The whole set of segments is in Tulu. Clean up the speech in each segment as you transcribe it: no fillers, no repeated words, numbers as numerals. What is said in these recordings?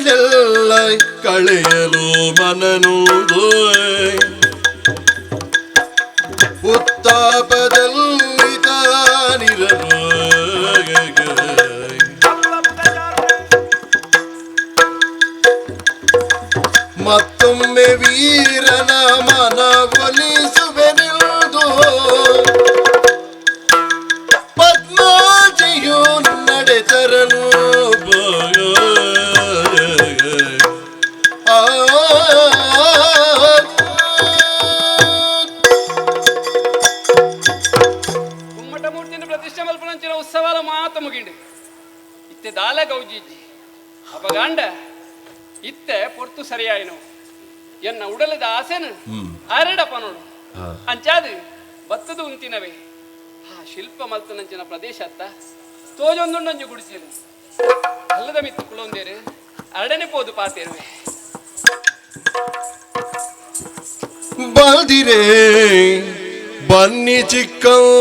ದಿನಗಳೆಲ್ಲ ಕಳೆಯಲು ಮನನೂದು ಉತ್ತಾಪದಲ್ಲಿ ತಾನಿರಲು. ಮತ್ತೊಮ್ಮೆ ವೀರನ ಮನವೊಲಿಸುವೆನೆಂದು ಪದ್ಮಾಜಿಯು ನಡೆತರನು. ಆ ಗುಮ್ಮಟ ಮೂರ್ತಿನ ಪ್ರತಿಷ್ಠೆ ಮಲ್ಪನಂಚಿನ ಉತ್ಸವಾಲ ಮಾತ ಮುಗಿಂಡು. ಇತ್ತೆ ದಾಲ ಗೌಜಿಜ್ಜಿ ಅಪಗಾಂಡ ಇತ್ತೆ ಪೊರ್ತು ಸರಿಯಾಯಿನು. ಎನ್ನ ಉಡಲದ ಆಸೆನು ಅರಡಪ್ಪ ನೋಡು. ಅಂಚಾದು ಬತ್ತದು ಉಂತಿನವೇ ಆ ಶಿಲ್ಪ ಮಲ್ತನಂಚಿನ ಪ್ರದೇಶ ಅತ್ತ ತೋಜೊಂದುಂಡಂಜು ಗುಡಿಸಲು. ಅಲ್ಲದ ಮಿತ್ತು ಕುಳೊಂದೇರು ಅರಡನೆ ಪೋದು ಪಾತೇರುವೆ. ಬಂದಿರೇ ಬನ್ನಿ ಚಿಕ್ಕಮ್ಮಾಜಿಗೆ,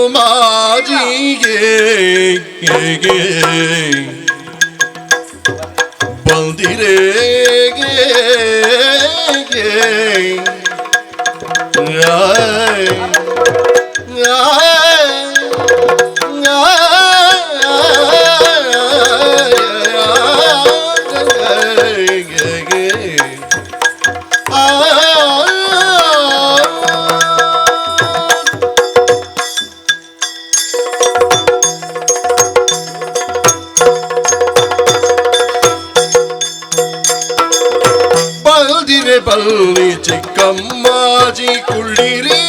ಬಂದಿರೇ. ಆಯ್ ಆಯ್ ಆಯ್. ಬಲ್ದಿರೆ ಬಲ್ಲಿ ಚಿಕ್ಕಮ್ಮಾಜಿ ಕುಳ್ಳಿರಿ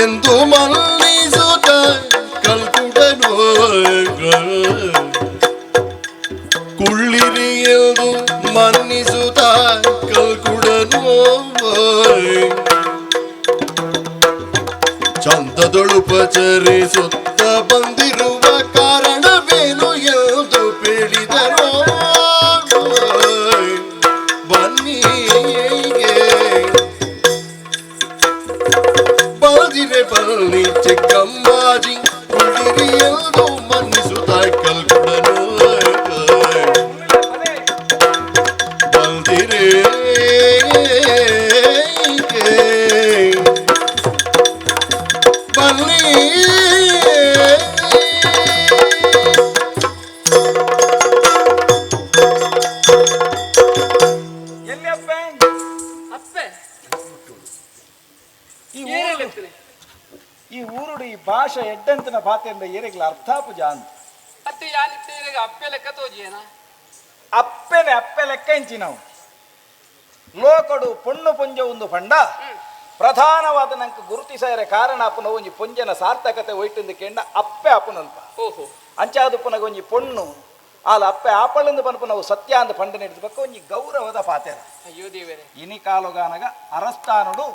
ಎಂದು ಮಲ್ಲಿಸುತ್ತ ಕಲ್ಕುಡನು. ಕುಳ್ಳಿರಿ ಎಂದು ಮನ್ನಿಸುತ್ತ ಕಲ್ಕುಡನು ಚಂದದೊಳುಪಚರಿಸುತ್ತ ಬಂದಿರುವ ಕಾರಣವೇನು ಎಂದು ಹೇಳಿದರು. ಬನ್ನಿ ಬಂದಿರೆ ಬನ್ನಿ ಚಿಕ್ಕಮ್ಮಾಜಿ ಕುಳ್ಳಿರಿ ಎಂದು ಮನ್ನಿಸುತ್ತ ಕಲ್ಕುಡನು. ಬಂದಿರೇ ಬನ್ನಿ. ಎಲ್ಲಿ ಅಪ್ಪೆ? ಅಪ್ಪೆ. ಈ ಊರು ಏನೆಲ್ಲತ್ತೀನಿ? ಈ ಊರುಡು ಈ ಭಾಷೆ ಎಡ್ಡಂತನ ಭಾತೆಂದ ಏರೆಗ್ಲ ಅರ್ಥಾಪುಜ ಅಂತ. ಅತ್ತೆ, ಯಾನಿತ್ತೆ ಇರೆಗ ಅಪ್ಪೆ ಲೆಕ್ಕ ತೋಜಿಯೇನ? ಅಪ್ಪೆನೆ, ಅಪ್ಪೆ ಲೆಕ್ಕ ಇಂಚಿ ನಾವು ಲೋಕಡು ಪೊಣ್ಣು ಪೊಂಜ ಒಂದು ಪಂಡ ಪ್ರಧಾನವಾದ ನಂಗೆ ಗುರುತಿಸರೆ ಕಾರಣ ಅಪ್ಪನ ಒಂಜಿ ಪೊಂಜನ ಸಾರ್ಥಕತೆ ಒಯ್ಟಂದು ಕೆಂಡ ಅಪ್ಪೆ ಅಪ್ಪನಲ್ಪ. ಓಹೋ. ಅಂಚಾದುಪ್ಪನಗ ಒಂಜಿ ಪೊಣ್ಣು ಆಲ ಅಪ್ಪೆ ಆಪಳಂದು ಪನ್ಪು ನಾವು ಸತ್ಯ ಅಂದ ಪಂಡ ಹಿಡಿದ ಒಂಜಿ ಗೌರವದ ಪಾತೆರ. ಅಯ್ಯೋ ದೇವರೇ. ಇನಿ ಕಾಲುಗಾನಗ ಅರಸ್ತಾನುಡು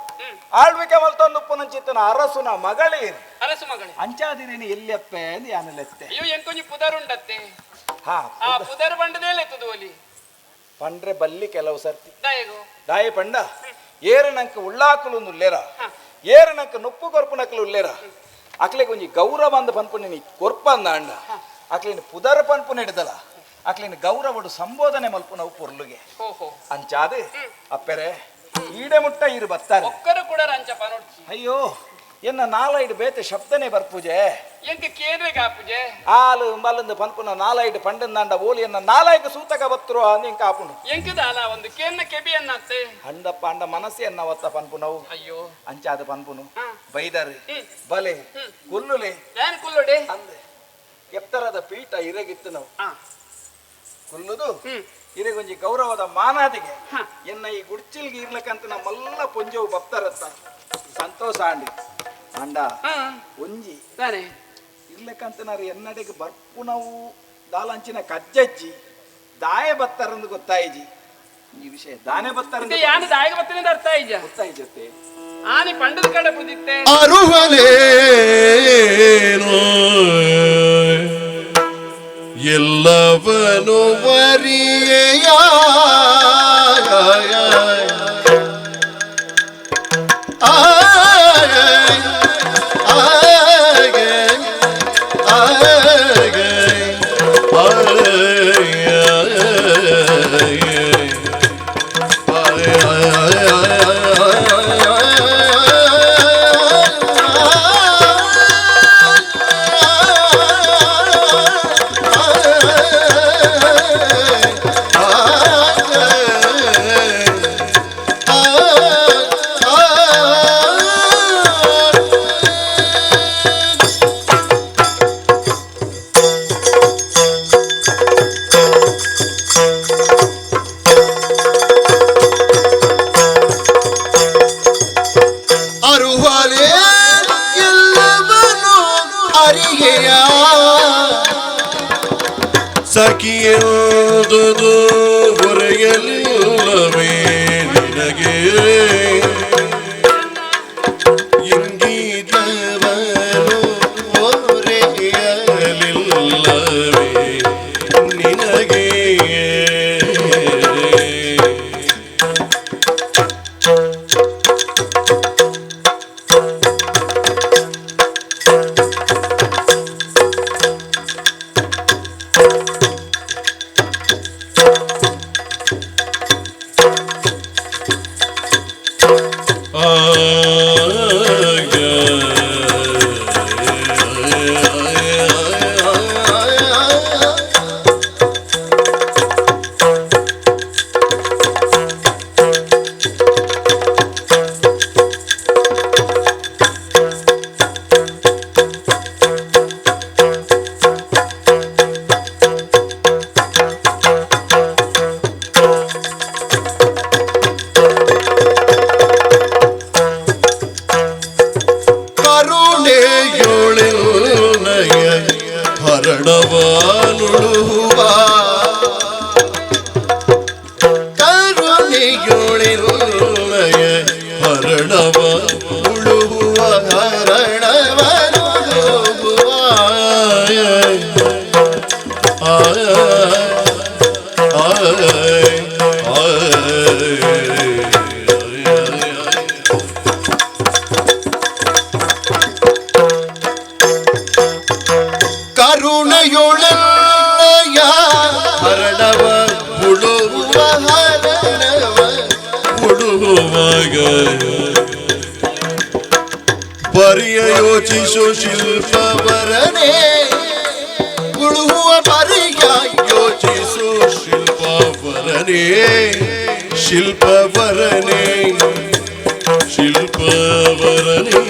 ಆಳ್ವಿಕೆ ಮಲ್ತೊಂದುಪ್ಪುನಂಚಿತ್ತನ ಅರಸುನ ಮಗಳೇರು. ಅರಸು ಮಗಳೇ. ಅಂಚಾದಿರೇನು ಎಲ್ಲಿ ಅಪ್ಪೆ ಅಂದ್ ಯಾನಲೆತ್ತೆ. ಅಯ್ಯೋ, ಎಂಕೊಂಜಿ ಪುದರುಂಡತ್ತೆ. ಹಾ. ಆ ಪುದರ್ ಬಂಡದೇ ಲೆತ್ತದು ಒಲಿ. ಪಂಡ್ರೆ ಬಲ್ಲಿ ಕೆಲವು ಸರ್ತಿ. ದಾಯಗು? ದಾಯಿ ಪಂಡ ಏರು ನಂಗೆ ಉಳ್ಳಾಕುಲು ಉಲ್ಲೇರ, ಏರು ನಂಗೆ ನುಪ್ಪು ಕೊರ್ಪು ನಕಲು ಉಲ್ಲೇರ. ಅಕ್ಲೆಗೆ ಒಂಜಿ ಗೌರವ ಅಂದ ಪನ್ಪು ನೀ ಕೊರ್ಪ ಅಂದ ಅಂಡ ಅಕ್ಲಿನ ಪುದರ್ ಪನ್ಪು ಹಿಡ್ದಲ ಅಕ್ಲಿನ ಗೌರವಡು ಸಂಬೋಧನೆ ಮಲ್ಪು ನಾವು ಪೊರ್ಲುಗೆ. ಓಹೋ. ಅಂಚಾದ ಅಪ್ಪೆರೆ ಈಡೆ ಮುಟ್ಟ ಇರು ಬತ್ತಾರೆ. ಒಕ್ಕರು ಕೂಡ ರಂಚ ನೋಡ್ಚಿ. ಅಯ್ಯೋ, ಎನ್ನ ನಾಲೈಡು ಬೇತೆ ಶಬ್ದನೆ ಬರ್ಪೂಜೆ. ಎಂಕ ಕೇಂದ್ರಗೆ ಆಪುಜೆ. ಆಲು ಮಲ್ಲಂದು ಪನ್ಪುನ ನಾಲೈಡು ಪಂಡಂದಾಂಡ ಓಲಿ ಎನ್ನ ನಾಲಾಯ್ಕ ಸೂತಕ ಬತ್ತರು ಅಂದ್ ಇಂಕ ಆಪುಂಡು. ಎಂಕದ ಅಲ ಒಂದು ಕೇನ್ನ ಕೆಬಿಯನ್ನತ್ತೆ. ಅಂಡಪ್ಪ ಅಂಡ ಮನಸ್ಸೆ ಎನ್ನ ಒತ್ತ ಪನ್ಪುನವು. ಅಯ್ಯೋ. ಅಂಚಾದ ಪನ್ಪುನು. ಬೈದರು. ಬಲೆ ಕುಲ್ಲುಲೆ. ಯಾನ್ ಕುಲ್ಲೊಡೆ. ಅಂದೆ ಎತ್ತರದ ಪೀಠ ಇರಗಿತ್ತು ನಾವು ಕುಲ್ಲುದು ಇರೆಗೊಂಜಿ ಗೌರವದ ಮಾನಾದಿಗೆ. ಎನ್ನ ಈ ಗುಡ್ಚಿಲ್ಗೆ ಇರ್ಲಕ್ಕಂತ ನಮ್ಮೆಲ್ಲ ಪೊಂಜವು ಬಪ್ತಾರತ್ತ ಸಂತೋಷ ಆಂಡಿ ಅಂಡ ಒಂಜಿ ತಾನೆ. ಇರ್ಲಕ್ಕಂತ ನಾರು ಎನ್ನಡೆಗೆ ಬರ್ಪುನವು ದಾಲಂಚಿನ ಕಜ್ಜಜ್ಜಿ ದಾಯ ಬತ್ತಾರಂದು ಗೊತ್ತಾಯಿಜಿ ಈ ವಿಷಯ ದಾನೆ ಬತ್ತಾರಂದು. ಮತ್ತೆ ಯಾನ್ ದಾಯಗ ಬತ್ತನೆ ಅರ್ಥ ಆಯ್ಜ. ಗೊತ್ತಾಯಿಜತ್ತೆ. ಆನಿ ಪಂಡದ ಕಡೆ ಬುದಿತ್ತೆ. ಅರುವಲೇನು ಎಲ್ಲವನು ವರಿಯ ಬಾಲೆ ಎಲ್ಲವನು ಅರಿಗೆಯ ಸಖಿಯೆಂದು ಹೊರೆಯಲಿಲ್ಲವೇ ನಿನಗೆ ಇಂಗಿತವನು ಹೊರೆಯಲಿಲ್ಲವೇ ನಿನಗೆ. ಕರುಣೆಯೊಳೆನ್ನಯ ಹರಣವನುಳುವ ಕರುಣೆಯೊಳೆನ್ನಯ ಹರಣವ ಉಳುವ ಹರಣವನುಳುವ ಆಯ ಆಯ ಆಯ. ಕರುಣೆಯೊಳೆಯ ಹರಣವ ಉಳುವ ಹರಣವ ಉಳುವಾಗ ಪರಿಯ ಯೋಚಿಸು ಶಿಲ್ಪವರನೇ ಉಳುವ ಪರಿಯ ಯೋಚಿಸು ಶಿಲ್ಪವರನೇ ಶಿಲ್ಪವರನೇ ಶಿಲ್ಪವರನೇ.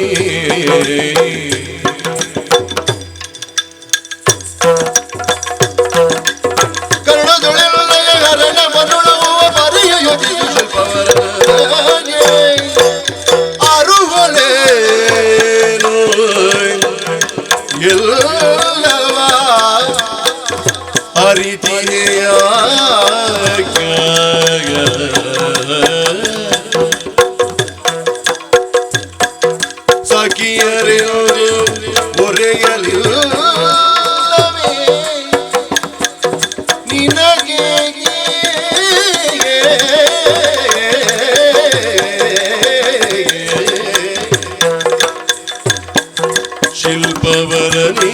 ಕರುಣದೊಳೆಲ್ಲಯ ಹರಣವನುಳುವ ಪರಿಯ ಯೋಚಿಸು ಶಿಲ್ಪವರನೇ ಅರುವಲೇನು ಎಲ್ಲವ ಅರಿತಿಯ ಸಖಿಯರೆಂದು ಒರೆಯಲಿಲ್ಲವೇ ನಿನಗೆ. ಶಿಲ್ಪವರನೇ.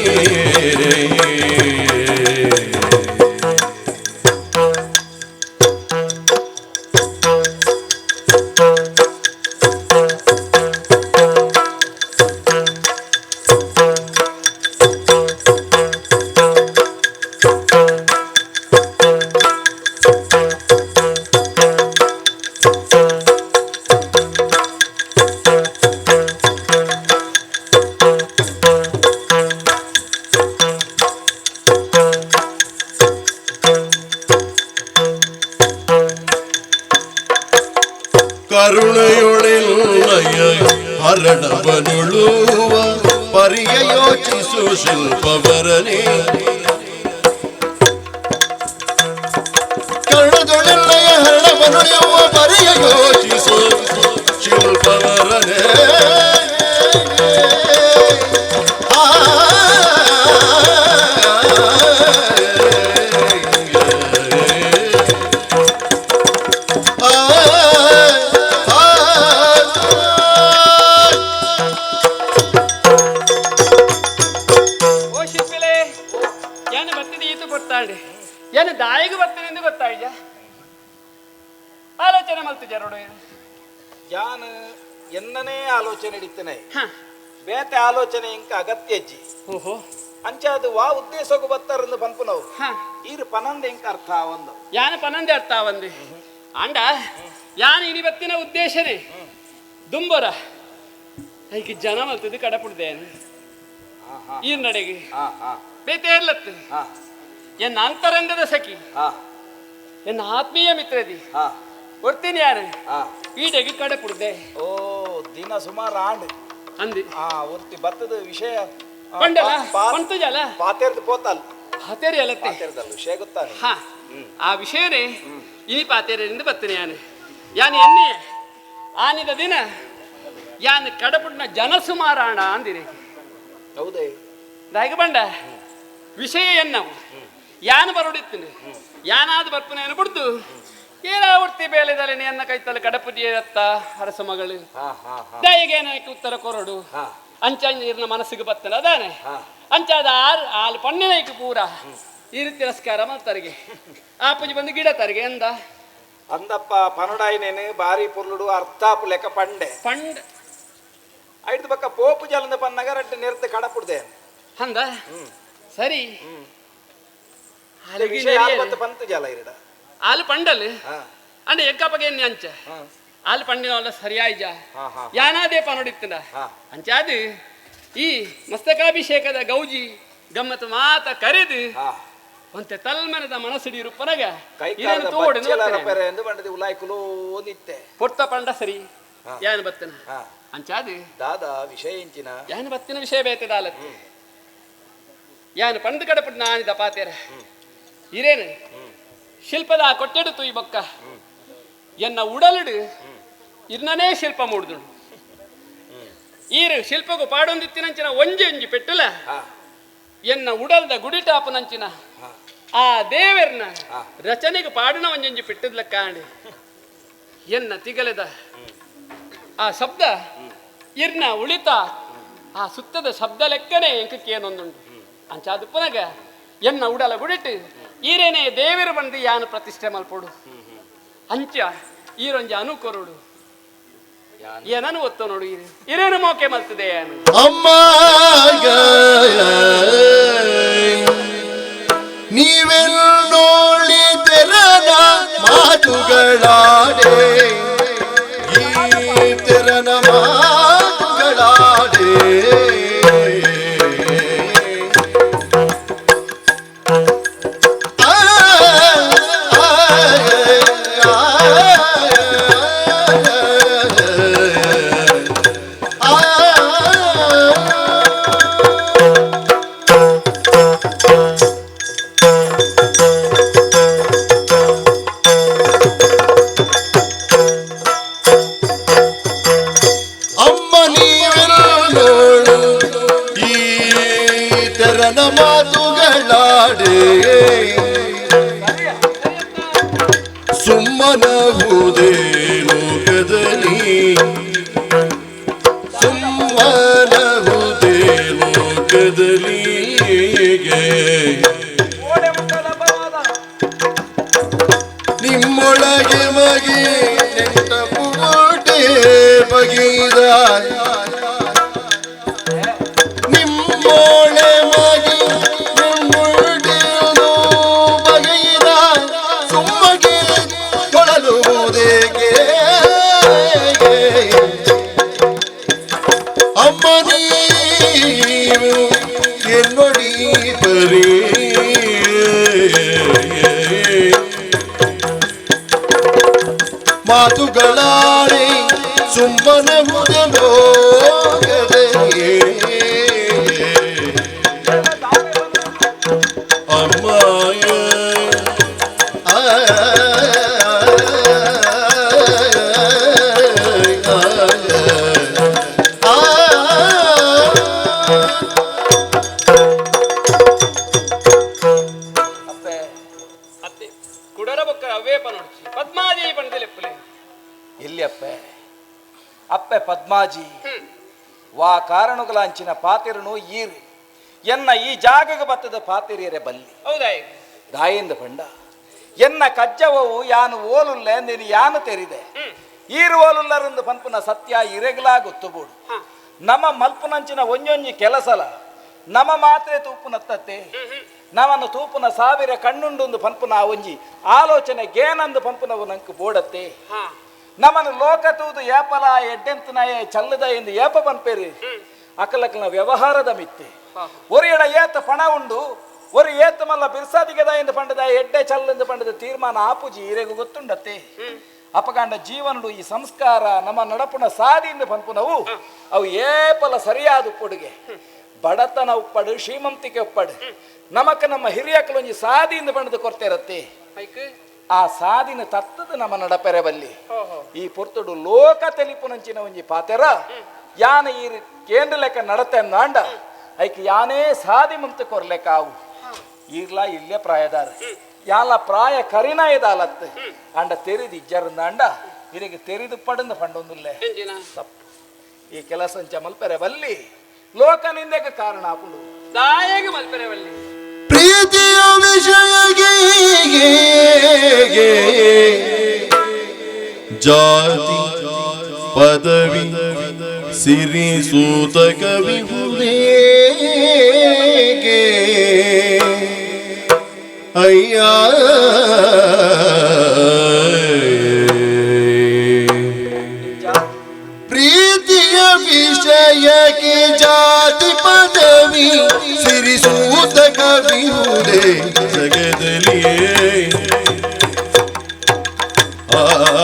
ಕರುಣೆಯೊಳೆಲ್ಲಯ ಹರಣವನುಳುವ ಪರಿಯ ಯೋಚಿಸು ಶಿಲ್ಪವರನೇ ಕರುಣದೊಳೆಲ್ಲಯ ಹರಣವನುಳುವ ಪರಿಯ ಯೋಚಿಸು ಶಿಲ್ಪವರನೇ. ಆ ಓ ಶಿಲ್ಪಿಲೆ, ಏನು ಬರ್ತಿದೆ ಈತು ಗೊತ್ತಾಂಡೆ, ಏನು ದಾಯಿಗೆ ಬರ್ತೇನೆ ಎಂದು ಗೊತ್ತಾಯ್ಜ ಆಲೋಚನೆ ಮಲ್ತಿದ್ಯಾರೋಡು. ಯಾನ್ ಎನ್ನನೇ ಆಲೋಚನೆ ಇಡ್ತೇನೆ. ಬೇತೆ ಆಲೋಚನೆ ಇಂಕ ಅಗತ್ಯ ಅಜ್ಜಿ. ಓಹೋ. ಅಂಚಾದ ವಾ ಉದ್ದೇಶಕ್ಕೂ ಬತ್ತಾರಂದು ಪನ್ಪುನವು. ಈರು ಪನಂದ ಇಂಕ ಅರ್ಥ ಒಂದು. ಯಾನ ಪನಂದೆ ಅರ್ಥ ಒಂದೆ ಅಂಡ ಯಾನ ಇನಿ ಬತ್ತಿನ ಉದ್ದೇಶನೇ ದುಂಬರ ಐಕೆ ಜನ ಮಲ್ತಿದ್ದು ಕಡಪುಡ್ದೇನೆ ಈ ನಡೆಗೆ ಹಾ ಹಾ ಬೇತೆ ಇರ್ಲತ್ತು. ಎನ್ನ ಅಂತರಂಗದ ಸಖಿ, ಎನ್ನ ಆತ್ಮೀಯ ಮಿತ್ರದಿ ಕೊಡ್ತೀನಿ ಯಾರು ಈಡೆಗೆ ಕಡಪುಡ್ದೆ. ಓ ದಿನ ಸುಮಾರು ಆಂಡ್. ಅಂದಿ ಆ ಒರ್ತಿ ಬತ್ತದ ವಿಷಯ ಪಂಡಲ ಪಂತುಜಲ ಪಾತೆರ್ದು ಪೋತಲ್ ಪಾತೇರಿ ಅಲತ್ತೆ ಪಾತೆರ್ದಲ್ಲ ವಿಷಯ ಗೊತ್ತಾನೆ. ಹಾ, ಆ ವಿಷಯನೇ ಇನಿ ಪಾತೇರಿಂದ ಬತ್ತನೆ. ಯಾನು ಯಾನು ಎನ್ನೆ ಆನಿದ ದಿನ ಯಾನ್ ಕಡಪುಡ್ನ ಜನ ಸುಮಾರಾಣ ಅಂದಿರಿ. ಹೌದೇ? ದಾಯಿಗೆ ಬಂಡ ವಿಷಯ ಎನ್ನವು ಯಾನು ಬರೋಡಿತ್ತೀನಿ ಯಾನಾದ ಬರ್ಪನೇನು ಬಿಡ್ದು ಏನಾವರ್ತಿ ಬೇಲೆದಲ್ಲಿ ಎನ್ನ ಕೈತಲ್ಲ ಕಡಪುಡಿಯತ್ತ ಅರಸ ಮಗಳು ಹಾ ಹಾ ಹಾ ದಯಗೇನಕ್ಕೆ ಉತ್ತರ ಕೊರಡು. ಹಾ. ಅಂಚ ನೀರಿನ ಮನಸ್ಸಿಗೆ ಬತ್ತನ ಅದಾನೆ. ಹಾ. ಅಂಚಾದ ಆರು ಆಲ್ ಪಣ್ಣಿನೈಕ್ ಪೂರ ಈ ತಿರಸ್ಕಾರ ಮಾಡ್ತಾರಿಗೆ ಆಪುಜಿ ಬಂದು ಗಿಡ ತರಿಗೆ ಎಂದ. ಅಂದಪ್ಪ ಪನಡಾಯಿನೇನು ಬಾರಿ ಪೊರ್ಲುಡು ಅರ್ಥಾಪು ಲೆಕ್ಕ ಪಂಡೆ. ಪಂಡ್ ಐದು ಪಕ್ಕ ಪೋಪು ಜಲದ ಪನ್ನಗ ರಡ್ಡು ನೆರ್ದು ಕಡಪುಡ್ದೆ. ಅಂದ ಸರಿ. ಆಲಿಗೆ ವಿಷಯ ಯಾರು ನೆರಿಯರೆ. ಬತ್ತ ಪಂತು ಜಲ ಇರಡ. ಆಲು ಪಂಡಲ್ ಹಾ. ಅಂಡ ಎಕ್ಕಪ್ಪಗೆ ಎನ್ನಿ ಅಂಚ ಹಾ. ಆಲು ಪಂಡಿನ ಸರಿಯಾಯ್ಜ. ಹಾ, ಹಾ. ಯಾನಾದೇ ಪನೋಡಿತ್ತಂಡ. ಹಾ. ಅಂಚಾದು ಈ ಮಸ್ತಕಾಭಿಷೇಕದ ಗೌಜಿ ಗಮ್ಮತ್ ಮಾತ ಕರೆದು ಹಾ. ಒಂತೆ ತಲ್ಮನದ ಮನಸ್ಸಿಡಿ ರೂಪನಗ ಕೈ ಇದೇನು ತೋಡು ಪೆರೆ ಎಂದು ಬಂಡದಿ ಉಲಾಯ್ಕುಲು ನಿತ್ತೆ. ಪೊರ್ತ ಪಂಡ ಸರಿ. ಹಾ. ಯಾನು ಬತ್ತನ ಹಾ. ಅಂಚಾದು ದಾದಾ ವಿಷಯ ಇಂಚಿನ ಯಾನು ಬತ್ತಿನ ವಿಷಯ ಬೇತದಾಲತ್ತೆ ಯಾನು ಪಂದು ಕಡಪಟ್ಟು ನಾನಿದ ಪಾತೇರ ಇರೇನು ಶಿಲ್ಪದ ಆ ಕೊಟ್ಟೆಡು ತುಯ್ ಬೊಕ್ಕ ಎನ್ನ ಉಡಲಿಡು ಇರ್ನನೇ ಶಿಲ್ಪ ಮೂಡ್ದುಂಡು ಈರು ಶಿಲ್ಪಗೂ ಪಾಡೊಂದಿತ್ತಿನಂಚಿನ ಒಂಜಿ ಒಂಜಿ ಪೆಟ್ಟುಲ ಹಾ. ಎನ್ನ ಉಡಲ್ದ ಗುಡಿಟಾಪನಂಚಿನ ಹಾ. ಆ ದೇವೆರ್ನ ಹಾ. ರಚನೆಗೆ ಪಾಡುನ ಒಂಜೊಂಜಿ ಪೆಟ್ಟದ್ಲ ಕಾಣಿ ಎನ್ನ ತಿಗಲೆದ ಆ ಶಬ್ದ ಇರ್ನ ಉಳಿತ ಆ ಸುತ್ತದ ಶಬ್ದ ಲೆಕ್ಕನೆ ಎಂಕಕ್ಕೇನೊಂದುಂಟು ಅಂಚಾದುಪ್ಪನಗ ಎನ್ನ ಉಡಲ ಗುಡಿಟ್ಟು ಈರೇನೆ ದೇವರು ಬಂದು ಯಾನು ಪ್ರತಿಷ್ಠೆ ಮಲ್ಪೋಡು ಅಂಚ ಈರೊಂಜಿ ಅನುಕೊರುಡು ಏನನು ಒತ್ತ ನೋಡು ಈರು ಇರೇನು ಮೋಕೆ ಮಲ್ತದೆ ಏನು. ಅಮ್ಮ ನೀವೆಲ್ಲೋಳಿ ತೆರನ ಮಾತುಗಳಾಡೆ ಈ ತೆರನ ಮಾತುಗಳಾಡೆ ಆ, ಆ, ಆ, ಆ, ಅಮ್ಮ ನೀವೆಲ್ಲೋಳು ಈ ತೆರನ ಮಾತುಗಳಾಡೆ ಸುಮ್ಮನಹುದೇ ಲೋಕದಲ್ಲಿ ಸುಮ್ಮನಹುದೇ ಲೋಕದಲ್ಲಿ ನಿಮ್ಮೊಳಗೆ ಮಗಿ ನೆಂಟ ಪುಟೆ ಬಗೆದ ನಿಮ್ಮೊಳೆ ಮಗಿ ನಿಮ್ಮೊಳಗೆ ಬಗೆದ ಸುಮ್ಮಗೆ ತೊಳಲುವುದೇಕೆ ಅಮ್ಮ ನೀವು ಎನ್ನೊಡಿ ಪರಿ ಮಾತುಗಳಾಡಿ ಸುಮ್ಮನೆ ಲೋಕದೆ ಅಮ್ಮ ಆ, ಆ, ಆ. ಅಪ್ಪೆ ಅತ್ತೆ ಕುಡರ ಬೊಕ್ಕ ಅವೇ ಪನೋಡ್ಚಿ ಪದ್ಮಾದೇವಿ ಪಂಡದೆಲೆಪ್ಪಲೆ. ಎಲ್ಲಿ ಅಪ್ಪೆ ಅಪ್ಪೆ ಪದ್ಮಾಜಿ ವಾ ಕಾರಣಗಳ ಅಂಚಿನ ಪಾತಿರನು ಈರು ಎನ್ನ ಈ ಜಾಗಗೆ ಬತ್ತದ ಪಾತಿರಿಯರೆ ಬಲ್ಲಿ. ಹೌದಾ? ದಾಯಿಂದ ಪಂಡ ಎನ್ನ ಕಜ್ಜವವು ಯಾನು ಓಲುಲ್ಲೆ ನೀನು ಯಾನು ತೆರಿದೆ ಈರು ಓಲುಲ್ಲರಂದು ಪನ್ಪುನ ಸತ್ಯ ಇರೆಗ್ಲಾ ಗೊತ್ತುಬೋಡು. ನಮ್ಮ ಮಲ್ಪುನಂಚಿನ ಒಂಜೊಂಜಿ ಕೆಲಸಲ ನಮ ಮಾತ್ರೆ ತೂಪುನತ್ತತ್ತೆ ನಮನ ತೂಪುನ ಸಾವಿರ ಕಣ್ಣುಂಡುಂದು ಪನ್ಪುನ ಆ ಒಂಜಿ ಆಲೋಚನೆ ಗೇನಂದು ಪನ್ಪುನವು ನಂಕು ಬೋಡತ್ತೆ. ಹಾ. ನಮನ ಲೋಕ ತೂದು ಏಪಲ ಎಡ್ಡೆಂತನಾಯ ಚಲ್ಲದ ಎಂದು ಏಪ ಪನ್ಪೇರಿ ಅಕಲಕಲ ವ್ಯವಹಾರದ ಮಿತ್ತೆ. ಹಾ. ஒரு ಎಡ ಏತ ಪಣ ಉಂಡು ஒரு ಏತ ಮಲ್ಲ ಬಿರ್ಸಾದಿಗದ ಎಂದು ಪಂಡದ ಎಡ್ಡೆ ಚಲ್ಲೆಂದು ಪಂಡದ ತೀರ್ಮಾನ ಆಪುಜಿ ಇರೆಗು ಗೊತ್ತುಂಡತ್ತೆ. ಅಪಕಾಂಡ ಜೀವನಡು ಈ ಸಂಸ್ಕಾರ ನಮ್ಮ ನಡಪುನ ಸಾದಿಯಿಂದ ಪನ್ಪುನವು ಅವು ಏಪಲ ಸರಿಯಾದ ಉಪ್ಪುಡುಗೆ ಬಡತನ ಉಪ್ಪಡು ಶ್ರೀಮಂತಿಕೆ ಉಪ್ಪಡು ನಮಕ ನಮ್ಮ ಹಿರಿಯಕಲು ಒಂಜಿ ಸಾದಿಯಿಂದ ಬಣ್ಣದ ಕೊರತೆ ಇರತ್ತೆ. ಆ ಸಾದಿನ ತತ್ತದ ನಮ್ಮ ನಡಪೆರೆ ಬಲ್ಲಿ ಈ ಪೊರ್ತುಡು ಲೋಕ ತೆಲಿಪುನಂಚಿನ ಒಂಜಿ ಪಾತೆರ ಯಾನ ಈ ಕೇಂದ್ರ ಲೆಕ್ಕ ನಡತೆ ಅಂದಾಂಡ ಐಕ್ ಯಾನೇ ಸಾದಿ ಮುಂತ ಕೊರ್ಲೆಕ್ಕ ಆವು. ಈಗ್ಲಾ ಇಲ್ಲೇ ಪ್ರಾಯದಾರ ಯಾಲ ಪ್ರಾಯ ಕರಿನ ಇದಾಲತ್ತು ಅಂಡ ತೆರಿದು ಇಜ್ಜರಂದಾಂಡ ಇರಿಗೆ ತೆರಿದು ಪಡಂದ ಪಂಡೊಂದುಲ್ಲೆ ತಪ್ಪು. ಈ ಕೆಲಸ ಮಲ್ಪೆರೆ ಬಲ್ಲಿ ಲೋಕ ನಿಂದೆಗೆ ಕಾರಣ ಆಪುಂಡು ದಾಯಗೆ ಮಲ್ಪೆರೆ ಬಲ್ಲಿ ಪ್ರೀತಿಯ ವಿಷಯಗೆ ಜಾತಿ ಪದವಿ ಸಿರಿ ಸೂತ ಕವಿ ಅಯ್ಯ ಪ್ರೀತಿಯ ವಿಷಯಕ್ಕೆ ಜಾತಿ ಪದವಿ ಸಿರಿಸೂತ ಕವಿಯುವುದೇ ಜಗದಲ್ಲಿಯೇ. ಆಯ್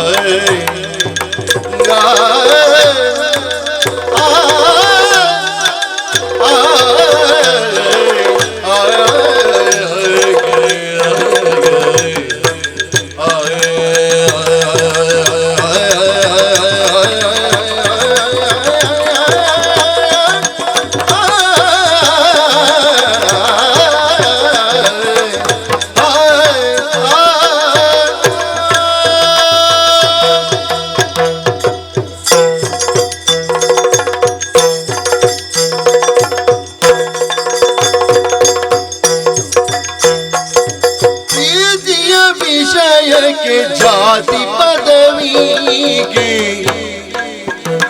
ಪ್ರೀತಿಯ ವಿಷಯಕ್ಕೆ ಜಾತಿ ಪದವಿಗೆ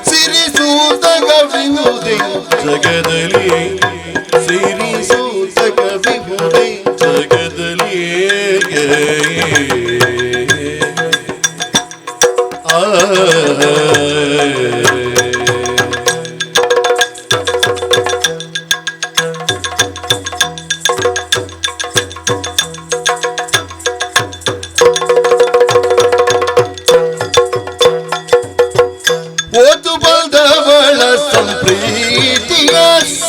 ಸಿರಿಸೂತ ಕವಿಯುವುದೇ ಜಗದಲ್ಲಿ, ಸಿರಿಸೂತ ಕವಿಯುವುದೇ ಜಗದಲ್ಲಿ. ಆ ಓದು ಬಂದವಳ ಸಂಪ್ರೀತಿಯ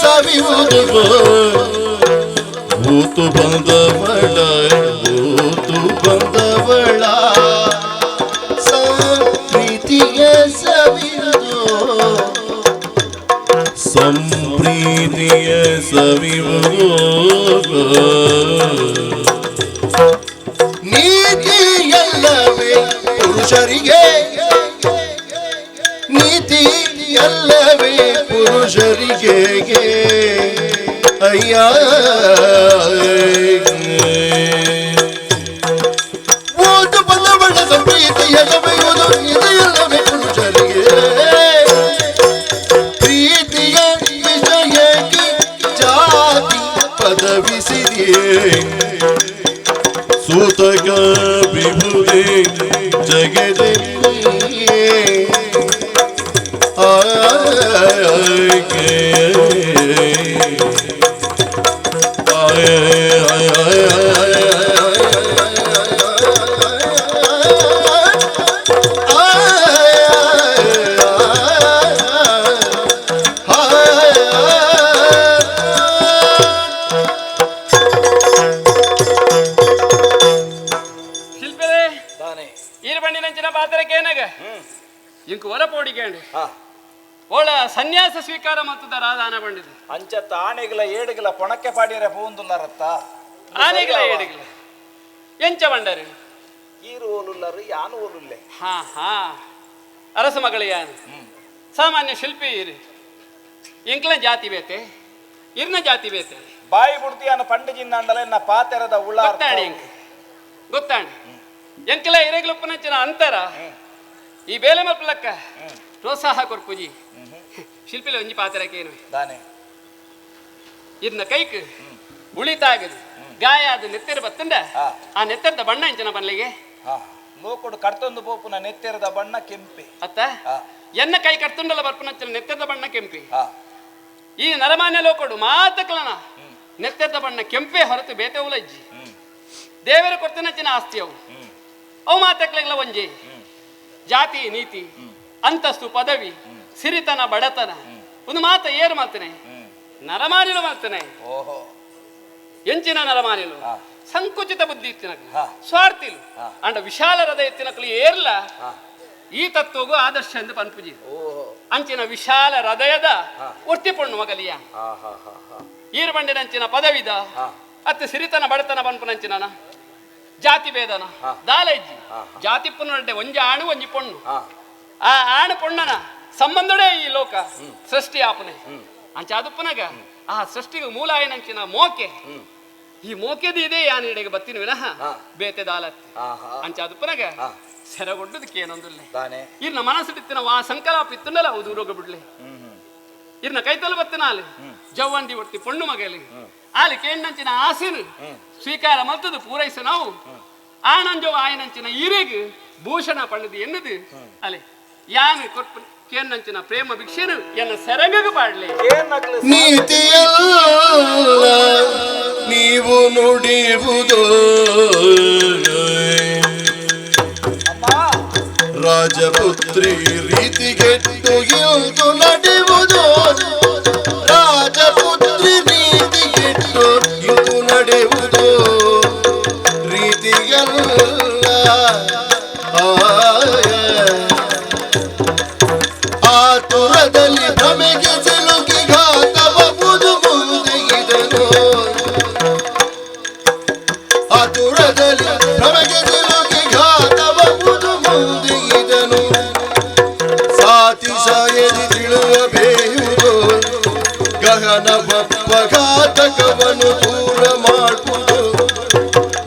ಸವಿಯುವುದು, ಓತು ಬಂದವಳ, ಓತು ಬಂದವಳ ಸಂಪ್ರೀತಿಯ ಸವಿಯುವುದು, ಸಂಪ್ರೀತಿಯ ಸವಿಯುವುದು. ನೀತಿಯಲ್ಲವೇ ಪುರುಷರಿಗೆ, ನೀತಿಯಲ್ಲವೇ ಪುರುಷರಿಗೆ ಅಯ್ಯ. ಓದು ಬಂದವಳ ಸಂಪ್ರೀತಿಯ ಸವಿಯುವುದು ಇದೆಯಲ್ಲವೇ ಪುರುಷರಿಗೆ. ಪ್ರೀತಿಯ ವಿಷಯಕ್ಕೆ ಜಾತಿ ಪದವಿಸಿದೆಯೇ ಸೂತಕ ವಿಭುದೆ ಜಗದಲ್ಲಿ. ಶಿಲ್ಪದೆ ತಾನೇ ಈರು ಬಂಡಿನಂಚಿನ ಪಾತ್ರಕ್ಕೆ ಏನಾಗ ಇಂಕು ಹೊರ ಪೋಡಿಗೇಂಡು ಹಾ ಓಳ ಸನ್ಯಾಸ ಸ್ವೀಕಾರ ಮತ್ತು ರಾಧಾನ ಬಂಡಿದೆ. ಅಂಚತ್ತ ಆನೆಗಳ ಏಡುಗಳ ಪೊಣಕ್ಕೆ ಪಾಡಿಯರೆ ಪೋಂದುಲ್ಲಾರತ್ತ. ಆನೆಗಳ ಏಡಿಗಳ ಎಂಚ ಬಂಡರು? ಈರು ಓಲುಲ್ಲರು ಯಾನು ಓಲುಲ್ಲೆ. ಹಾ ಹಾ, ಅರಸ ಮಗಳ ಯಾನು ಸಾಮಾನ್ಯ ಶಿಲ್ಪಿ ಇರು ಇಂಕ್ಲ ಜಾತಿ ಬೇತೆ ಇರ್ನ ಜಾತಿ ಬೇತೆ. ಬಾಯಿ ಬುಡ್ತಿಯಾನ ಪಂಡಜಿಂದಾಂಡಲ ಎನ್ನ ಪಾತೆರದ ಉಳ್ಳ ಗೊತ್ತಾಣಿ ಇಂಕ್ ಗೊತ್ತಾಣಿ ಎಂಕಲ ಇರೆಗ್ಲುಪ್ಪನಂಚಿನ ಅಂತರ ಈ ಬೇಲೆ ಮಲ್ಪಲಕ್ಕ ಪ್ರೋತ್ಸಾಹ ಕೊರ್ಪುಜಿ. ಶಿಲ್ಪಿಲ ಒಂಜಿ ಪಾತ್ರಕ್ಕೇನು ದಾನೆ ಇರ್ನ ಕೈಕ್ ಉಳಿತಾಗದು ಗಾಯ ಅದು ನೆತ್ತೆರ ಬತ್ತಂಡ ಆ ನೆತ್ತೆರದ ಬಣ್ಣ ಎಂಚನ ಬನ್ಲಿಗೆ? ಹಾ, ಲೋಕೊಡು ಕರ್ತೊಂದು ಪೋಪುನ ನೆತ್ತೆರದ ಬಣ್ಣ ಕೆಂಪೆ. ಅತ್ತ ಎನ್ನ ಕೈ ಕರ್ತುಂಡಲ ಬರ್ಪುನಂಚಿನ ನೆತ್ತೆರದ ಬಣ್ಣ ಕೆಂಪಿ. ಈ ನರಮಾನ್ಯ ಲೋಕೊಡು ಮಾತಕ್ಲನ ನೆತ್ತೆರದ ಬಣ್ಣ ಕೆಂಪೇ ಹೊರತು ಬೇತೆ ಉಲಜ್ಜಿ. ದೇವರು ಕೊಡ್ತನಂಚಿನ ಆಸ್ತಿ ಅವು, ಅವು ಮಾತಕ್ಲೆಗ್ಲ ಒಂಜಿ. ಜಾತಿ ನೀತಿ, ಅಂತಸ್ತು ಪದವಿ, ಸಿರಿತನ ಬಡತನ ಒಂದು ಮಾತ ಏರು ಮಾಡ್ತಾನೆ, ನರಮಾನಿಲು ಮಾಡ್ತಾನೆ. ಓಹೋ. ಎಂಚಿನ ನರಮಾನಿಲು ಸಂಕುಚಿತ ಬುದ್ಧಿ ಇತ್ತಿನಕಲು, ಸ್ವಾರ್ಥಿಲು, ಅಂಡ ವಿಶಾಲ ಹೃದಯ ಇತ್ತಿನಕಲು ಏರ್ಲ ಈ ತತ್ವಗೂ ಆದರ್ಶ ಎಂದು ಪನ್ಪುಜಿ. ಅಂಚಿನ ವಿಶಾಲ ಹೃದಯದ ಒರ್ತಿ ಪೊಣ್ಣು ಮಗಲಿಯ ಈರು ಬಂಡಿನಂಚಿನ ಪದವಿದ ಅತ್ತೆ ಸಿರಿತನ ಬಡತನ ಪನ್ಪುನಂಚಿನ ಜಾತಿ ಭೇದನ ದಾಲ ಇಜ್ಜಿ. ಜಾತಿ ಪುನರ್ಡೆ ಒಂಜಿ ಆಣು ಒಂಜಿ ಪೊಣ್ಣು, ಆ ಆಣು ಪೊಣ್ಣನ ಸಂಬಂಧಡೇ ಈ ಲೋಕ ಸೃಷ್ಟಿ ಆಪನೆ. ಅಂಚ ಅದು ಪುನಗ ಆ ಸೃಷ್ಟಿಗೆ ಮೂಲ ಆಯನಂಚಿನ ಮೋಕೆ, ಈ ಮೋಕೆದ ಇದೆ ಯಾನ್ ಇಡೆಗೆ ಬತ್ತಿನ ವಿನಃ ಬೇತೆ ದಾಲತ್. ಅಂಚ ಅದು ಪುನಗ ಸೆರಗೊಡ್ಡದಕ್ಕೆ ಏನೊಂದುಲ್ಲೆ ಇರ್ನ ಮನಸ್ಸಿಟ್ಟಿತ್ತಿನ ವಾ ಸಂಕಲಾಪ ಇತ್ತುಂಡಲ ಅವು ದೂರೋಗ ಬಿಡ್ಲೆ. ಇರ್ನ ಕೈತಲು ಬತ್ತಿನ ಆಲೆ ಜವ್ವಂದಿ ಒಟ್ಟಿ ಪೊಣ್ಣು ಮಗಲಿ ಆಲಿ ಕೇಂಡಂಚಿನ ಆಸೆನು ಸ್ವೀಕಾರ ಮಲ್ತದು ಪೂರೈಸ ನಾವು ಆನಂಜೋ ಆಯನಂಚಿನ ಈರೆಗ್ ಭೂಷಣ ಪಣ್ಣದು ಎನ್ನದು ಅಲೆ ಯಾನು ಕೊಟ್ಟು ಕೇಂಡಂಚಿನ ಪ್ರೇಮ ಭಿಕ್ಷೆನು ಎನ್ನ ಸೆರಂಗಗ ಪಾಡ್ಲೆ. ನೀತಿಯಲ್ಲ ನೀವು ನುಡಿಯುವುದು, ರಾಜಪುತ್ರಿ ರೀತಿಗೆಟ್ಟು ಇಲ್ದು ನಡೆಯುವುದು, ರಾಜಪುತ್ರಿ ನೀತಿಗೆಟ್ಟು ಇಂದು ನಡೆಯುವುದು ರೀತಿಯಲ್ಲ. ಆತುರದಲ್ಲಿ ಭ್ರಮೆಗೆ ಸಿಲುಕಿ ಘಾತಬಹುದು ಮುಂದೆ ಇದನು, ಆತುರದಲ್ಲಿ ಭ್ರಮೆಗೆ ಸಿಲುಕಿ ಘಾತಬಹುದು ಮುಂದೆ ಇದನು, ಸಾತಿಶಯದಿ ತಿಳಿಯಬೇಯುವುದು, ಗಹನ ಘಾತಕವನು ದೂರ ಮಾಡುವುದು,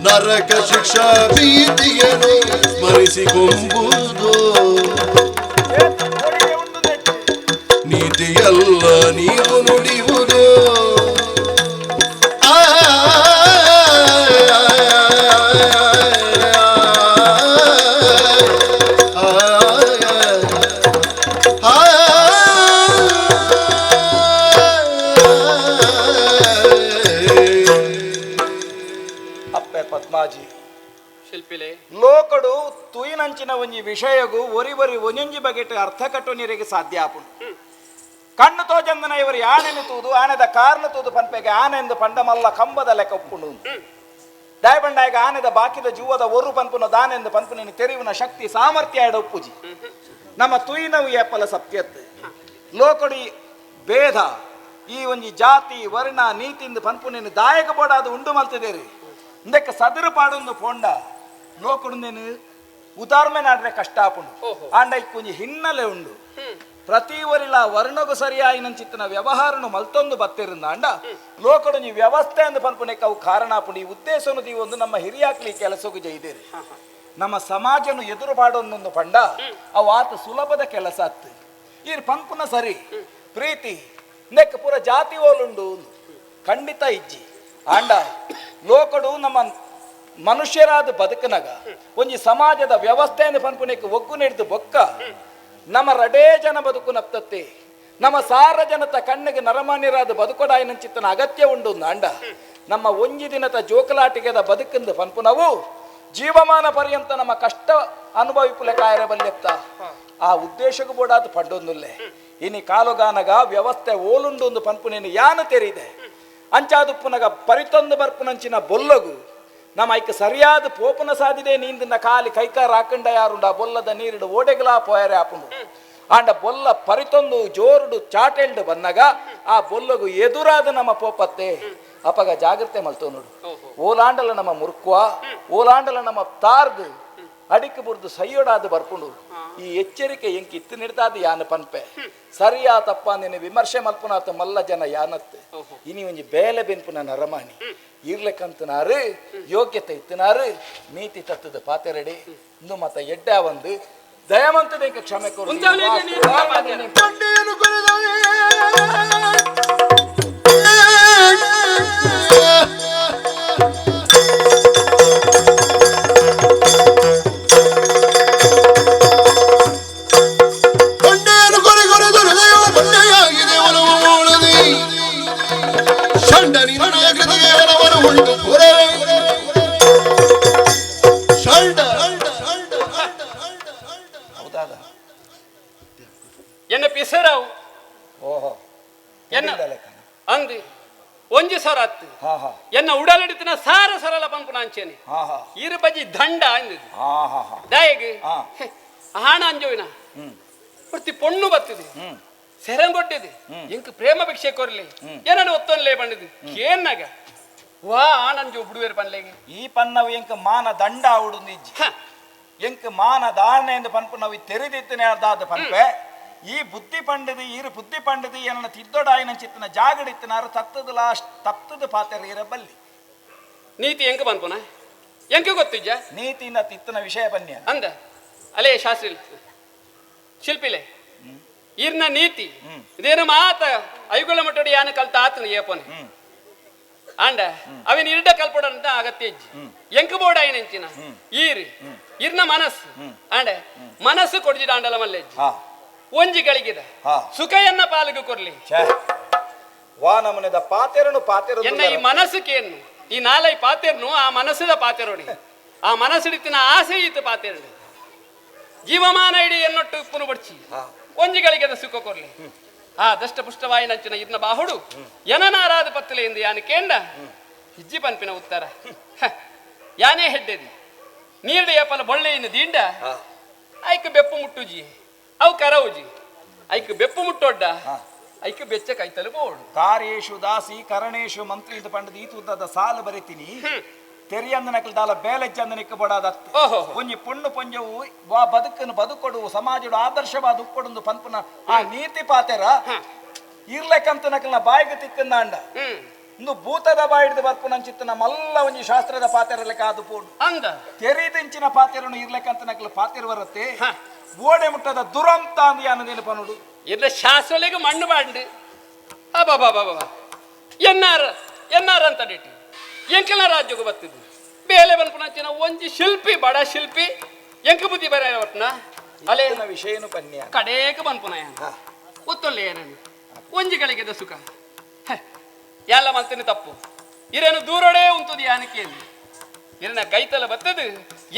ನರಕ ಶಿಕ್ಷಾ ಭೀತಿಯನ್ನು ಸ್ಮರಿಸಿಕೊಂಬುದು, ನೀತಿಯಲ್ಲ ನೀವು ನುಡಿಯುವುದು. ಅಪ್ಪೆ ಪದ್ಮಾಜಿ ಶಿಲ್ಪಿಲೆ ಲೋಕಡು ತುಯಿನಂಚಿನ ಒಂಜಿ ವಿಷಯಗು ಒರಿ ಒರಿ ಒಂಜೊಂಜಿ ಬಗೆಟ್ ಅರ್ಥ ಕಟ್ಟುನೀರಿಗೆ ಸಾಧ್ಯ ಆಪುಂಡು. ಕಣ್ಣು ತೋಜಂದನ ಇವರು ಯಾನೆನು ತೂದು ಆನೆದ ಕಾರ್ನ ತೂದು ಪನ್ಪೆಗೆ ಆನೆಂದು ಪಂಡಮಲ್ಲ ಕಂಬದ ಲೆಕ್ಕ ಉಪ್ಪುಂಡು. ದಾಯಬಂಡಾಯಗ ಆನೆದ ಬಾಕಿದ ಜೂವದ ಒರು ಪನ್ಪುನ ದಾನೆಂದು ಪನ್ಪುನ ತೆರಿವಿನ ಶಕ್ತಿ ಸಾಮರ್ಥ್ಯ ಎಡ ಉಪ್ಪುಜಿ. ನಮ್ಮ ತುಯಿನವು ಏಪಲ ಸತ್ಯತ್ ಲೋಕಡು ಈ ಭೇದ ಈ ಒಂಜಿ ಜಾತಿ ವರ್ಣ ನೀತಿಂದು ಪನ್ಪುನೇನು ದಾಯಕ ಬೋಡಾದ ಉಂಡು ಮಲ್ತಿದೇರಿ. ಇಂದಕ್ಕೆ ಸದರು ಪಾಡೊಂದು ಪೋಂಡ ಲೋಕಡು ನೇನು ಉದಾಹರಣೆ ನಾಡ್ರೆ ಕಷ್ಟ ಆಪುಂಡು. ಆಂಡ ಇಕ್ಕೊಂಜಿ ಹಿನ್ನೆಲೆ ಉಂಡು. ಪ್ರತಿ ಒರಿಲ ವರ್ಣಗು ಸರಿಯಾಯಿನಂಚಿತ್ತಿನ ವ್ಯವಹಾರನು ಮಲ್ತೊಂದು ಬತ್ತಿರಂದ ಅಂಡ ಲೋಕಡು ನೀ ವ್ಯವಸ್ಥೆ ಅಂದು ಪನ್ಪುನೆಕ್ ಅವು ಕಾರಣ ಆಪುಂಡು. ಈ ಉದ್ದೇಶನು ಒಂದು ನಮ್ಮ ಹಿರಿಯಾಕ್ಲಿ ಕೆಲಸಕ್ಕೂ ಜೈದೇರಿ. ನಮ್ಮ ಸಮಾಜನು ಎದುರು ಪಾಡೊಂದೊಂದು ಪಂಡ ಅವು ಆತ ಸುಲಭದ ಕೆಲಸ ಅತ್ತು. ಈ ಪಂಪುನ ಸರಿ ಪ್ರೀತಿ ನೆಕ್ ಪೂರ ಜಾತಿ ಓಲುಂಡು ಖಂಡಿತ ಇಜ್ಜಿ. ಆಂಡ ಲೋಕಡು ನಮ್ಮ ಮನುಷ್ಯರಾದ ಬದುಕನಗ ಒಂಜಿ ಸಮಾಜದ ವ್ಯವಸ್ಥೆಯನ್ನು ಪನ್ಪುನೆಕ್ ಒಗ್ಗು ನಡೆದು ಬೊಕ್ಕ ನಮ್ಮ ರಡೇ ಜನ ಬದುಕು ನಪ್ತತ್ತೆ. ನಮ್ಮ ಸಾರ ಜನತ ಕಣ್ಣಿಗೆ ನರಮಾನ್ಯರಾದ ಬದುಕೊಡಾಯನಂಚಿತ್ತನ ಅಗತ್ಯ ಉಂಡು. ಅಂಡ ನಮ್ಮ ಒಂಜಿ ದಿನದ ಜೋಕಲಾಟಿಗೆದ ಬದುಕಂದು ಪನ್ಪುನವು ಜೀವಮಾನ ಪರ್ಯಂತ ನಮ್ಮ ಕಷ್ಟ ಅನುಭವಿಪುಲೆ ಕಾಯರ ಬಲ್ಲೆತ್ತ ಆ ಉದ್ದೇಶಕ್ಕೂ ಬೋಡಾದ ಪಂಡೊಂದುಲ್ಲೆ. ಇನಿ ಕಾಲುಗಾನಗ ವ್ಯವಸ್ಥೆ ಓಲುಂಡು ಒಂದು ಪನ್ಪುನೇನು ಯಾನ ತೆರಿದೆ ಅಂಚಾದುಪ್ಪುನಗ ಪರಿತೊಂದು ಬರ್ಪುನಂಚಿನ ಬೊಲ್ಲಗು ನಮ್ಮ ಐಕ ಸರಿಯಾದ ಪೋಪನ ಸಾಧಿದೆ ನೀಂದಿನ ಕಾಲಿ ಕೈಕಾರ ಹಾಕಂಡ ಯಾರುಂಡ ಆ ಬೊಲ್ಲದ ನೀರಿಡು ಓಡೆಗಲಾ ಪೋಯರೆ ಆಪುಂಡು. ಆಂಡ ಬೊಲ್ಲ ಪರಿತೊಂದು ಜೋರುಡು ಚಾಟೆಲ್ಡು ಬಂದಾಗ ಆ ಬೊಲ್ಲಗು ಎದುರಾದ ನಮ್ಮ ಪೋಪತ್ತೆ ಅಪಗ ಜಾಗ್ರತೆ ಮಲ್ತೋ ನೋಡು. ಓಲಾಂಡಲ ನಮ್ಮ ಮುರುಕ್ವ ಓಲಾಂಡಲ ನಮ್ಮ ತಾರ್ದು ಅಡಿಕೆ ಬುರ್ದು ಸೈಯೊಡಾದ ಬರ್ಪುಂಡು. ಈ ಎಚ್ಚರಿಕೆ ಎಂಕ್ ಇತ್ತು ನಿಡ್ದಾದ ಯಾನ ಪನ್ಪೆ ಸರಿಯಾ ತಪ್ಪ ನಿನ್ನ ವಿಮರ್ಶೆ ಮಲ್ಪುನಾತ ಮಲ್ಲ ಜನ ಯಾನತ್ತೆ. ಇನಿ ಒಂಜಿ ಬೇಲೆ ಬೆನ್ಪುನ ನರಮಾಣಿ ಇರ್ಲೆಕ್ಕಂತನಾರು ಯೋಗ್ಯತೆ ಇತ್ತನಾರು ನೀತಿ ತತ್ತದ ಪಾತೆರಡಿ ಇಂದು ಮತ ಎಡ್ಡ ಒಂದು ದಯಮಂತದ ಕ್ಷಮೆ ಕೊರು. ಬಂಡೆಯನ್ನು ಕೊರೆಗೊರೆದು ಹೃದಯವು ಬಂಡೆಯಾಗಿದೆ ಒಲವು ಮೂಳದೆ. ಷಂಡ ನಿನ್ನ ಕೃತಿಗೆ ಒಲವನ್ನು ಉಂಟು ಪುರವೇ. ಷಂಡ. ಹೌದಾ? ಎನ್ನ ಅಂದು ಒಂಜಿ ಸೊರ ಅತ್ತು. ಹಾ ಹಾ. ಎನ್ನ ಉಡಲಿಡಿತಿನ ಸಾರ ಸರಳ ಪಂಪುನ ಅಂಚೇನೆ. ಹಾ ಹಾ. ಇರು ಬಜಿ ದಂಡ ಅಂದಿದ್ದು. ಹಾ ಹಾ ಹಾ. ದಾಯೆಗ್ ಹಾ. ಹಾಣ ಅಂಜೋವಿನ ಪ್ರತಿ ಪೊಣ್ಣು ಬತ್ತಿದೆ, ಸೆರಂಗೊಟ್ಟಿದೆ, ಇಂಕ್ ಪ್ರೇಮ ಭಿಕ್ಷೆ ಕೊರ್ಲಿ ಏನನ್ನು ಒತ್ತೊನ್ಲೇ ಬಂದಿದ್ದು ಕೇನ್ನಾಗ ವಾ ಆನಂಜು ಬಿಡುವೇರು ಪನ್ಲೆಗೆ. ಈ ಪನ್ನವು ಎಂಕ್ ಮಾನ ದಂಡ ಆವುಡುಂದು ಇಜ್ಜಿ. ಎಂಕ್ ಮಾನ ದಾರಣೆ ಎಂದು ಪನ್ಪು ನಾವು ತೆರೆದಿತ್ತನೆ ಅರ್ಧಾದ ಪನ್ಪೆ. ಈ ಬುದ್ಧಿ ಪಂಡದು ಈರು ಬುದ್ಧಿ ಪಂಡದು ಏನನ್ನ ತಿದ್ದೊಡಾಯಿನ ಚಿತ್ತನ ಜಾಗಡಿತ್ತನಾರು ತತ್ತದ ಲಾಸ್ಟ್ ತತ್ತದ ಪಾತೆರ ಇರಬಲ್ಲಿ. ನೀತಿ ಎಂಕ್ ಪನ್ಪುನ ಎಂಕ್ ಗೊತ್ತಿಜ್ಜ? ನೀತಿಯಿಂದ ತಿತ್ತನ ವಿಷಯ ಬನ್ನಿ ಅಂದ ಅಲೇ ಶಾಸ್ತ್ರಿ ಶಿಲ್ಪಿಲೆ ಈರ್ನ ನೀತಿ ಇದೇನು ಮಾತ ಐಗುಳ ಮಟ್ಟಡಿ ಯಾನ ಕಲ್ತ ಆತನ ಏಪನೆ ಆಂಡ ಅವಿನ ಇರ್ಡ ಕಲ್ಪಡಂತ ಅಗತ್ಯ ಇಜ್ಜಿ. ಎಂಕ್ ಬೋಡ ಐನೆಂಚಿನ ಈರ್ ಇರ್ನ ಮನಸ್ಸು ಆಂಡ ಮನಸ್ಸು ಕೊಡ್ಜಿಡ ಆಂಡಲ ಮಲ್ಲೆಜ್ಜಿ. ಹಾ. ಒಂಜಿ ಗಳಿಗಿದ ಹಾ. ಸುಖಯನ್ನ ಪಾಲಿಗೆ ಕೊರ್ಲಿ. ಛೇ ವಾ ನಮನೆದ ಪಾತೆರನು ಪಾತೆರ. ಎನ್ನ ಈ ಮನಸ್ಸುಕೇನು ಈ ನಾಲೈ ಪಾತೆರ್ನು ಆ ಮನಸ್ಸದ ಪಾತೆರೋಡಿ ಆ ಮನಸ್ಸಿಡಿತಿನ ಆಸೆ ಈತ ಪಾತೆರಡು ಜೀವಮಾನ ಇಡೀ ಎನ್ನೊಟ್ಟು ಉಪ್ಪುನು ಬಡ್ಚಿ ಒಂಜಿಗಳಿಗೆ ಸುಖ ಕೊರ್ಲಿ. ಆ ದಷ್ಟ ಪುಷ್ಟವಾಯಿನಂಚಿನ ಇರ್ನ ಬಾಹುಡು ಎನನಾರಾದ ಪತ್ತಲೆ ಎಂದು ಯಾನು ಕೇಂಡ ಹಿಜ್ಜಿ ಪನ್ಪಿನ ಉತ್ತರ. ಹ, ಯಾನೇ ಹೆಡ್ಡೆದಿ ನೀರ್ಡ ಏಪಲ ಬೊಳ್ಳೆಯನ್ನು ದಿಂಡ ಐಕ್ ಬೆಪ್ಪು ಮುಟ್ಟುಜಿ ಅವು ಕರವುಜಿ ಐಕ್ ಬೆಪ್ಪು ಮುಟ್ಟೊಡ್ಡ ಐಕ್ ಬೆಚ್ಚ ಕೈತಲು ಬೋಡು. ಕಾರ್ಯೇಶು ದಾಸಿ ಕರಣೇಶು ಮಂತ್ರಿ ಇಂದ ಪಂಡದ ಈ ತುದ್ದದ ಸಾಲು ಬರಿತೀನಿ ತೆರಿಯಂದನಕಲ್ ದಾಲ ಬೇಲೆಜ್ಜಂದನಿಕ್ಕ ಬಡಾದತ್ತು. ಓಹೋ. ಒಂಜಿ ಪೊಣ್ಣು ಪೊಂಜವು ವಾ ಬದುಕನ್ನು ಬದುಕೊಡು ಸಮಾಜಡು ಆದರ್ಶವಾದ ಉಪ್ಪೊಡೊಂದು ಪನ್ಪುನ ಆ ನೀತಿ ಪಾತೆರ ಇರ್ಲೆಕ್ಕಂತ ನಕಲ್ನ ಬಾಯಿಗೆ ತಿಕ್ಕಂದಾಂಡ ಇಂದು ಭೂತದ ಬಾಯಿಡ್ದು ಬರ್ಪುನಂಚಿತ್ತನ ಮಲ್ಲ ಒಂಜಿ ಶಾಸ್ತ್ರದ ಪಾತೆರಲೆಕ್ಕ ಅದು ಪೋಡು. ಅಂದ ತೆರಿದಿಂಚಿನ ಪಾತೆರನು ಇರ್ಲೆಕ್ಕಂತ ನಕಲ್ ಪಾತೆರ ಬರುತ್ತೆ. ಹ. ಓಡೆ ಮುಟ್ಟದ ದುರಂತ ಅಂದ ಯಾನದೇನು ಪನುಡು. ಇಲ್ಲ ಶಾಸ್ತ್ರಲಿಗೆ ಮಣ್ಣು ಬಾಂಡು ಅಬ್ಬಾ ಎನ್ನಾರ ಎನ್ನಾರ ಅಂತ ಡಿಟ್ಟು ಎಂಕಲ ರಾಜ್ಯಕ್ಕೆ ಬತ್ತಿದ್ದು ಬೇಲೆ ಬನ್ಪುನಂಚಿನ ಒಂಜಿ ಶಿಲ್ಪಿ ಬಡ ಶಿಲ್ಪಿ ಎಂಕ ಬುದ್ಧಿ ಬರ ಒಟ್ನ ಅಲೆ. ಇತ್ತಿನ ವಿಷಯನು ಪನ್ಯ. ಕಡೇಕ ಬನ್ಪುನ ಯಾನ ಒತ್ತೊಲ್ಲೆ ಏನನು ಒಂಜಿ ಗಳಿಗೆದ ಸುಖ. ಹ, ಎಲ್ಲ ಮಲ್ತಿನ ತಪ್ಪು ಇರೇನು ದೂರೊಡೆ ಉಂತುದು ಯಾನಕೇನು ಇರನ ಕೈತಲ ಬತ್ತದು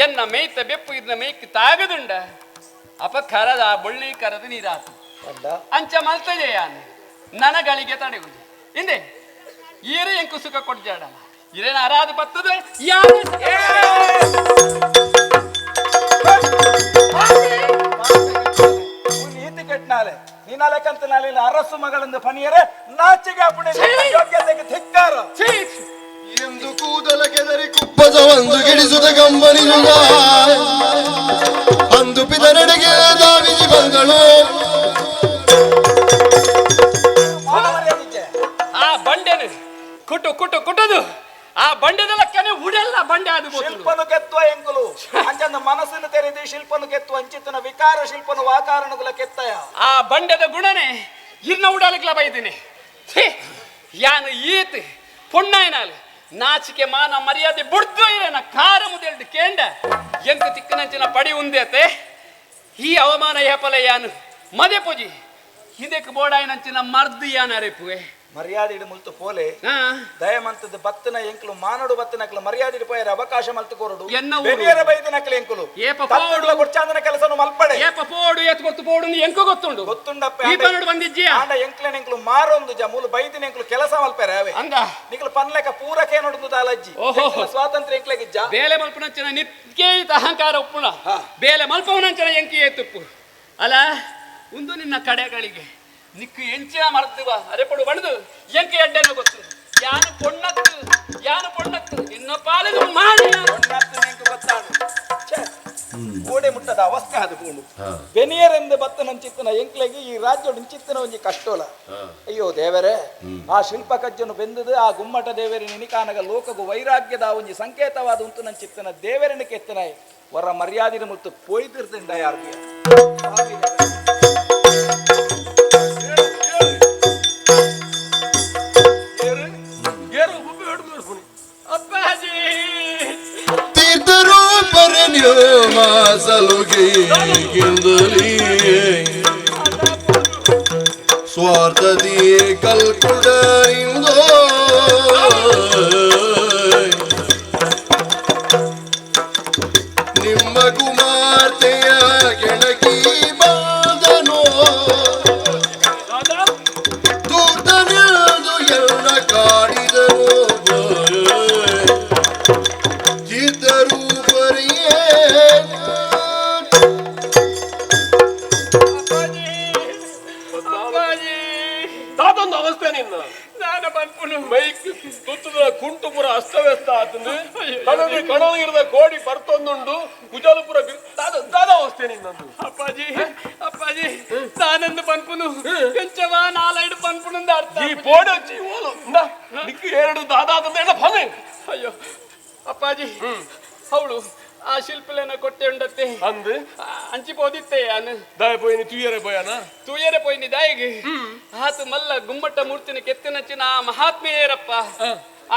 ಎನ್ನ ಮೇಯ್ತ ಬೆಪ್ಪು ಇದನ್ನ ಮೇಯ್ಕ್ ತಾಗದುಂಡ ಅಪ ಕರದ ಆ ಬೊಳ್ಳಿ ಕರದ ನೀರಾತು. ಪಂಡ. ಅಂಚ ಮಲ್ತದೆ ಯಾನ್ ನನಗಳಿಗೆ ತಡೆಯುವುದು ಹಿಂದೆ ಈರು ಎಂಕು ಸುಖ ಕೊಡ್ಜಾಡಲ್ಲ ಇರೇನ ಅರಾದ ಬತ್ತದ ಯಾರು. ನೀತಿ ಕೆಟ್ಟನಾಲೆ ನೀನಾಲೆಕಂತ ನಾಳೆ ಅರಸು ಮಗಳಿಂದ ಪನಿಯರೆ ನಾಚಿಗೆ ಅಪ್ಪಣೆ ಯೋಗ್ಯತೆಗೆ ಧಿಕ್ಕಾರ. ಛೀ! ಎಂದು ಕೂದಲ ಕೆದರಿ ಕುಪ್ಪಸ ಒಂದು ಗಿಡಿಸುತ್ತ ಕಂಬನಿಸುತ್ತ ಅಂದು ಪಿತರೆಡೆಗೆ ಧಾವಿಸಿ ಬಂದಳು. ಮಾನ ಮರ್ಯಾದಿಗೆ. ಆ ಬಂಡೆನು ಕುಟು ಕುಟು ಕುಟುದು ಆ ಬಂಡೆದೆಲ್ಲ ಕೆನೆ ಉಡೆಲ್ಲ ಬಂಡೆ ಅದು ಬೋತುಂಡು. ಶಿಲ್ಪನು ಕೆತ್ತುವ ಎಂಕುಲು ಅಂಚಂದ ಮನಸ್ಸನ್ನು ತೆರೆದು ಶಿಲ್ಪನು ಕೆತ್ತುವ ಅಂಚಿತನ ವಿಕಾರ ಶಿಲ್ಪನು ವಾಕಾರಣಗುಲ ಕೆತ್ತಯ. ಆ ಬಂಡೆದ ಗುಣನೆ ಇರ್ನ ಉಡಾಲಿಕ್ಲ ಬೈದಿನಿ. ಛೀ! ಯಾನು ಈತ್ ಪೊಣ್ಣಾಯನಾಲ್ ನಾಚಿಕೆ ಮಾನ ಮರ್ಯಾದೆ ಬುಡ್ದು ಇರೇನ ಕಾರ ಮುದೆಲ್ಡು ಕೇಂಡ ಎಂತ ತಿಕ್ಕನಂಚಿನ ಪಡಿ ಉಂದೇತೆ ಈ ಅವಮಾನ ಏಪಲ ಯಾನು ಮದೆ ಪೂಜಿ ಹಿಂದಕ್ಕೆ ಬೋಡಾಯನಂಚಿನ ಮರ್ದು ಯಾನ ಅರೆಪುವೆ. ಮರ್ಯಾದೆ ಇಡು ಮುಲ್ತು ಪೋಲೆ. ಹಾ. ದಯಮಂತದ ಬತ್ತನ ಎಂಕುಲು ಮಾನಡು ಬತ್ತನಕ್ಲು ಮರ್ಯಾದೆ ಇಡು ಪೋಯರ ಅವಕಾಶ ಮಲ್ತು ಕೋರುಡು. ಎನ್ನ ಊರು. ಬೆನಿಯರ ಬೈದಿನಕ್ಲು ಎಂಕುಲು ಏಪ ತತ್ತುಡ್ಲ ಗುಡ್ಚಾಂದನ ಕೆಲಸನು ಮಲ್ಪಡೆ. ಏಪ ಪೋಡು ಏತ್ ಗೊತ್ತು ಪೋಡು ಎಂಕು ಗೊತ್ತುಂಡು. ಗೊತ್ತುಂಡಪ್ಪ. ಈ ಪನ್ನಡು ಬಂದಿಜ್ಜಿಯಾ? ಆಂಡ ಎಂಕ್ಲೆನ ಎಂಕ್ಲು ಮಾರೊಂದು ಜ ಮೂಲು ಬೈದಿನ ಎಂಕ್ಲು ಕೆಲಸ ಮಲ್ಪೆರೆ ಅವೇ. ಅಂದ. ನಿಕ್ಲು ಪನ್ಲೆಕ ಪೂರಕೆ ನೋಡುದು ದಾಲಜ್ಜಿ. ಓಹೋ. ಎಂಕ್ಲ ಸ್ವಾತಂತ್ರ್ಯ ಎಂಕ್ಲೆಗಿಜ್ಜ. ಬೇಲೆ ಮಲ್ಪನಂಚಿನ ನಿತ್ಯೇತ ಅಹಂಕಾರ ಉಪ್ಪುಣ ಬೇಲೆ ಮಲ್ಪವನಂಚಿನ ಎಂಕಿ ಏತುಪ್ಪು ಅಲ್ಲ ಒಂದು ನಿನ್ನ ಕಡೆಗಳಿಗೆ ನಿಕ್ಕು ಎಂಚಿನ ಮರ್ದುವ ಅರೆಪಡು ಬಣದು ಎಂಕಿ ಎಡ್ಡೆನ ಗೊತ್ತು ಯಾನು ಪೊಣ್ಣತ್ತು ಯಾನು ಪೊಣ್ಣತ್ತು ನಿನ್ನ ಪಾಲಿಗೆ ಮಾಡಿ ಯಾನು. ಪೊಣ್ಣತ್ತು ನಿಂಕು ಗೊತ್ತಾಡು. ಛೆ, ಗೋಡೆ ಮುಟ್ಟದ ಅವಸ್ಥೆ ಅದು ಪೂಂಡು ಬೆನಿಯರೆಂದು ಬತ್ತನ ಎಂಕ್ಲೆಗೆ ಈ ರಾಜ್ಯಡು ಚಿತ್ತನ ಒಂಜಿ ಕಷ್ಟೋಲ. ಅಯ್ಯೋ ದೇವರೇ, ಆ ಶಿಲ್ಪ ಕಜ್ಜನು ಬೆಂದದು ಆ ಗುಮ್ಮಟ ದೇವರಿ ನಿನಿಕಾನಗ ಲೋಕಗು ವೈರಾಗ್ಯದ ಒಂಜಿ ಸಂಕೇತವಾದ ಉಂತು ನಂಚಿತ್ತನ ದೇವರನ ಕೆತ್ತನ ವರ ಮರ್ಯಾದಿನ ಮುತ್ತು ಪೊಯ್ದಿರ್ದಿಂಡ ಯಾರಿಗೆ. ಅಪ್ಪಾಜಿ. ತೀರ್ಥರೂಪರ ಸಲುಗೆ ಸ್ವಾರ್ಥದಿ ಕಲ್ಕುಡರಿಂದೋ ನಿಮ್ಮ ಕುಮಾರ್ತೆಯ ಕೆಣಕಿ ಬಾದನೋ ದೂತನಿಂದ. ಅವಸ್ಥೆ ನಿನ್ನ ನಾನು ಪನ್ಪುನು ಮೈಕ್ ತುತ್ತದ ಕುಂಟು ಪುರ ಅಸ್ತವ್ಯಸ್ತ ಆತಂದು ಕಣದು ಕಣಗಿರದ ಕೋಡಿ ಬರ್ತೊಂದುಂಡು ಕುಜಾಲುಪುರ ದಾದ ದಾದ ಅವಸ್ಥೆ ನಿನ್ನದು. ಅಪ್ಪಾಜಿ, ಅಪ್ಪಾಜಿ, ತಾನಂದು ಪನ್ಪುನು ಎಂಚವಾ ನಾಲೈಡು ಪನ್ಪುನು ಅರ್ಥ. ಈ ಪೋಡೆ వచ్చి ಓಲು ಇಂದ ನಿಕ್ಕು ಎರಡು ದಾದಾ ಆತಂದ ಎಣ್ಣ ಫನೆ. ಅಯ್ಯೋ ಅಪ್ಪಾಜಿ, ಅವಳು ಆ ಶಿಲ್ಪಿಲೇನ ಕೊಟ್ಟೆ ಉಂಡತ್ತೆ. ಅಂದು ಅಂಚಿ ಪೋದಿತ್ತೆ ಯಾನು. ದಾಯ ಪೋಯಿನಿ ತುಯ್ಯರೆ ಪೋಯನ. ತೂಯರೆ ಪೋಯಿನಿ ದಾಯಿಗೆ ಆತು ಮಲ್ಲ ಗುಮ್ಮಟ ಮೂರ್ತಿನ ಕೆತ್ತಿನಚ್ಚಿನ ಆ ಮಹಾತ್ಮೆಯೇರಪ್ಪ.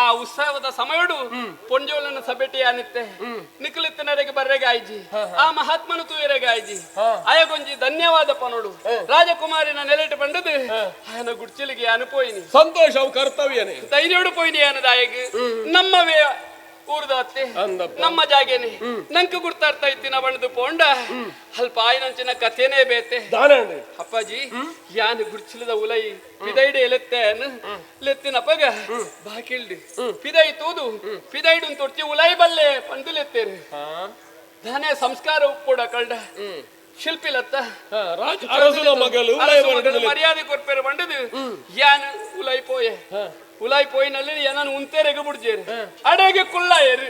ಆ ಉತ್ಸವದ ಸಮಯಡು ಪೊಂಜೋಲನ ಸಭೆಟಿ ಆನಿತ್ತೆ ನಿಖಲಿತ್ತನರೆಗೆ ಬರ್ರೆಗಾಯ್ಜಿ, ಆ ಮಹಾತ್ಮನು ತೂಯರೆಗಾಯ್ಜಿ. ಆಯಗೊಂಜಿ ಧನ್ಯವಾದ ಪನೋಡು ರಾಜಕುಮಾರಿನ ನೆಲೆಟು ಬಂಡದು ಆಯನ ಗುಡ್ಚಿಲಿಗೆ ಅನುಪೋಯಿನಿ. ಸಂತೋಷ ಅವು ಕರ್ತವ್ಯನೇ. ಧೈರ್ಯೋಡು ಪೋಯಿನಿ ಯಾನದಾಯಗ್ ನಮ್ಮವೇ ಊರ್ದಾತ್ತೆ. ಅಂದಪ್ಪ. ನಮ್ಮ ಜಾಗೇನೆ ನಂಗೆ ಗುರ್ತಾಡ್ತಾ ಇತ್ತಿನ ಬಣ್ಣದು ಪೋಂಡ ಅಲ್ಪ ಆಯ್ನಂಚಿನ ಕಥೆನೇ ಬೇತೆ. ದಾನಂడి. ಅಪ್ಪಾಜಿ, ಯಾನ್ ಗುಡ್ಚಿಲದ ಉಲೈ ಪಿದೈಡೆ ಎಲೆತ್ತೆ ಲೆತ್ತಿನ ಪಗ ಬಾಕಿಲ್ಡು ಪಿದೈ ತೂದು ಪಿದೈಡು ತೊಡ್ಚಿ ಉಲೈ ಬಲ್ಲೆ ಪಂದು ಲೆತ್ತೇರು. ದಾನೆ ಸಂಸ್ಕಾರ ಉಪ್ಪುಡ ಕಳ್ಡ ಶಿಲ್ಪಿಲತ್ತ. ರಾಜ ಅರಸುನ ಮಗಲು ಉಲೈ ಅರಸು ಮಗಲು ಬರಡಲೆ. ಮರ್ಯಾದೆ ಕೊರ್ಪೇರು ಬಂಡದು ಯಾನ್ ಉಲೈ ಪೋಯೆ. ಉಲೈ ಪೋಯಿನಲ್ಲಿ ಏನನ್ ಉಂತೇರೆಗೆ ಬುಡ್ಜೇರು ಅಡೆಗೆ ಕುಲ್ಲಾಯರು.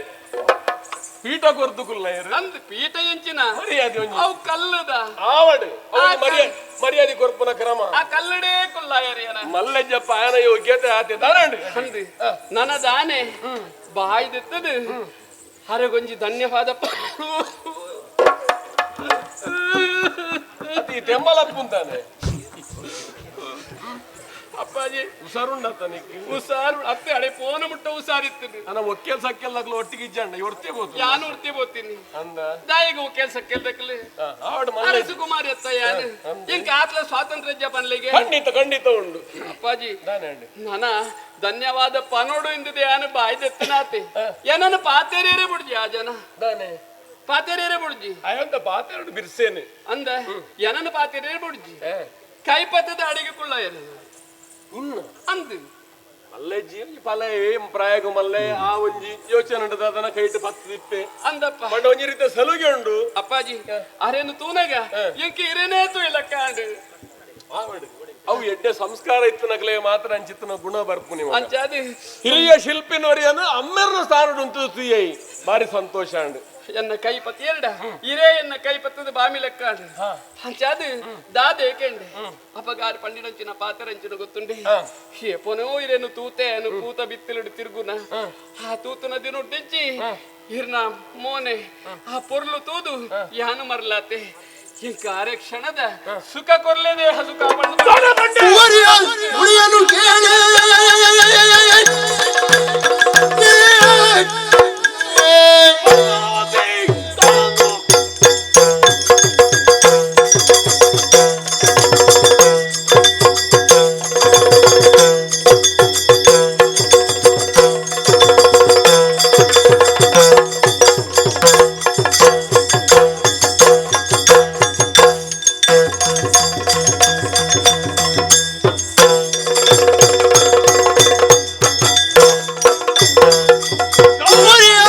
ಪೀಠ ಕೊರ್ದು ಕುಲ್ಲಯರು. ಅಂದ್ ಪೀಠ ಎಂಚಿನ ಮರ್ಯಾದೆ ಒಂಜಿ. ಅವು ಕಲ್ಲುದ. ಆವಡು ಮರ್ಯಾದೆ ಮರ್ಯಾದೆ ಕೊರ್ಪುನ ಕ್ರಮ. ಆ ಕಲ್ಲಡೇ ಕುಲ್ಲಾಯರು ಏನ. ಮಲ್ಲಜ್ಜಪ್ಪ ಆಯನ ಯೋಗ್ಯತೆ ಆತೆ ದಾನಂಡಿ. ಅಂದು ನನ್ನ ದಾನೆ ಬಾಯ್ದೆತ್ತದು ಹರಗೊಂಜಿ ಧನ್ಯವಾದ. ಈ ತೆಮ್ಮಲಪ್ಪುಂತಾನೆ. ಅಪ್ಪಾಜಿ, ಹುಷಾರುಂಡತ್ತ ನಿಕ್ಕು? ಹುಷಾರು ಅತ್ತೆ, ಅಡೆ ಫೋನ್ ಮುಟ್ಟ ಹುಷಾರಿತ್ತು. ನನ್ನ ಒಕ್ಕೆಲ್ ಸಕ್ಕೆಲ್ ಒಟ್ಟಿಗೆ ಇಜ್ಜಂಡ ಒರ್ತೆ ಬೋತು. ಯಾನು ಉರ್ತಿ ಬೋತೀನಿ. ಅಂದ. ದಾಯಿಗ ಒಕ್ಕೆಲ್ ಸಕ್ಕೆಲ್ ದಕ್ಕಲು. ಆವಡು ಮಲ್ಲ. ಅರಸು ಕುಮಾರಿ ಅತ್ತ ಯಾನು ಇಂಕ ಆತ್ಲ ಸ್ವಾತಂತ್ರ್ಯ ಪನ್ಲಿಗೆ. ಖಂಡಿತ ಖಂಡಿತ ಉಂಡು. ಅಪ್ಪಾಜಿ, ದಾನಂಡಿ. ನನ ಧನ್ಯವಾದ ಪನೋಡು ಇಂದದೆ ಯಾನು ಬಾಯ್ದೆತ್ತನಾತೆ ಏನನ್ನು ಪಾತೇರಿಯರೇ ಬಿಡ್ಜಿ ಆ ಜನ. ದಾನೆ. ಪಾತೇರಿಯರೇ ಬಿಡ್ಜಿ. ಅಯ್ಯಂತ ಪಾತೆರಡು ಬಿರ್ಸೇನೆ. ಅಂದ ಏನನ್ನು ಪಾತೇರಿಯರೇ ಬಿಡ್ಜಿ ಕೈ ಪತ್ತದ ಅಡಿಗೆ ಕುಳ್ಳ ಏನು. ಇನ್ನು ಅಂದು ಮಲ್ಲೆಜ್ಜಿ ಒಂಜಿ ಫಲ ಏ ಪ್ರಾಯಗ ಮಲ್ಲೆ ಆ ಒಂಜಿ ಯೋಚನೆ ಉಂಟು ಅದನ್ನ ಕೈಟ್ ಪತ್ತು ದಿಪ್ಪೆ. ಅಂದಪ್ಪ. ಬಟ್ ಒಂಜಿ ರೀತಿಯ ಸಲುಗೆ ಉಂಡು. ಅಪ್ಪಾಜಿ, ಅರೇನು ತೂನಗ ಎಂಕೆ ಇರೇನೇ ತೂ ಇಲ್ಲ ಕಾಂಡು. ಆವಡು ಅವು ಎಡ್ಡೆ ಸಂಸ್ಕಾರ ಇತ್ತು ನಕಲೆ ಮಾತ್ರ ಅಂಚಿತ್ತನ ಗುಣ ಬರ್ಪು ನೀವು. ಅಂಚಾದಿ ಹಿರಿಯ ಶಿಲ್ಪಿನವರಿಯನ್ನು ಅಮ್ಮೆರ್ನ ಸ್ಥಾನ ಉಂಟು ತುಯ್ಯೈ ಬಾರಿ ಸಂತೋಷ ಅಂಡು. ಎನ್ನ ಕೈ ಪತ್ತಿ ಎರಡ ಇರೇ ಎನ್ನ ಕೈ ಪತ್ತದ ಬಾಮಿ ಲೆಕ್ಕಾಂಡು. ಅಂಚಾದು ದಾದೆ ಕೆಂಡೆ ಅಪಗಾರ ಪಂಡಿನಂಚಿನ ಪಾತರಂಚಿನ ಗೊತ್ತುಂಡೆ ಏಪೋನೋ ಇರೇನು ತೂತೆ ಅನು ಪೂತ ಬಿತ್ತಿಲುಡು ತಿರುಗುನ ಆ ತೂತುನ ದಿನುಡ್ಡೆಂಚಿ ಇರ್ನ ಮೋನೆ ಆ ಪೊರ್ಲು ತೂದು ಯಾನು ಮರ್ಲಾತೆ ಈ ಕಾರ್ಯಕ್ಷಣದ ಸುಖ ಕೊರ್ಲೇದೆ ಹಸು ಕಾಪಣ್ಣು. ಉಳಿಯನು ಕೇಳಿ.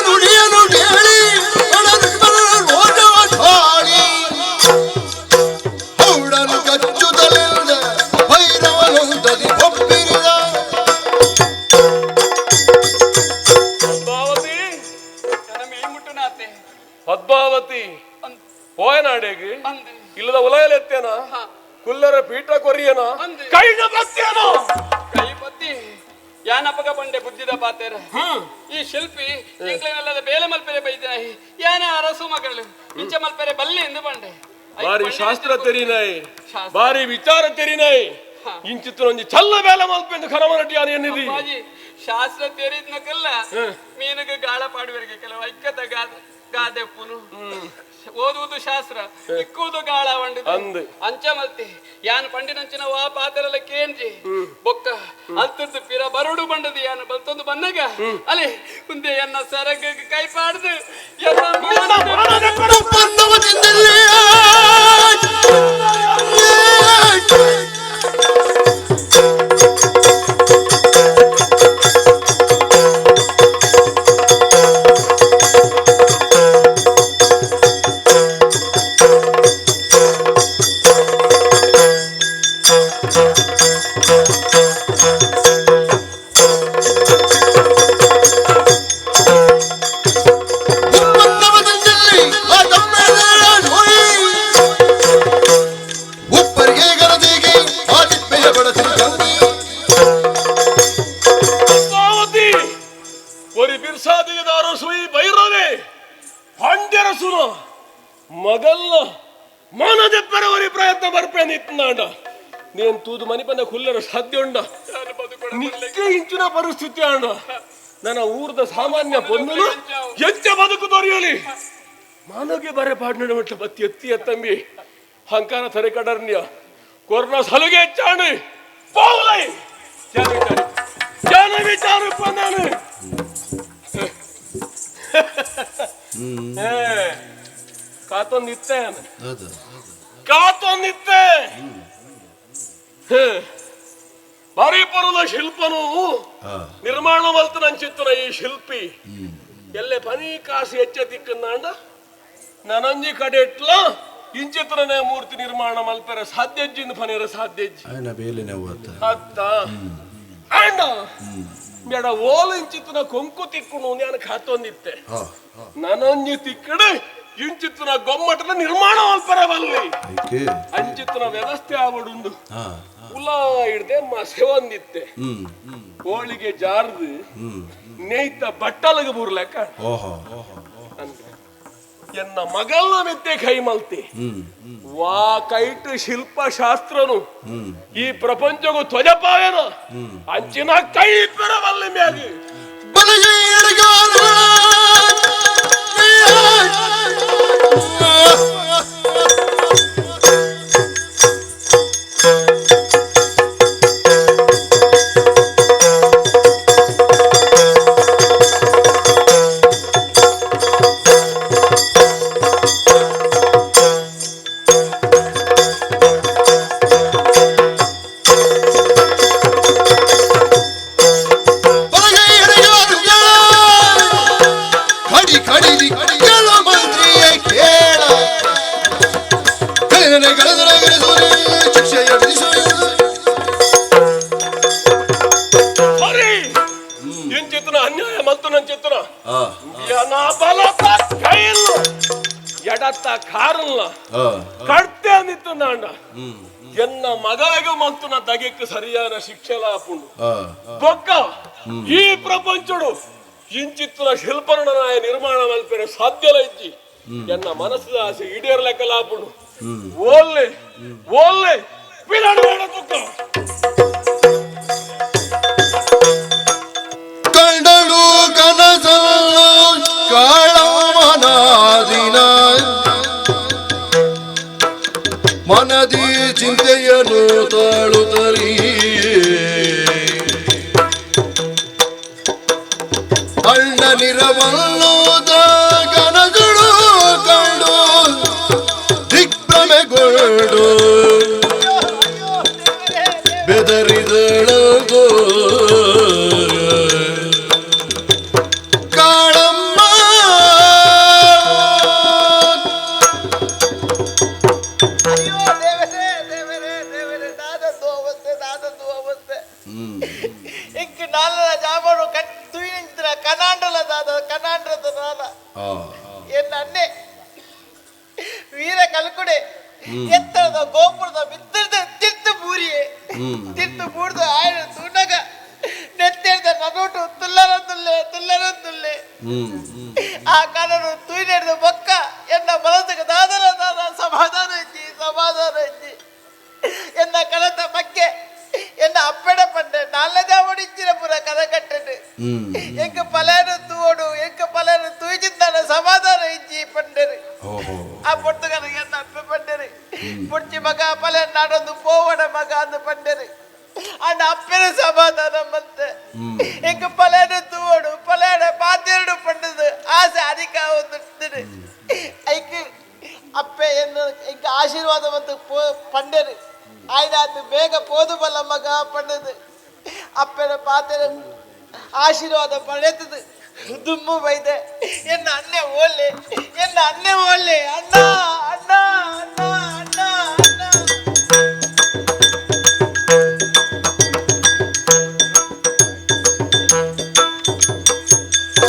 ನುಡಿಯನು ಕೇಳಿ ಹೌಡನು ಕಚ್ಚುತ್ತಲಿಲ್ಲ ಭೈರವನೊಂದದಿ ಒಪ್ಪಿರಿದ. ಪದ್ಮಾವತಿ. ಮುಟ್ಟುನಾತೆ. ಪದ್ಮಾವತಿ ಪೋಯನಾಡೆಗೆ ಅಂದು. ಇಲ್ಲದ ಉಲಯಲೆತ್ತೇನ ಕುಲ್ಲರ ಪೀಠ ಕೊರಿಯನ ಅಂದು. ಕೈನ ಬತ್ತೇನೋ. ಕೈ ಪತ್ತಿ ಯಾನಪಗ ಬಂಡೆ ಬುದ್ಧಿದ ಪಾತೇರ ಈ ಶಿಲ್ಪಿ ಇಂಕ್ಲೆನೆಲ್ಲದ ಬೇಲೆ ಮಲ್ಪೆರೆ ಬೈದಾಯಿ ಯಾನ ಅರಸು ಮಗಳು ಇಂಚ ಮಲ್ಪೆರೆ ಬಲ್ಲೆ ಎಂದು ಬಂಡೆ. ಬಾರಿ ಶಾಸ್ತ್ರ ತೆರಿನಾಯಿ. ಶಾಸ್ತ್ರ. ಬಾರಿ ವಿಚಾರ ತೆರಿನಾಯಿ. ಇಂಚಿತ್ತು ಒಂಜಿ ಚಲ್ಲ ಬೇಲೆ ಮಲ್ಪೆಂದು ಖರಮನಟಿ ಯಾನು ಎನ್ನಿದಿ. ಅಪ್ಪಾಜಿ, ಶಾಸ್ತ್ರ ತೆರಿದ್ನಕಲ್ಲ ಮೀನುಗೆ ಗಾಳ ಪಾಡುವರಿಗೆ ಕೆಲವು ಐಕ್ಯತ ಗಾದೆ ಗಾದೆ ಪುನು ಓದುವುದು ಶಾಸ್ತ್ರ ಇಕ್ಕುವುದು ಗಾಳ ವಂಡು. ಅಂದ್. ಅಂಚ ಮಲ್ತಿ ಯಾನ್ ಪಂಡಿನಂಚಿನ ವಾ ಪಾತ್ರಲ ಕೇಂಜಿ ಬೊಕ್ಕ ಅಲ್ತದ್ದು ಪಿರ ಬರುಡು ಬಂಡದು ಯಾನು ಬಲ್ತೊಂದು ಬನ್ನಗ ಅಲ್ಲಿ ಮುಂದೆ ಎನ್ನ ಸರಗ ಕೈ ಪಾಡ್ದು ಎನ್ನ ಪನ್ನವದಿಂದಲೇ ನೇನ್ ತೂದು ಮನಿ ಬಂದ ಕುಲ್ಲರ ಸಾಧ್ಯ ಉಂಡ ನಿಕ್ಕೆ ಇಂಚಿನ ಪರಿಸ್ಥಿತಿ ಅಣ್ಣ ನನ್ನ ಊರ್ದ ಸಾಮಾನ್ಯ ಪೊನ್ನಲು ಎಂಚ ಬದುಕು ದೊರೆಯಲಿ ಮಾನವ್ಗೆ ಬರೆ ಪಾಡ್ನ ಮಟ್ಟ ಬತ್ತಿ ಎತ್ತಿ ಎತ್ತಂಬಿ ಹಂಕಾರ ತರೆ ಕಡರ್ನ್ಯ ಕೊರ್ನ ಸಲುಗೆ ಹೆಚ್ಚಾಣು ಪೋಲೈ ಜನ ವಿಚಾರ ಜನ ವಿಚಾರ ನಾನು ಕಾತೊಂದಿತ್ತೆ ಕಾತೊಂದಿತ್ತೆ ಬಾರಿ ಪರುದ ಶಿಲ್ಪನು ನಿರ್ಮಾಣ ಮಲ್ತನಂಚಿತ್ತನ ಈ ಶಿಲ್ಪಿ ಎಲ್ಲೆ ಪನಿ ಕಾಸು ಹೆಚ್ಚ ತಿಕ್ಕಂದಾಂಡ ನನಂಜಿ ಕಡೆಟ್ಲ ಇಂಚಿತ್ರನೇ ಮೂರ್ತಿ ನಿರ್ಮಾಣ ಮಲ್ಪೆರ ಸಾಧ್ಯಜ್ಜಿಂದ ಪನಿರ ಸಾಧ್ಯಜ್ಜಿ ಆಯ್ನ ಬೇಲೆನೆ ಅವತ್ತ ಅತ್ತ ಅಂಡ ಬೇಡ ಓಲ ಇಂಚಿತ್ತನ ಕೊಂಕು ತಿಕ್ಕುನು ನಾನು ಕಾತೊಂದಿತ್ತೆ ನನಂಜಿ ತಿಕ್ಕಡೆ ಇಂಚಿತ್ತನ ಗೊಮ್ಮಟದ ನಿರ್ಮಾಣ ಮಲ್ಪೆರ ಬಲ್ಲಿ ಐಕೆ ಅಂಚಿತ್ತನ ವ್ಯವಸ್ಥೆ ಆವಡುಂಡು ಉಲ ಹಿಡ್ದೆ ಮಸೆ ಒಂದಿತ್ತೆ ಕೋಳಿಗೆ ಜಾರ್ದು ನೇಯ್ತ ಬಟ್ಟಲಗ ಬೂರ್ಲೆಕ್ಕ ಓಹೋ ಎನ್ನ ಮಗಲ್ನ ಮೆತ್ತೆ ಕೈ ಮಲ್ತಿ ವಾ ಕೈಟ್ ಶಿಲ್ಪ ಶಾಸ್ತ್ರನು ಈ ಪ್ರಪಂಚಗೂ ಧ್ವಜಪಾವೇನು ಅಂಚಿನ ಕೈ ಪೆರವಲ್ಲಿ ಮ್ಯಾಗ ಕಡಿ ಕಡಿದಿ ಕೇಳ ಮಂತ್ರಿಯೇ ಕೇಳ ಕಳೆದನೆ ಕಳೆದನೆ ಕರೆಸುವೆ ಶಿಕ್ಷೆಯ ವಿಧಿಸುವೆ. ಸರಿ ಎಂಚಿತ್ತನ ಅನ್ಯಾಯ ಮಲ್ತು ನಂಚಿತ್ತನ ಬಲತ ಕೈಲ್ಲ ಎಡತ್ತ ಕಾರಲ್ಲ ಕಡ್ತೆ ಅಂದಿತ್ತು ನಾಂಡ ಎನ್ನ ಮಗಳಿಗೆ ಮಲ್ತುನ ದಗೆಕ್ ಸರಿಯಾದ ಶಿಕ್ಷೆ ಲಾಪುಂಡು ಬೊಕ್ಕ ಈ ಪ್ರಪಂಚಡು ಇಂಚಿತ್ತನ ಶಿಲ್ಪರಣ ನಿರ್ಮಾಣ ಮಲ್ಪೆರೆ ಸಾಧ್ಯಲ ಇಜ್ಜಿ ಎನ್ನ ಮನಸ್ಸದ ಆಸೆ ಈಡೇರ್ಲೆಕ್ಕ ಲಾಪುಂಡು ಓಲ್ಲೆ ಓಲ್ಲೆ ಪಿರಡು ಬೇಡ ತುಕ್ಕ ಕಂಡಳು ಕನಸನ್ನು ಕಾಳಮನಾದಿನ ಮನದಿ ಚಿಂತೆಯನ್ನು ತಾಳುತ್ತರಿ ಅಣ್ಣ ನಿರವಲ್ಲೋದ ಕನಸಳು ಕಂಡು ದಿಗ್ಭ್ರಮೆಗೊಂಡು ಬೆದರಿದಳಗೋ ಕಾಳಮ್ಮ. ಅಯ್ಯೋ ದೇವರೇ ದೇವರೇ ದೇವರೇ, ದಾದದ್ದು ಅವಸ್ಥೆ ದಾದದ್ದು ಅವಸ್ಥೆ. ಇಂಕ್ ನಾಲ್ನ ಜಾಮರು ಕಟ್ ತುಯಿನಿಂತ್ರ ಕನಾಂಡಲ ದಾದ ಕನಾಂಡ್ರದ ನಾಲ ಎನ್ನ ಅನ್ನೆ ವೀರ ಕಲ್ಕುಡೆ ಎತ್ತರದ ಗೋಪುರದ ಬಿತ್ತರದ ತಿರ್ತು ಬೂರಿಯೆ ತಿರ್ತು ಬೂಡ್ದು ಆಯ್ನ ತುಣಗ ನೆತ್ತೆಡ್ದ ನಡುಟು ತುಲ್ಲರ ತುಲ್ಲೆ ತುಲ್ಲರ ತುಲ್ಲೆ ಆ ಕನನು ತುಯಿನೆಡ್ದ ಬೊಕ್ಕ ಎನ್ನ ಮನಸ್ಸಿಗೆ ದಾದರ ದಾದ ಸಮಾಧಾನ ಇಜ್ಜಿ ಸಮಾಧಾನ ಇಜ್ಜಿ. ಎನ್ನ ಕನತ ಬಗ್ಗೆ ಎನ್ನ ಅಪ್ಪೆಡ ಪಂಡೆ ನಾಲ್ನೇ ಒಡಿಚ್ಚಿನ ಪುರ ಕದ ಕಟ್ಟೆಡು ಎಂಕ ಪಲಾನು ತೂವಡು ಎಂಕ ಪಲಾನು ತೂಜಿದ್ದಾನ ಸಮಾಧಾನ ಇಜ್ಜಿ ಪಂಡೆರು. ಆ ಪೊರ್ತುಗನಿಗೆ ಎನ್ನ ಅಪ್ಪೆ ಪಂಡೆರು ಪುಡ್ಚಿ ಮಗ ಪಲ ನಾಡೊಂದು ಪೋವಡ ಮಗ ಅಂದು ಪಂಡೆರು. ಅಂಡ ಅಪ್ಪೆನ ಸಮಾಧಾನ ಬಂತೆ ಎಂಕ ಪಲಾನು ತೂವಡು ಪಲಾನ ಪಾತೆರಡು ಪಂಡದು ಆಸೆ ಅಧಿಕ ಒಂದು ಐಕ್ ಅಪ್ಪೆ ಎನ್ನ ಎಂಕ ಆಶೀರ್ವಾದ ಬಂತು ಪಂಡೆರು ಆಯ್ದಾತು ಬೇಗ ಪೋದು ಬಲ್ಲ ಮಗ ಪಂಡದು ಅಪ್ಪನ ಪಾತೆರ ಆಶೀರ್ವಾದ ಪಡೆತದು ದುಮ್ಮು ಬೈದೆ ಎನ್ನ ಅನ್ನೆ ಓಲೆ ಎನ್ನ ಅನ್ನೆ ಓಲೆ ಅಣ್ಣ ಅಣ್ಣ ಅಣ್ಣ ಅಣ್ಣ ಅಣ್ಣ.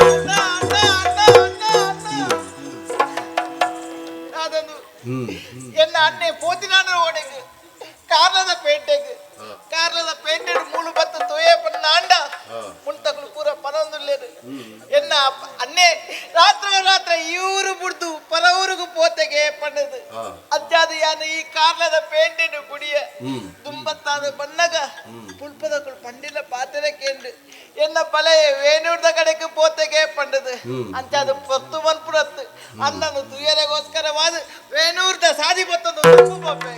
ಅಣ್ಣ ಅಣ್ಣ ಅಣ್ಣ ಅಣ್ಣ ಅಣ್ಣ. ಅದೊಂದು ಎನ್ನ ಅನ್ನೆ ಪೋತಿನಾನ ಓಡೆಗ್ ಕಾರ್ಲದ ಪೇಂಟೆಗ್ ಕಾರ್ಲದ ಪೇಂಟೆಡ್ ಮೂಲು ಬತ್ತ ತೋಯೆ ಪನ್ನ ಅಂಡ ಮುಲ್ತಕುಲು ಪೂರ ಪನೊಂದುಲ್ಲೇರು. ಎನ್ನ ಅನ್ನೆ ರಾತ್ರಿ ರಾತ್ರಿ ಈ ಊರು ಬುಡ್ದು ಪರ ಊರುಗು ಪೋತೆಗೆ ಪಣ್ಣದು ಅಜ್ಜಾದ ಯಾನ ಈ ಕಾರ್ಲದ ಪೇಂಟೆಡ್ ಗುಡಿಯ ದುಂಬತ್ತ ಪತ್ತಾದ ಬಣ್ಣಗ ಪುಲ್ಪದಕುಳು ಪಂಡಿನ ಪಾತ್ರೆ ಕೇಂದ್ರ ಎನ್ನ ಪಲೆಯ ವೇಣೂರ್ದ ಕಡೆಗೆ ಪೋತೆಗೆ ಪಂಡದು ಅಂಚ ಅದು ಪೊತ್ತು ಮನ್ಪುರತ್ತು ಅನ್ನನು ತುಯರೆಗೋಸ್ಕರವಾದ ವೇಣೂರ್ದ ಸಾದಿ ಬತ್ತದು ಪಪ್ಪೆ.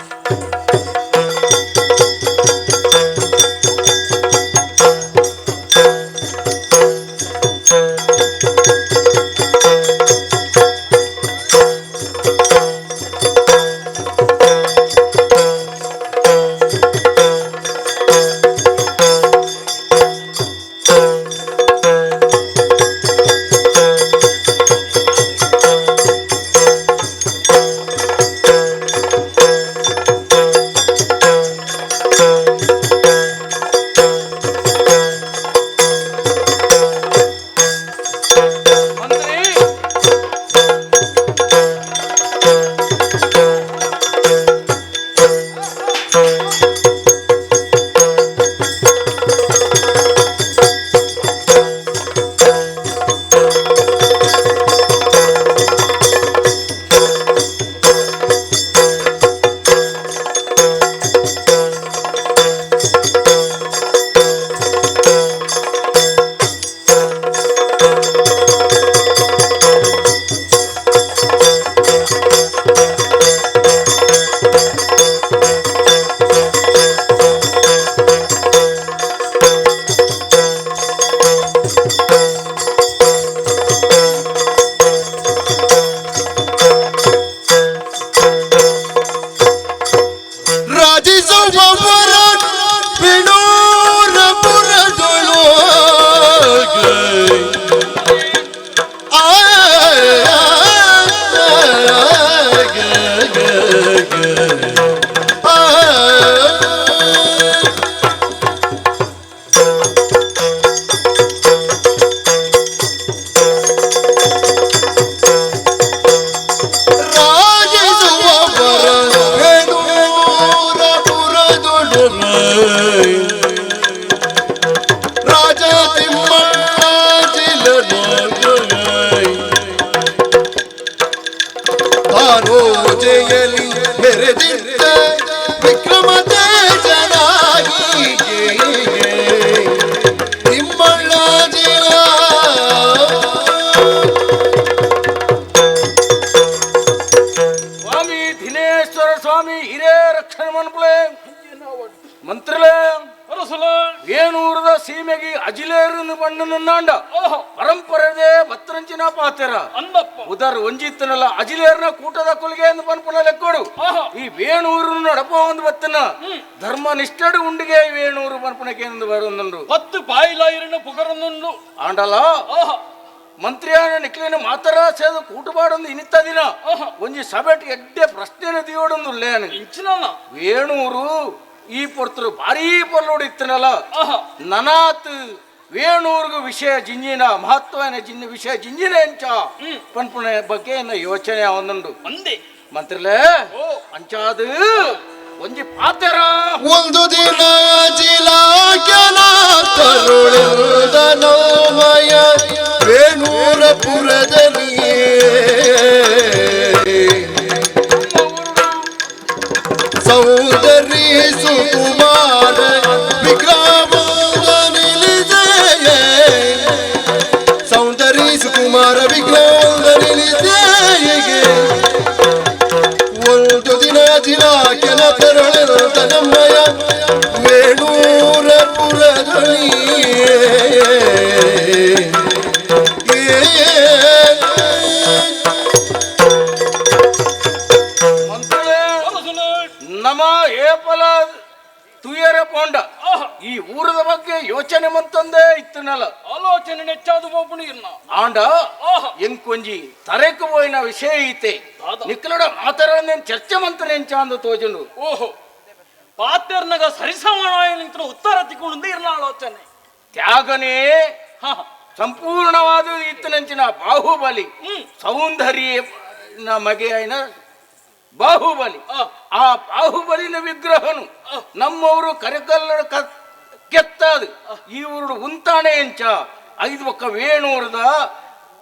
ಮಂತ್ರಿಲೇ ವೇಣೂರದ ಸೀಮೆಗೆ ಅಜಿಲೇರನ್ನು ಬಣ್ಣನನ್ನಾಂಡ ಪರಂಪರೆದೇ ಬತ್ತರಂಚಿನ ಪಾತೆರ ಉದರ್ ಒಂಜಿತ್ತನಲ್ಲ ಅಜಿಲೇರ್ನ ಕೂಟದ ಕೊಲಿಗೆ ಎಂದು ಪನ್ಪುನ ಲೆಕ್ಕೋಡು. ಈ ವೇಣೂರು ನಡಪ ಒಂದು ಬತ್ತನ ಧರ್ಮ ನಿಷ್ಠಡು ಉಂಡಿಗೆ ವೇಣೂರು ಪನ್ಪುನಕ್ಕೆ ಎಂದು ಬರೊಂದುಂಡು ಪತ್ತು ಬಾಯಿಲಾಯಿರನ್ನು ಪುಗರೊಂದುಂಡು ಆಂಡಲ ಮಂತ್ರಿಯಾನ ನಿಕ್ಲಿನ ಮಾತರ ಸೇದು ಕೂಟುಬಾಡೊಂದು ಇನಿತ್ತ ದಿನ ಒಂಜಿ ಸಭೆಟ್ ಎಡ್ಡೆ ಪ್ರಶ್ನೆನ ದಿಯೋಡೊಂದು ಲೇನು ವೇಣೂರು ಈ ಪೊರ್ತರು ಭಾರೀ ಪೊರ್ಲೋಡು ಇತ್ತನಲ್ಲ ನನಾತ್ ವೇಣೂರ್ಗು ವಿಷಯ ಜಿಂಜಿನ ಮಹತ್ವನ ಜಿನ್ನ ವಿಷಯ ಜಿಂಜಿನ ಎಂಚ ಪನ್ಪುನ ಬಗ್ಗೆ ಎನ್ನ ಯೋಚನೆ ಒಂದುಂಡು ಅಂದೆ ಮಂತ್ರಿಲೇ ಅಂಚಾದು ಒಂಜಿ ಪಾತೆರ ಒಂದು ದಿನ ಜಿಲಾಕ್ಯನ ತರುಳಿದ ನೋಮಯ ವೇಣೂರಪುರದಲ್ಲಿ ಸೌಂದರಿ ಸುಕುಮಾರ ವಿಗ್ರಹದ ನಿಲಿದೆ ಸೌಂದರಿ ಸುಕುಮಾರ ವಿಗ್ರಹದ ನಿಲಿದೆ ಒಂದು ದಿನ ಜಿಲಾಕ್ಯನ ತರುಳಿದ ನಮ್ಮಯ ವೇಣೂರಪುರದಲ್ಲಿ ಮಂತ್ರಿಲೇ ನಮ ಏಪಲ ತುಯರ ಪೋಂಡ ಈ ಊರದ ಬಗ್ಗೆ ಯೋಚನೆ ಮಂತಂದೇ ಇತ್ತನಲ್ಲ ಆಲೋಚನೆ ನೆಚ್ಚಾದು ಒಬ್ಬನು ಇರ್ನ ಆಂಡ ಎಂಕೊಂಜಿ ತರೆಕು ಪೋಯಿನ ವಿಷಯ ಐತೆ ನಿಕ್ಕಲಡ ಮಾತರ ಚರ್ಚೆ ಮಂತ್ರ ಎಂಚಾಂದು ತೋಜುಂಡು. ಓಹೋ ಪಾತೆರ್ನಗ ಸರಿಸಮಾನ ನಿಂತ ಉತ್ತರ ತಿಕ್ಕೊಂಡು ಇರ್ನ ಆಲೋಚನೆ ತ್ಯಾಗನೇ ಸಂಪೂರ್ಣವಾದ ಇತ್ತನಂಚಿನ ಬಾಹುಬಲಿ ಸೌಂದರ್ಯ ಮಗೆಯನ ಬಾಹುಬಲಿ ಆ ಬಾಹುಬಲಿನ ವಿಗ್ರಹನು ನಮ್ಮವರು ಕರಕಲ್ಲ ಕೆತ್ತಾದು ಈ ಊರು ಉಂತಾಣೆ ಎಂಚ ಐದು ಒಕ್ಕ ವೇಣೂರದ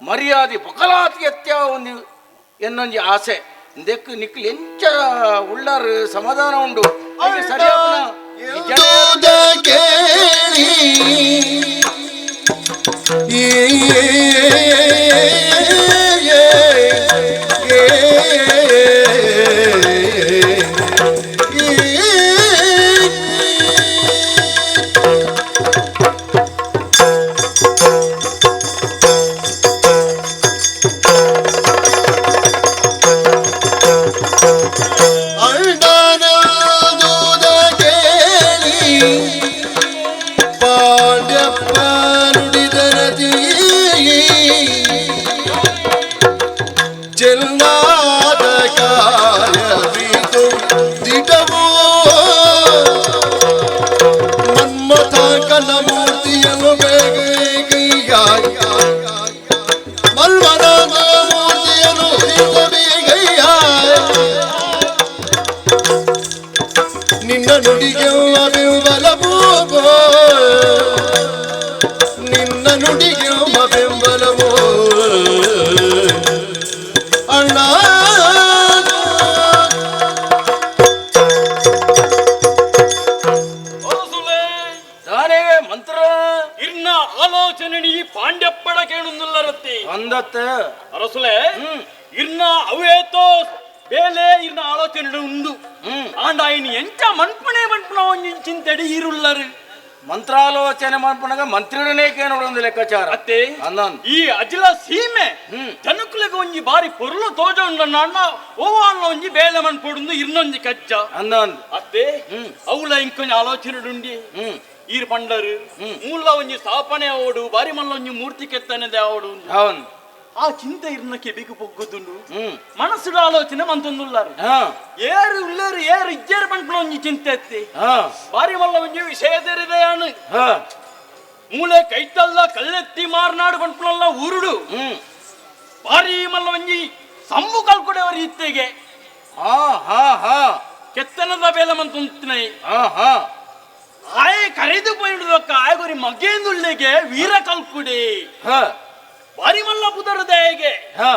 ಮರ್ಯಾದೆ ಬಕಲಾತ್ ಎತ್ಯ ಒಂದು ಎನ್ನೊಂಜಿ ಆಸೆ ಇಂದೆಕ್ಕು ನಿಕ್ಲು ಎಂಚ ಉಳ್ಳಾರು ಸಮಾಧಾನ ಉಂಡು ಸರಿಯಾದ ಕೇಳಿ ಅಣ್ಣನದೂದ ಕೇಳಿ ಪಾಂಡ್ಯಪ್ಪ ನುಡಿದರತಿ ಚೆಲ್ಲಾದ ಕಾಯವಿದು ದಿಟವೋ ಮನ್ಮಥ ಕಲಮೂರ್ತಿಯನ್ನು ಬೇಗೈಯ ಮನ್ಮನ ಮೂರ್ತಿಯನ್ನು ಬೇಗಯ್ಯ ನಿನ್ನ ನುಡಿಗೆಲ್ಲ ಬೆಂಬಲವೋ, ನಿನ್ನ ನುಡಿಗೆಲ್ಲ ಬೆಂಬಲವೋ ಅಣ್ಣ. ದಾನೇ ಮಂತ್ರ ಇರ್ನ ಆಲೋಚನೆ ಈ ಪಾಂಡ್ಯಪ್ಪಡ ಕೇಳುಂದುಲ್ಲರತ್ತಿ ಅಂದತ್ತ ಅರಸುಲೆ ಇರ್ನ ಅವೇತೋ ಬೇಲೆ ಇರ್ನ ಆಲೋಚನೆ ಉಂಡು ಆಂಡ ಇನ್ ಎಂಚ ಮನ್ಪಣೆ ಮನ್ಪಣ ಒಂಜಿ ಚಿಂತೆಡಿ ಈರುಲ್ಲರು ಮಂತ್ರಾಲೋಚನೆ ಮನ್ಪಣಗ ಮಂತ್ರಿಡನೇ ಕೇನೋಡೊಂದು ಲೆಕ್ಕಾಚಾರ ಅತ್ತೆ ಅಂದನ್ ಈ ಅಜಿಲ ಸೀಮೆ ಜನಕುಲೆಗೆ ಒಂಜಿ ಬಾರಿ ಪೊರ್ಲು ತೋಜ ಉಂಡಣ್ಣ ಓ ಅಣ್ಣ ಒಂಜಿ ಬೇಲೆ ಮನ್ಪೊಡುಂದು ಇರ್ನೊಂಜಿ ಕಚ್ಚ ಅಂದನ್ ಅತ್ತೆ ಅವುಲ ಇಂಕೊಂಜಿ ಆಲೋಚನೆ ಉಂಡಿ ಈರ್ ಪಂಡರು ಮೂಲ ಒಂಜಿ ಸ್ಥಾಪನೆ ಅವಡು ಬಾರಿ ಮಲ್ಲ ಒಂಜಿ ಮೂರ್ತಿ ಕೆತ್ತನೆ ಅವಡು ಹೌನ್ ಆ ಚಿಂತೆ ಇರ್ನ ಕೆಬಿಗೆ ಪೊಗ್ಗುದುಂಡು ಮನಸ್ಸುಡ ಆಲೋಚನೆ ಮಂತೊಂದುಲ್ಲಾರು ಹಾ ಏರು ಉಳ್ಳೇರು ಏರು ಇಜ್ಜೇರು ಪಂಪುನ ಒಂಜಿ ಚಿಂತೆ ಅತ್ತಿ ಹಾ ಬಾರಿ ಮಲ್ಲ ಒಂಜಿ ವಿಷಯ ತೆರಿದೆಯಾನು ಹಾ ಮೂಲೆ ಕೈತಲ್ಲ ಕಲ್ಲೆತ್ತಿ ಮಾರ್ನಾಡು ಪಂಪುನಲ್ಲ ಊರುಡು ಬಾರಿ ಮಲ್ಲ ಒಂಜಿ ಸಂಬು ಕಲ್ಕೊಡೆವರು ಇತ್ತೆಗೆ ಹಾ ಹಾ ಹಾ ಕೆತ್ತನದ ಬೇಲೆ ಮಂತೊಂತಿನೈ ಹಾ ಹಾ ಆಯೆ ಕರೆದು ಪೋಯಿಡುದಕ್ಕ ಆಯಗೊರಿ ಮಗೇಂದುಳ್ಳೆಗೆ ವೀರ ಕಲ್ಕುಡಿ ಹಾ ಬಾರಿ ಮಲ್ಲ ಪುದರುದೆಗೆ ಹಾ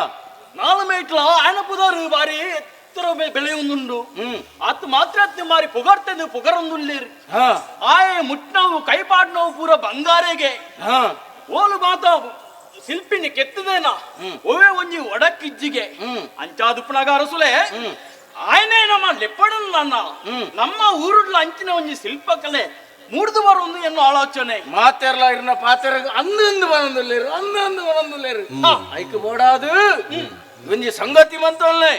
ನಾಲು ಮೇಟ್ಲ ಆಯನ ಪುದರು ಬಾರಿ ಎತ್ತರ ಬೆಳೆಯುಂದುಂಡು ಅತ್ ಮಾತ್ರ ಅತ್ತು ಮಾರಿ ಪುಗರ್ತೇನೆ ಪುಗರೊಂದುಳ್ಳೇರು ಹಾ ಆಯೆ ಮುಟ್ನವು ಕೈಪಾಡ್ನವು ಪೂರ ಬಂಗಾರೆಗೆ ಹಾ ಓಲು ಮಾತ ಶಿಲ್ಪಿನಿ ಕೆತ್ತದೇನ ಒವೇ ಒಂಜಿ ಒಡಕಿಜ್ಜಿಗೆ ಅಂಚಾದುಪ್ಪನಾಗ ಅರಸುಲೆ ಆಯನೇ ನಮ್ಮ ಲೆಪ್ಪಡಲ್ಲ ನಮ್ಮ ಊರುಡ್ಲ ಅಂಚಿನ ಒಂಜಿ ಶಿಲ್ಪಕಲೆ ಮೂಡ್ದು ಬರುವುದು ಎನ್ನು ಆಲೋಚನೆ ಮಾತೆರ್ಲ ಇರ್ನ ಪಾತೆರ ಅಂದಂದು ಬರಂದುಲ್ಲೇರು ಅಂದಂದು ಬರಂದುಲ್ಲೇರು ಐಕ್ ಬೋಡಾದು ಒಂಜಿ ಸಂಗತಿ ಮಂತೊಲ್ಲೆ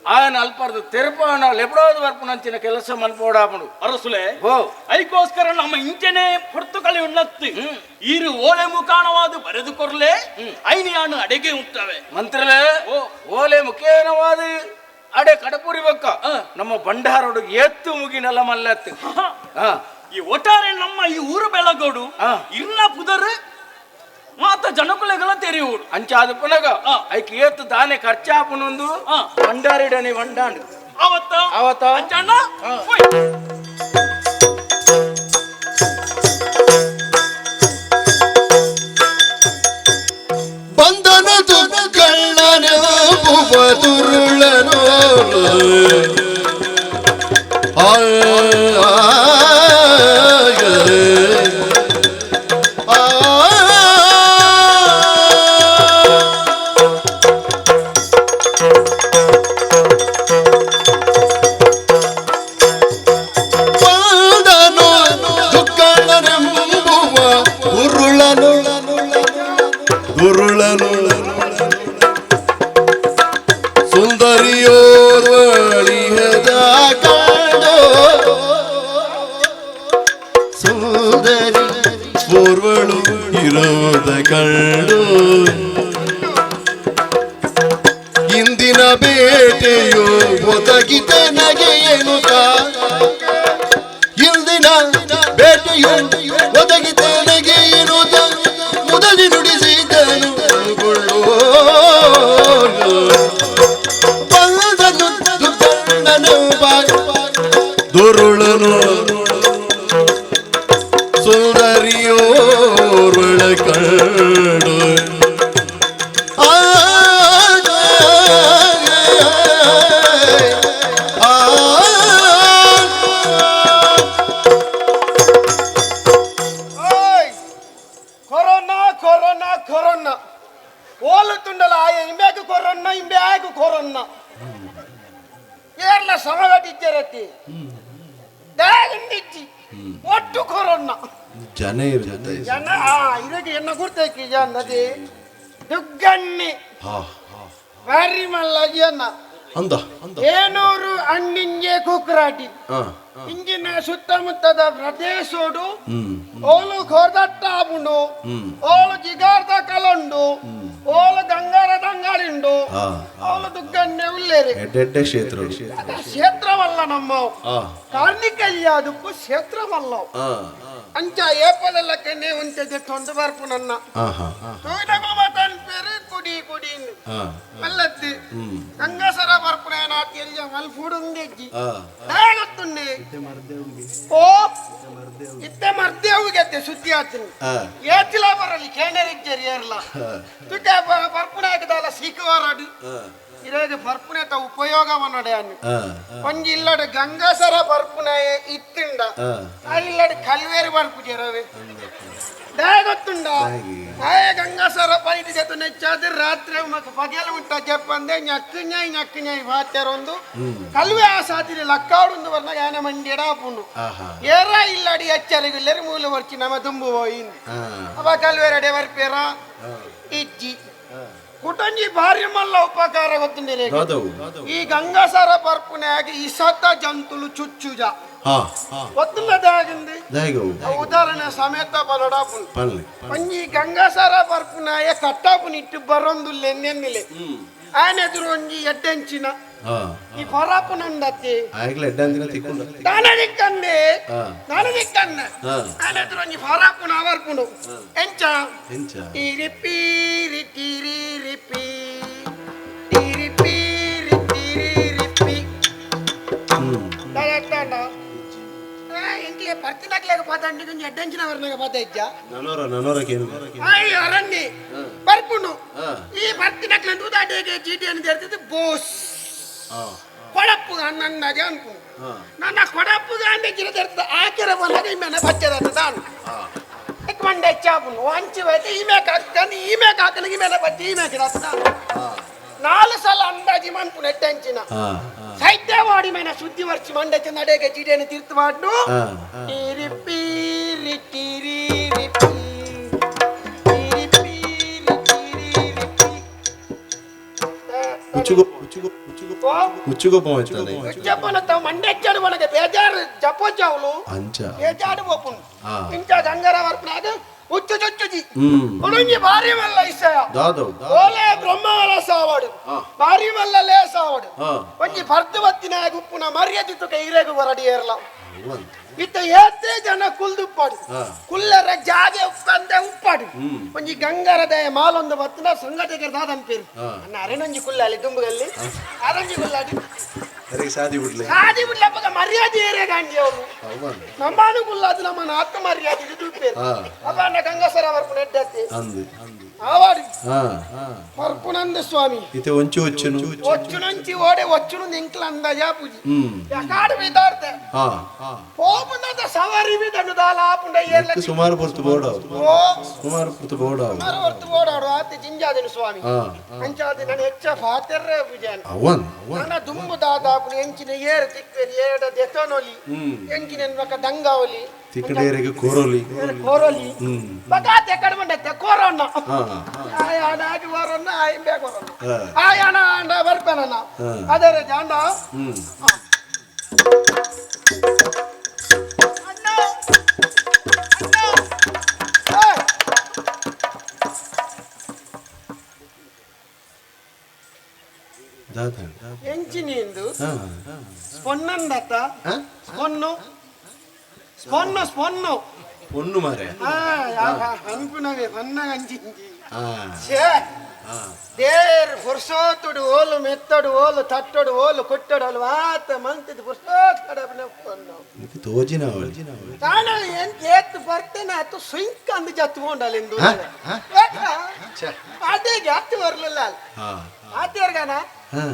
ಆಯನ ಅಲ್ಪರ್ದು ತೆರಪಾಣ ಲೆಪಡೋದು ಬರ್ಪುನಂಚಿನ ಕೆಲಸ ಮನ್ಪೋಡಾಪುಂಡು ಅರಸುಲೆ ಓ ಐಕೋಸ್ಕರ ನಮ್ಮ ಇಂಚನೆ ಹೊರತು ಕಲೆ ಉನ್ನತ್ತು ಈರು ಓಲೆ ಮುಖಾಣವಾದ ಬರೆದು ಕೊರ್ಲೆ ಐನಿಯಾನು ಅಡೆಗೆ ಉಂಟವೆ ಮಂತ್ರಲೆ ಓ. ಓಲೆ ಮುಖೇನವಾದ ಅಡೆ ಕಡಪುರಿ ಬಕ್ಕ ನಮ್ಮ ಭಂಡಾರೋಡು ಎತ್ತು ಮುಗಿನಲ್ಲ ಮಲ್ಲತ್ತು ಹಾ ಈ ಒಟ್ಟಾರೆ ನಮ್ಮ ಈ ಊರು ಬೆಳಗೋಡು ಇರ್ನ ಪುದರು ಮಾತ ಜನಕುಲೆಗಳ ತೆರೆಯುವುದು ಅಂಚಾದ ಪುನಗ ಆ. ಐಕ್ ಏತ್ತು ದಾನೆ ಖರ್ಚಾಪುನೊಂದು ಆ. ಭಂಡಾರಿಡನೆ ಭಂಡಾಂಡು ಅವತ್ತ ಅವತ್ತ ಅಂಚಣ್ಣ ಹೋಯ್. ಬಂದನ ದುಃಖಣ್ಣನೆಂಬುವ ದುರುಳನು ಆ ಆ, ಆ, ಬಂದನು ದುಃಖಣ್ಣನೆಂಬುವ ದುರುಳನು ದುರುಳನು ಸುಂದರಿಯೋರ್ವಳಿಯದ ಕಾಡೋ ಸುಂದರಿ ಓರ್ವಳು ಇರೋದ ಕಂಡು ಇಂದಿನ ಬೇಟೆಯು ಒದಗಿದ ನಗೆಯೇನುತ ಇಂದಿನ ಬೇಟೆಯು ಒದಗಿದ ನಗೆಯೇನುತ ಮುದಲಿ ನುಡಿಸಿದನು ಗೊಳ್ಳೋ ಬಂದನು ದುರ್ಗಣ್ಣನೆಂಬ ದುರುಳನು ಸುಂದರಿಯೋರ್ವಳ ಕಂಡು ಆ ಆ, ಆ. ಕೊರೊನ್ನ ಓಲು ತುಂಡಲ ಆಯ ಇಂಬ್ಯಾಗ ಕೊರೊನ್ನ ಇಂಬ್ಯಾಗ ಕೊರೊನ್ನ ಏರ್ಲ ಸಮಗಟ್ಟಿಜ್ಜರತಿ ದಾಗಂದಿಜ್ಜಿ ಒಟ್ಟು ಕೊರೊನ್ನ ಜನ ಇರುತ್ತೆ. ಜನ ಇದಕ್ಕೆ ಎನ್ನ ಗುರ್ತೈಕಿ ಜನ್ನದಿ ದುಗ್ಗಣ್ಣಿ ಹಾ ಬಾರಿ ಮಲ್ಲ ಜನ. ಅಂದ ಅಂದ. ಏನೂರು ಅಣ್ಣಿಂಜೆ ಕುಕ್ರಾಟಿ ಹಾ. ಇಂಜಿನ ಸುತ್ತಮುತ್ತದ ಪ್ರದೇಶೋಡು ಓಲು ಖೋರ್ದಟ್ಟಾಬುಂಡು, ಓಲು ಜಿಗಾರ್ದ ಕಲಂಡು, ಓಲು ಗಂಗಾರ ದಂಗಾಳಿಂಡು, ಹಾ. ಓಲು ದುಗ್ಗಣ್ಣೆ ಉಲ್ಲೇರಿ. ಎಡ್ಡೆಡ್ಡೆ ಕ್ಷೇತ್ರ. ಅದು ಕ್ಷೇತ್ರವಲ್ಲ ನಮ್ಮ ಹಾ. ಕಾರ್ಣಿಕಲ್ಯಾದಕ್ಕೂ ಕ್ಷೇತ್ರವಲ್ಲ. ಹಾ. ಅಂಚ ಏಪಲೆಲ್ಲಕ್ಕನೆ ಉಂಟೆ ತೊಂದು ಬರ್ಪು ನನ್ನ ಹಾ ಹಾ ತೂಯಿನಗುಲು ಪೇರು ಕುಡಿ ಕುಡಿ ಹಾ. ಮಲ್ಲತ್ತಿ ಗಂಗಾಸರ ಬರ್ಪುನ ನಾತಿ ಎಲ್ಲಿಯ ಮಲ್ಫುಡುಂದೆಜ್ಜಿ ಹಾ. ಗೊತ್ತುಂಡೆ ಓ ಇತ್ತೆ ಮರ್ದೇವುಗೆತ್ತೆ ಸುದ್ದಿ ಆತೀನಿ. ಹಾ. ಏತಿಲ ಬರಲಿ ಕೇಣರಿಜ್ಜರಿ ಏರ್ಲ ತುಟ ಬರ್ಪುನ ಹಾಕಿದಲ್ಲ ಸೀಕುವಾರಾಡು ಇರಾಗ ಬರ್ಪುನೆತ ಉಪಯೋಗವನ್ನಡೆ ಅನ್ನು ಹಾ. ಒಂಜಿ ಇಲ್ಲಡೆ ಗಂಗಾಸರ ಬರ್ಪುನ ಇತ್ತಿಂಡ ಹಾ. ಇಲ್ಲಡೆ ಕಲ್ವೇರು ಬರ್ಪು ಜರವೆ ಗೊತ್ತುಂಡ ಆಯ ಗಂಗಾಸರ ಪೈಟಿ ಜೊತೆ ನೆಚ್ಚಾದ್ರೆ ರಾತ್ರಿ ಮಕ್ಕ ಪಗೆಲ ಉಂಟ ಜಪ್ಪಂದೆ ñಕ್ಕು ñಾಯ್ ñಕ್ಕು ñಾಯ್ ವಾತ್ಯರೊಂದು ಕಲ್ವೆ ಆ ಸಾತಿರಿ ಲಕ್ಕಾಡುಂದು ವರ್ಣ ಯಾನ ಮಂಡಿಯಡ ಆಪುಂಡು. ಆಹಾ. ಏರ ಇಲ್ಲಡಿ ಎಚ್ಚರಿಗಿಲ್ಲರಿ ಮೂಲ ವರ್ಚಿ ನಮ್ಮ ದುಂಬು ಹೋಯಿಂದು. ಹಾ. ಅವ ಕಲ್ವೇರಡೆ ಬರ್ಪೇರ ಇಜ್ಜಿ ಕುಟಂಜಿ ಭಾರಿ ಮಲ್ಲ ಉಪಕಾರ ಗೊತ್ತುಂಡಿರೆ. ದಾದವು. ಈ ಗಂಗಾಸರ ಪರ್ಪುನಾಗಿ ಇಸತ ಜಂತುಲು ಚುಚ್ಚುಜ. ಹಾ. ಗೊತ್ತುಂಡದಾಗಿಂದು. ದಾಯಿಗವು. ಉದಾಹರಣೆ ಸಮೇತ ಬಲಡಾಪುಂಡು. ಪನ್ಲೆ. ಒಂಜಿ ಗಂಗಾಸರ ಪರ್ಪುನಾಯ ಕಟ್ಟಾಪುನಿಟ್ಟು ಬರೊಂದುಲ್ಲೆ ನೆನ್ನಿಲೆ ಆಯನ ಎದುರು ಒಂಜಿ ಎಡ್ಡೆಂಚಿನ ಹಾ. ಈ ಪರಾಪುನಂಡತ್ತೆ. ಆಯ್ಗ್ಲ ಎಡ್ಡಂದಿನ ತಿಕ್ಕೊಂಡ. ದಾನ ದಿಕ್ಕಂದೆ. ಹಾ. ದಾನ ದಿಕ್ಕನ್ನ. ಹಾ. ಆಯನ ಎದುರು ಒಂಜಿ ಪರಾಪುನ ಅವರ್ಪುಂಡು ಎಂಚ? ಎಂಚ? ಟಿರಿಪಿ ರಿಟಿರಿ ರಿಪಿ ಟಿರಿಪಿ ರಿಟಿರಿ ರಿಪಿ. ದಾದಾಂಡ ಇಂಕೆ ಪರ್ತಿನಕ್ಲೇಗ ಪಾతండి కొంచెం ఎడ్డంచిన వరనగ పాత ఇచ్చా. ನನೋರ ನನೋರಕೇನು. ಅಯ್ಯ ಅರಣ್ಯ ಬರ್ಪುಂಡು. ಹಾ. ಈ ಬರ್ತಿನಕ್ಲೆ ತೂದಾಟೆಗೆ ಚೀಟಿಯನ್ನು ತೆರೆದಿದ್ದು ಬೋಸ್ ಹಾ. ಕೊಡಪ್ಪು ಅಣ್ಣಂದಾಗೆ ಅನ್ಪುಂಡು. ಹಾ. ನನ್ನ ಕೊಡಪ್ಪು ಗಾಂಡೆ ಗಿರ ತೆರೆದ ಆಕೆರ ಬಂದಾಗ ಈಮೆನ ಬಚ್ಚದ ದಾನು ಮಂಡೆ ಚಾಪುಂಡು ಒಂಚಿ ಹೋಯ್ತು ಈಮೆ ಕಾಕಂದು ಈಮೆ ಕಾಕನಿಗೆ ಈಮೆನ ಬಚ್ಚಿ ಈಮೆ ಗಿಡ ನಾಲು ಸಲ ಅಂದಾಜಿ ಮನ್ಪುಂಡು ಎಡ್ಡಂಚಿನ. ಹಾ. ಸೈತ್ಯವಾಡಿ ಮೇನ ಸುದ್ದಿ ವರ್ಚಿ ಮಂಡಕ್ಕೆ ನಡೆಗೆ ಚೀಟಿಯನ್ನು ತೀರ್ತು ಮಾಡು. ಹಾ. ಟಿರಿಪಿ ರಿಟಿರಿ ರಿಪಿ ಟಿರಿಪಿ ರಿಟಿರಿ ರಿಪಿ. ಉಚ್ಚುಗೋ ಉಚ್ಚುಗೋ ಉಚ್ಚುಗೋ ಉಚ್ಚುಗೋಪ ಆಯ್ತಾನೆ. ಉಚ್ಚಪ್ಪನ ತಾವು ಮಂಡೆಚ್ಚಾಡು మనకి ಬೇಜಾರು ಜಪ್ಪೊಚ್ಚಾవులు ಅಂಚ. ಬೇಜಾರು పోపుంಡು. ಆ. ಇಂಚ ಗಂಗರ ವರ್ಪನಾಗ ಉಚ್ಚು ಚುಚ್ಚುಜಿ. ಹ್ಮ್. ಒಣಂಜಿ ಭಾರಿ ಮಲ್ಲ ಇಸಯ. ದಾದವು. ಓಲೆ ಬ್ರಹ್ಮವಲ ಸಾವಡು ಭಾರಿ ಮಲ್ಲ ಲೇ ಸಾವಡು. ಹಾ. ಒಂಜಿ ಪರ್ದು ಬತ್ತಿನ ಗುಪ್ಪುನ ಮರ್ಯಾದೆ ತುಕ ಇರೆಗು ಬರಡಿ ಏರ್ಲ ಇತ್ತ ಏತೆ ಜನ ಕುಲ್ದುಪ್ಪಾಡು. ಹಾ. ಕುಲ್ಲರ ಜಾಗೆ ಉಪ್ಪಂದೆ ಉಪ್ಪಾಡು ಒಂಜಿ ಗಂಗರದಯ ಮಾಲೊಂದು ಬತ್ತಿನ ಸಂಗತಿಗೆ ದಾದನ್ ಪೇರು. ಹಾ. ಅನ್ನ ಅರೆನೊಂಜಿ ಕುಲ್ಲಾಲಿ ದುಂಬುಗಲ್ಲಿ ಅರಂಜಿ ಕುಲ್ಲಾಡಿ. ಅರೆ ಸಾದಿ ಬಿಡ್ಲೆ. ಸಾದಿ ಬಿಡ್ಲಪ್ಪಗ ಮರ್ಯಾದೆ ಏರೇ ಗಾಂಧಿ ಅವರು. ಅವನ್. ನಮ್ಮನು ಕುಲ್ಲಾದು ನಮ್ಮನ ಆತ್ಮ ಮರ್ಯಾದೆ ಇದು ಹಾ. ಅಪ್ಪ ಗಂಗಸರ ವರ್ಪುನ ಎಡ್ಡತ್ತಿ. ಅಂದು ಅಂದು. ಆವಾಡಿ ಹಾ. ಪರ್ಪುನಂದ ಸ್ವಾಮಿ. ಇತೆ ಒಂಚು ಒಚ್ಚುನು. ಒಚ್ಚುನಂಚಿ ಓಡೆ ಒಚ್ಚುನು ನಿಂಕ್ಲ ಅಂದಾಜ ಪೂಜಿ. ಹ್ಮ್. ಯಕಾಡು ಬಿದಾಡ್ತೆ. ಹಾ. ಪೋಪುನದ ಸವಾರಿ ಬಿದನು ದಾಲ ಆಪುಂಡ ಏರ್ಲ. ಸುಮಾರು ಪೊರ್ತು ಬೋಡಾವು. ಓ. ಸುಮಾರು ಪೊರ್ತು ಬೋಡಾವು. ಸುಮಾರು ಹೊರ್ತು ಓಡಾಡು ಆತ ಜಿಂಜಾದನು ಸ್ವಾಮಿ. ಹಾ. ಅಂಚಾದ ನಾನು ಹೆಚ್ಚ ಫಾತೆರ್ರೆ ಪೂಜಾನ. ಅವನ್ ಅವನ್. ನನ್ನ ದುಂಬು ದಾದಾಪುನ ಎಂಚಿನ ಏರು ತಿಕ್ವೇರಿ ಏಡ ದೆತನೊಲಿ ಎಂಚಿನ ಬಕ ದಂಗಾವಲಿ. ತಿಕ್ಕಡೇರಿಗೆ ಕೋರೋಲಿ. ಕೋರೋಲಿ ಬಕಾತೆ ಕಡಮಂಡತ್ತೆ ಕೋರೋನ್ನ. ಹಾ. ಆಯಾಣ ಆಗಿ ವರನ್ನ ಆಯಿಂಬೆ ಕೊರನ್ನ. ಹಾ. ಆಯಾಣ ಅಂಡ ಬರ್ಪೇನ. ಹಾ. ಅದರ ಜಾಂಡ. ಹ್ಮ್. ಅಣ್ಣ ಅಣ್ಣ ಏಯ್! ದಾದ. ಎಂಚಿನಿಂದು ಹಾ. ಸ್ಪೊನ್ನಂದತ್ತ. ಹಾ? ಸ್ಪೊನ್ನು ಸ್ಪೊನ್ನು ಸ್ಪೊನ್ನು. ಪೊಣ್ಣು ಮಾರೆ. ಅನ್ಪುನವೇ ಪನ್ನ ಅಂಚಿಂಚಿ. ಹಾ. ಛೇ there ಪುರುಷೋತ್ತುಡು ಓಲು ಮೆತ್ತಡು ಓಲು ತಟ್ಟಡು ಓಲು ಕೊಟ್ಟಡು ಓಲು ಆತ ಮಂತಿದ್ ಪುರುಷೋತ್ತಡ ಪೊನ್ನು. ನಿಕ್ಕೆ ತೋಜಿನ ಅವಳು. ತಾನ ಏನ್ ಏತ್ ಬರ್ತೇನೆ ಆತು ಸುಂಕ್ ಅಂದು ಜತ್ಕೊಂಡಲ್ಲ ಇಂದು. ಹಾ? ಅದೇ ಜಾಸ್ತಿ ಬರ್ಲಿಲ್ಲ ಅಲ್ಲಿ. ಹಾ. ಆತೇರ್ಗಾನ. ಹಾ.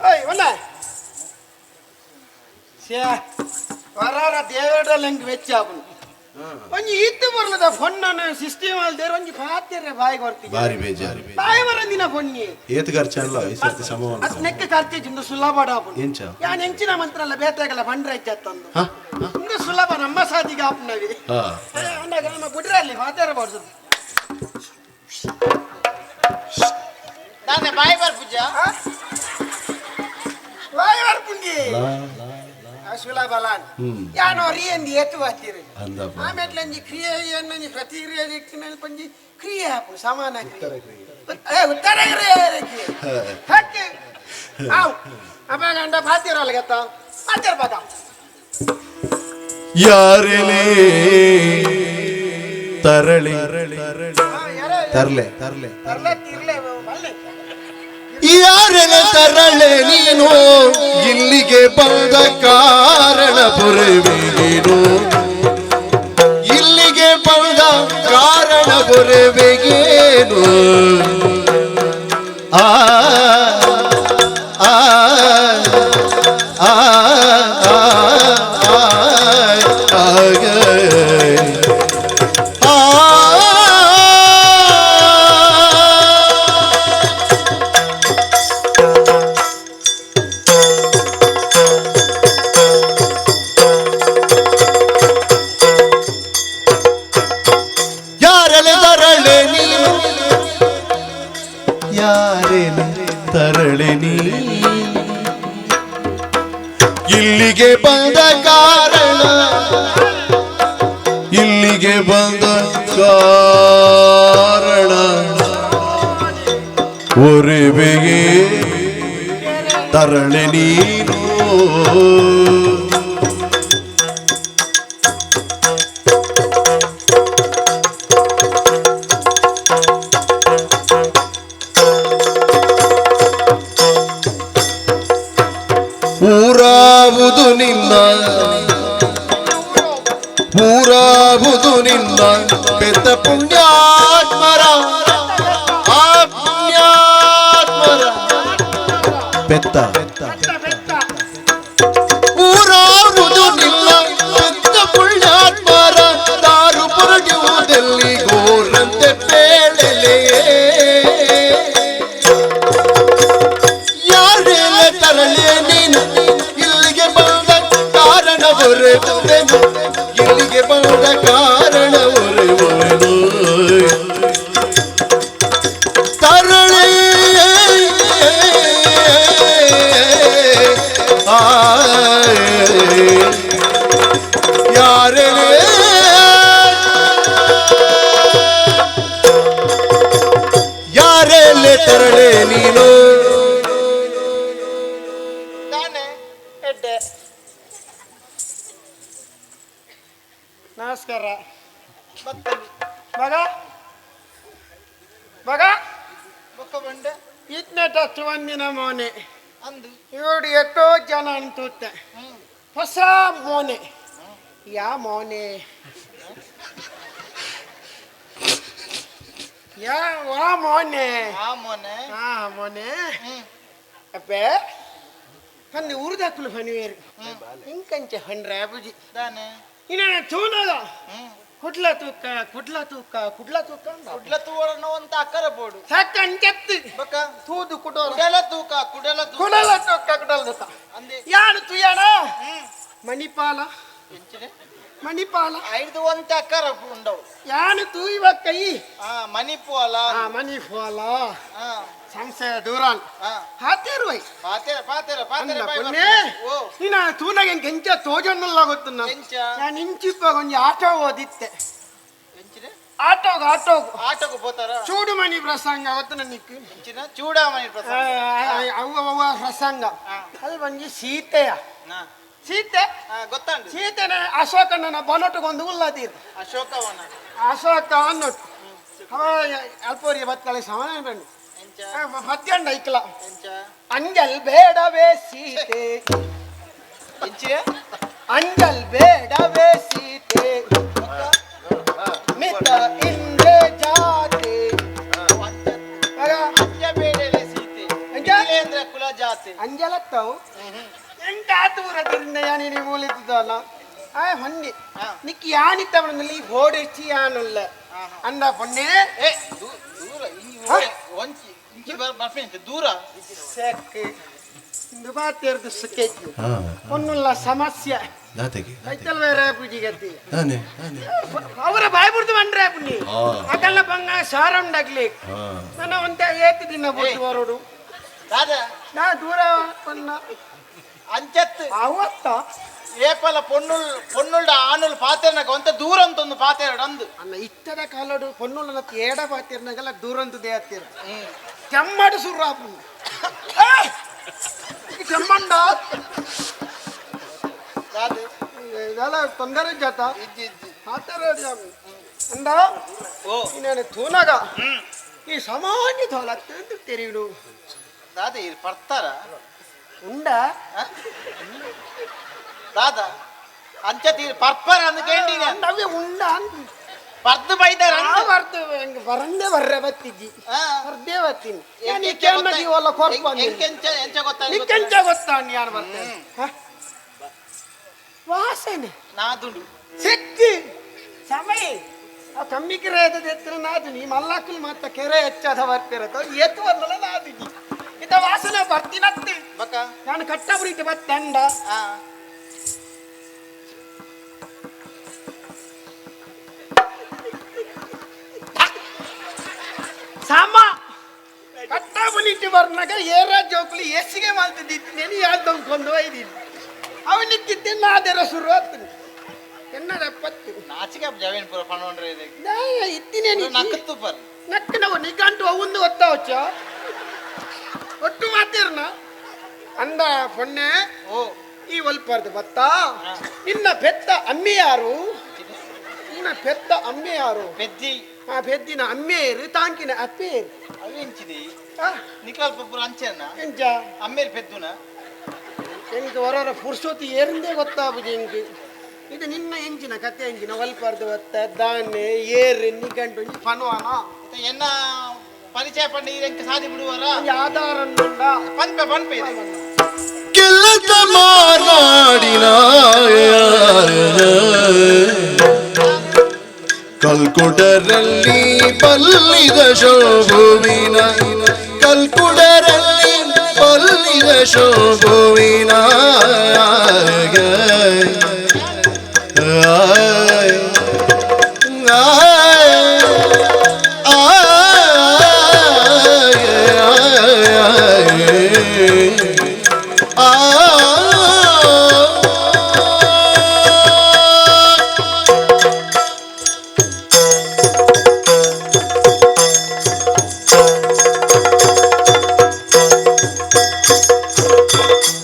ಓಯ್ ಒಣ್ಣ ಛೇ ವರಾರ ದೇವರಲ್ಲ ಹೆಂಗ್ ವೆಚ್ಚ ಆಪುಂಡು. ಒಂಜಿ ಇತ್ತು ಬರ್ಲದ ಫೊನ್ನನ ಸಿಸ್ಟಮ್ ಅಲ್ದೇರ್ ಒಂಜಿ ಪಾತೆರೆ ಬಾಯಿ ಕೊರ್ತಿ ಬಾರಿ ಬೇಜಾರು. ಬಾಯಿ ಬರಂದಿನ ಫೊನ್ನಿ ಏತ್ ಖರ್ಚಲ್ಲ ಈ ಸರ್ತಿ ಸಮ. ಅತ್ ನೆಕ್ಕ ಖರ್ಚು ಇಂದು ಸುಲಭ ಡಾಪುಂಡು. ಎಂಚ? ಯಾನ್ ಎಂಚಿನ ಮಂತ್ರ ಅಲ್ಲ ಬೇತೆಗಲ್ಲ ಬಂಡ್ರೆ ಹೆಚ್ಚತ್ತಂದು. ಹಾ? ಇಂದು ಸುಲಭ ನಮ್ಮ ಸಾದಿಗೆ ಆಪ್ನವಿ. ಹಾ. ಅಂದಾಗ ನಮ್ಮ ಬುಡ್ರಲ್ಲಿ ಪಾತೆರೆ ಬಾರ್ದು. ದಾನೆ ಬಾಯಿ ಬರ್ಪುಜ? ಬಾಯಿ ಬರ್ಪುಂಡಿ ಸುಲಭ ಲಾನ್ ಯಾನೋ ರಿಯಂದಿ ಏತು ಬಾತೀರಿ. ಅಂದಪ್ಪ. ಆಮೇಲೆ ಒಂಜಿ ಕ್ರಿಯೆ ಏನೊಂಜಿ ಪ್ರತಿಕ್ರಿಯೆ ದಿಕ್ಕಿನಲ್ಲಿ ಪಂಜಿ ಕ್ರಿಯೆ ಆಪುಂಡು ಸಮಾನ ಕ್ರಿಯೆ. ಏ, ಉತ್ತರ ಕ್ರಿಯೆ ಹಕ್ಕೆ ಆವ್ ಅಪ್ಪ ಗಂಡ ಪಾತಿರಲ್ಲ ಗತ್ತ ಪಾತಿರ ಪದ. ಯಾರೆಲೆ ತರಳಿ ತರ್ಲೆ ತರ್ಲೆ ತರ್ಲೆ ತಿರ್ಲೆ ಬಲ್ಲೆ. ಯಾರೆಲೆ ತರಳೆ ನೀನು ಇಲ್ಲಿಗೆ ಬಂದ ಕಾರಣ ಪುರವೇನು, ಇಲ್ಲಿಗೆ ಬಂದ ಕಾರಣ ಪುರವೆಗೇನು? ಆ ಆ ಆ ಆ ಆ ಆ. ಯಾರೆಲೆ ತರಳೆ ನೀನು, ಯಾರೆಲೆ ತರಳೆ ನೀ ಇಲ್ಲಿಗೆ ಬಂದ ಕಾರಣ, ಇಲ್ಲಿಗೆ ಬಂದ ಕಾರಣ ಒರೆವೆಗೆ ತರಳೆ ನೀನು. ಊರಾವುದು ನಿನ್ನ, ಊರಾವುದು ನಿನ್ನ ಪೆತ್ತ ಪುಣ್ಯಾತ್ಮರ, ಆ ಪುಣ್ಯಾತ್ಮರ ಪೆತ್ತ ಊರಾವುದು ನಿನ್ನ ಪೆತ್ತ ಪುಣ್ಯಾತ್ಮರ ದಾರು ಪುರಡುವುದಲ್ಲಿ ಗೋರಂತೆ ಪೇಳೆಲೆ. ಯಾರೆಲ್ಲ ತರಳೆ ನೀನು ಇಲ್ಲಿಗೆ ಬಂದ ಕಾರಣ ಒರೆಯುವೆನು, ಇಲ್ಲಿಗೆ ಬಂದ ಕಾರಣ ಒರೆಯುವೆನು. ತರಳೆ ಆ ಯಾರೆಲೆ ಯಾರೆಲೆ ತರಳೆ ನೀನು. ದಾನೆ ಎಡ್ಡೆ ನಮಸ್ಕಾರ. ಬತ್ತಲಿ. ಮಗ ಮಗ ಬೊಕ್ಕ ಬಂಡೆ. ಇತ್ನೆ ಟಚ್ ಒಂದಿನ ಮೋನೆ. ಅಂದು. ಇವರು ಎಷ್ಟೋ ಜನ ಅಂತುತ್ತೆ ಹೊಸ ಮೋನೆ ಯಾ ಮೋನೆ ಯಾ ವಾ ಮೋನೆ. ಆ ಮೋನೆ. ಹಾ ಮೋನೆ ಅಪ್ಪೆ ಪಂದು ಊರ್ದಾಕುಲು ಫನಿವೇರು ಇಂಕಂಚೆ ಹಂಡ್ರೆ ಅಬುಜಿ. ದಾನೆ ಇನ್ನ ತೂನದ ಕುಡ್ಲ ತೂಕ ಕುಡ್ಲ ತೂಕ ಕುಡ್ಲ ತೂಕ ಅಂದ. ಕುಡ್ಲ ತೂವರನ ಒಂತ ಅಕ್ಕರ ಬೋಡು. ಸಾಕಂಚತ್ತು ಬೊಕ್ಕ ತೂದು ಕುಡೋರು. ಕುಡಲ ತೂಕ ಕುಡಲ ತೂಕ. ಕುಡಲ ತೂಕ ಕುಡಲ ತೂಕ. ಅಂದೆ. ಯಾರು ತುಯ್ಯಾಣ ಮಣಿಪಾಲ. ಎಂಚಿನೆ? ಮಣಿಪಾಲ. ಐದು ಒಂತ ಅಕ್ಕರ ಉಂಡವು. ಯಾನು ತೂಯುವ ಕೈ. ಆ ಮಣಿಪೋಲ. ಆ ಮಣಿಪಾಲ. ಆ ಸಂಶಯ ದೂರಾನ್. ಆ ಹಾತೇರುವೈ. ಪಾತೆರ ಪಾತೆರ ಪಾತೆರ ಅಲ್ಲ ಬಾಯ್ ಪೊನ್ನೆ. ಬರ್ಪುಜಿ. ಓ ನೀನ ತೂನಾಗ ಎಂಕ್ ಎಂಚ ತೋಜೊಂದುಲ್ಲ ಗೊತ್ತುನ್ನ. ಎಂಚ? ನಾನು ಇಂಚಿಪ್ಪ ಒಂಜಿ ಆಟೋ ಓದಿತ್ತೆ. ಎಂಚಿನೆ? ಆಟೋಗ್ ಆಟೋಗ್. ಆಟೋకు పోతారా? ಚೂಡುಮಣಿ ಪ್ರಸಂಗ ಗೊತ್ತು ನನಗೆ. ಎಂಚಿನ ಚೂಡಾಮಣಿ ಪ್ರಸಂಗ. ಅವು ಅವ ಪ್ರಸಂಗ ಅದು ಒಂಜಿ ಸೀತೆಯ ಸೀತೆ. ಗೊತ್ತಾಂಡು. ಸೀತೆನ ಅಶೋಕನ ಬನೊಟ್ಟುಗೊಂದು ಉಲ್ಲದೀರ್. ಅಶೋಕವನ. ಅಶೋಕ ಅನ್ನೊಟ್ಟು ಅವ ಅಲ್ಪೋರಿಗೆ ಬತ್ತಳೆ ಸಮಾನ ಬಣ್ಣು ಎಂಚ? ಮಧ್ಯಾಹ್ನ ಐಕ್ಲ. ಎಂಚ? ಅಂಜಲ್ ಬೇಡವೇ ಸೀತೆ. ಎಂಚಿನ? ಅಂಜಲ್ ಬೇಡವೇ ಸೀತೆ ಮಿತ ಇಂದ್ರೆ ಜಾತೆ. ಆಗ ಅಂಜ ಬೇಡಲೆ ಸೀತೆ. ಎಂಚ? ಅಂದ್ರೆ ಕುಲ ಜಾತಿ. ಅಂಜಲತ್ತವು ಎಂಟ ಆತು ಊರದ್ರಿಂದ ಯಾನಿ ನೀವು ಮೂಲಿದ್ದಲ್ಲ ಆ ಹೊನ್ನಿ ನಿಕ್ ಯಾನಿತ್ತವನಲ್ಲಿ ಓಡಿಸಿ ಯಾನುಲ್ಲ ಅಂದ ಪೊನ್ನೆ. ಏ, ದೂರ ಇಂಚಿ ಒಂಚಿ ಇಂಚಿ ಬರ್ಪೇಂತೆ ದೂರ. ಸೆಕ್ ಇಂದು ಬಾತೇರ್ದು ಸುಖೇತಿ ಪೊನ್ನುಲ್ಲ ಸಮಸ್ಯೆ. ದಾತೆಗೆ. ಕೈತಲ್ ಬೇರೆ ಪೂಜಿಗತ್ತಿ. ನಾನೇ ನಾನೇ. ಅವರ ಬಾಯ್ ಬಿಡ್ದು ಬಂದ್ರೆ ಪುಣ್ಯ ಅದೆಲ್ಲ ಬಂಗ ಸಾರ ಉಂಡಾಗ್ಲಿ. ನನ್ನ ಒಂತೆ ಏತು ದಿನ ಬೋದು ಬರೋಡು. ದಾದಾ. ನಾ ದೂರ ಪೊನ್ನ. ಅಂಚತ್. ಅವತ್ತ. ಏಪಲ ಪೊನ್ನುಲ್ ಪೊನ್ನುಲ್ಡ ಆನುಲ್ ಪಾತೆರ್ನಕ ಒಂತ ದೂರ ಅಂತೊಂದು ಪಾತೆರಡು ಅಂದು. ಅನ್ನ ಇತ್ತದ ಕಾಲಡು ಪೊನ್ನುಲ ಏಡ ಪಾತಿರ್ನಾಗೆಲ್ಲ ದೂರಂತು ದೇಹತ್ತಿರ ಕೆಮ್ಮಡು ಸುರ್ರ ಕೆಮ್ಮಂಡ. ದಾದ. ಇದೆಲ್ಲ ತೊಂದರೆ ಜಾತ. ಇಜ್ಜಿ ಇಜ್ಜಿ. ಆತರ ಅಂದ. ಓ. నేను ತೂನಗ ಈ ಸಾಮಾನ್ಯ ತೋಲ ತೆರಿಯುಡು. ದಾದ, ಇರ್ ಪರ್ತಾರ. ಉಂಡ. ದಾದ, ಅಂಚತ್ ಇರ್ ಪರ್ಪರ ಅಂದ್ ಕೇಂಡಿನ. ಅವೇ ಉಂಡ. ಪರ್ದು ಬೈದಾರ ಅಂದ್. ಬರ್ದು ಹೆಂಗ್ ಬರಂದೇ ಬರ್ರೆ ಬತ್ತಿಜ್ಜಿ. ಬರ್ದೇ ಬತ್ತೀನಿ ನಾನು. ಈ ಕೇಳ್ನಾಗ ಇವೆಲ್ಲ ಕೊರ್ಪ. ಎಂಕೆಂಚ ಎಂಚ ಗೊತ್ತಾ? ನಿಕ್ಕೆಂಚ ಗೊತ್ತಾ ಯಾರು ಬರ್ತೇನೆ ವಾಸನೆ. ನಾದುಂಡು. ಸಿಕ್ಕಿ ಸಮಯ ಆ ಕಮ್ಮಿ ಕೆರೆ ಎತ್ತರ ನಾದು ನೀ ಮಲ್ಲಾಕುಲ್ ಮಾತ ಕೆರೆ ಹೆಚ್ಚಾದ ಬರ್ತಿರತ್ತ ಏತು ಬಂದಲ್ಲ ನಾದಿಜಿ ಇದ್ದ ವಾಸನೆ ಬರ್ತೀನತ್ತಿ. ಬಕ್ಕ. ನಾನು ಕಟ್ಟಬುರಿತೆ ಬತ್ತಂಡ. ಸಾಮ ಕಟ್ಟಬುಲಿಟ್ಟು ಬರ್ನಾಗ ಏರ ಜೋಕುಲು ಎಸ್ಸಿಗೆ ಮಾಡ್ತಿದ್ದಿತ್ತು నేను ಯಾವ್ದು ಒಯ್ದೀನಿ ಅವನಿಕ್ಕಿದ್ದೆ ನಾದೆರ ಶುರು ಆಗ್ತೀನಿ ಎನ್ನಡ ಪತ್ತು. ನಾಚಿಕೆ ಜವೇನ್ ಪೂರ ಪಣವಂಡ್ರೆ ಇದೆ. ಇತ್ತಿನೇ. ನಕ್ಕತ್ತು ಪರ್. ನಕ್ಕನವು ನಿಗಂಟು ಅವಂದು ಒತ್ತಾವಚ್ಚ ಒಟ್ಟು ಮಾತಿರ್ನ ಅಂದ ಪೊನ್ನೆ. ಓ. ಈ ಒಲ್ಪಾರ್ದು ಬತ್ತಾ, ನಿನ್ನ ಪೆತ್ತ ಅಮ್ಮೆ ಯಾರು? ನಿನ್ನ ಪೆತ್ತ ಅಮ್ಮೆ ಯಾರು? ಪೆದ್ದಿ. ಆ ಪೆದ್ದಿನ ಅಮ್ಮೇರು ತಾಂಕಿನ ಅಪ್ಪೇರು. ಅವು ಎಂಚಿದಿ? ನಿಕಲ್ಪ ಪೂರ ಅಂಚೆನ. ಎಂಚ? ಅಮ್ಮೇರು ಪೆದ್ದುನ. ಎಂಕ್ ಹೊರರ ಪುರ್ಸೊತ್ತು ಏರಿಂದೇ ಗೊತ್ತಾಗುದು ಎಂಕ್. ಇದು ನಿನ್ನ ಎಂಚಿನ ಕತೆ? ಎಂಚಿನ ಒಲ್ಪಾರ್ದು ಬತ್ತ ದಾನೆ ಏರು ನಿಗಂಟು ಒಂಜಿ ಪನುವಾನ. ಎನ್ನ ಪರಿಚಯ ಪಂಡ ಎಂಕ್ ಸಾದಿ ಬಿಡುವರ. ಒಂಜಿ ಆಧಾರ ಉಂಡ. ಪನ್ಪೆ ಪನ್ಪೆ ಇದೆ. ಗೆಲ್ಲದ ಮಾನಾಡಿನ ಕಲ್ಕುಡರಲ್ಲಿ ಬಲ್ಲಿದ ಶೋಭುವಿನ, ಕಲ್ಕುಡರಲ್ಲಿ ಬಲ್ಲಿದ ಶೋಭುವಿನ.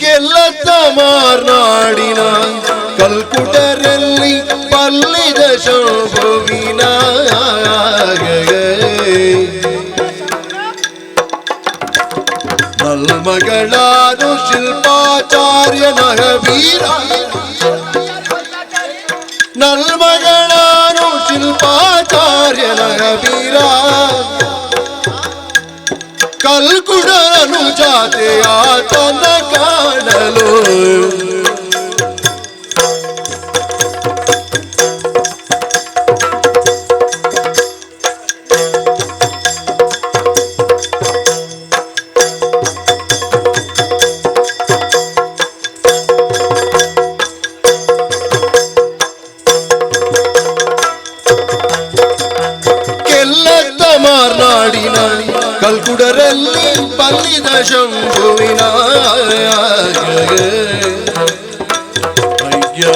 ಗೆಲ್ಲದ ಮಾರ್ನಾಡಿನ ಕಲ್ಕುಟರಲ್ಲಿ ಬಲ್ಲಿದ ಶೋಭುವಿನ ನಲ್ಮಗಳಾನು ಶಿಲ್ಪಾಚಾರ್ಯನ ವೀರ, ನಲ್ಮಗಳಾನು ಶಿಲ್ಪಾಚಾರ್ಯನ ವೀರ, ಕಲ್ಕುಡರನು ಜಾತೆಯಾತನ ಕಾಣಲು. ಕೆಲ್ಲದ ಮಾರ್ನಾಡಿನ ಕಲ್ಕುಡರಲ್ಲಿ ಬಲ್ಲಿದ ಶಂಭುವಿನ. ಅಯ್ಯ.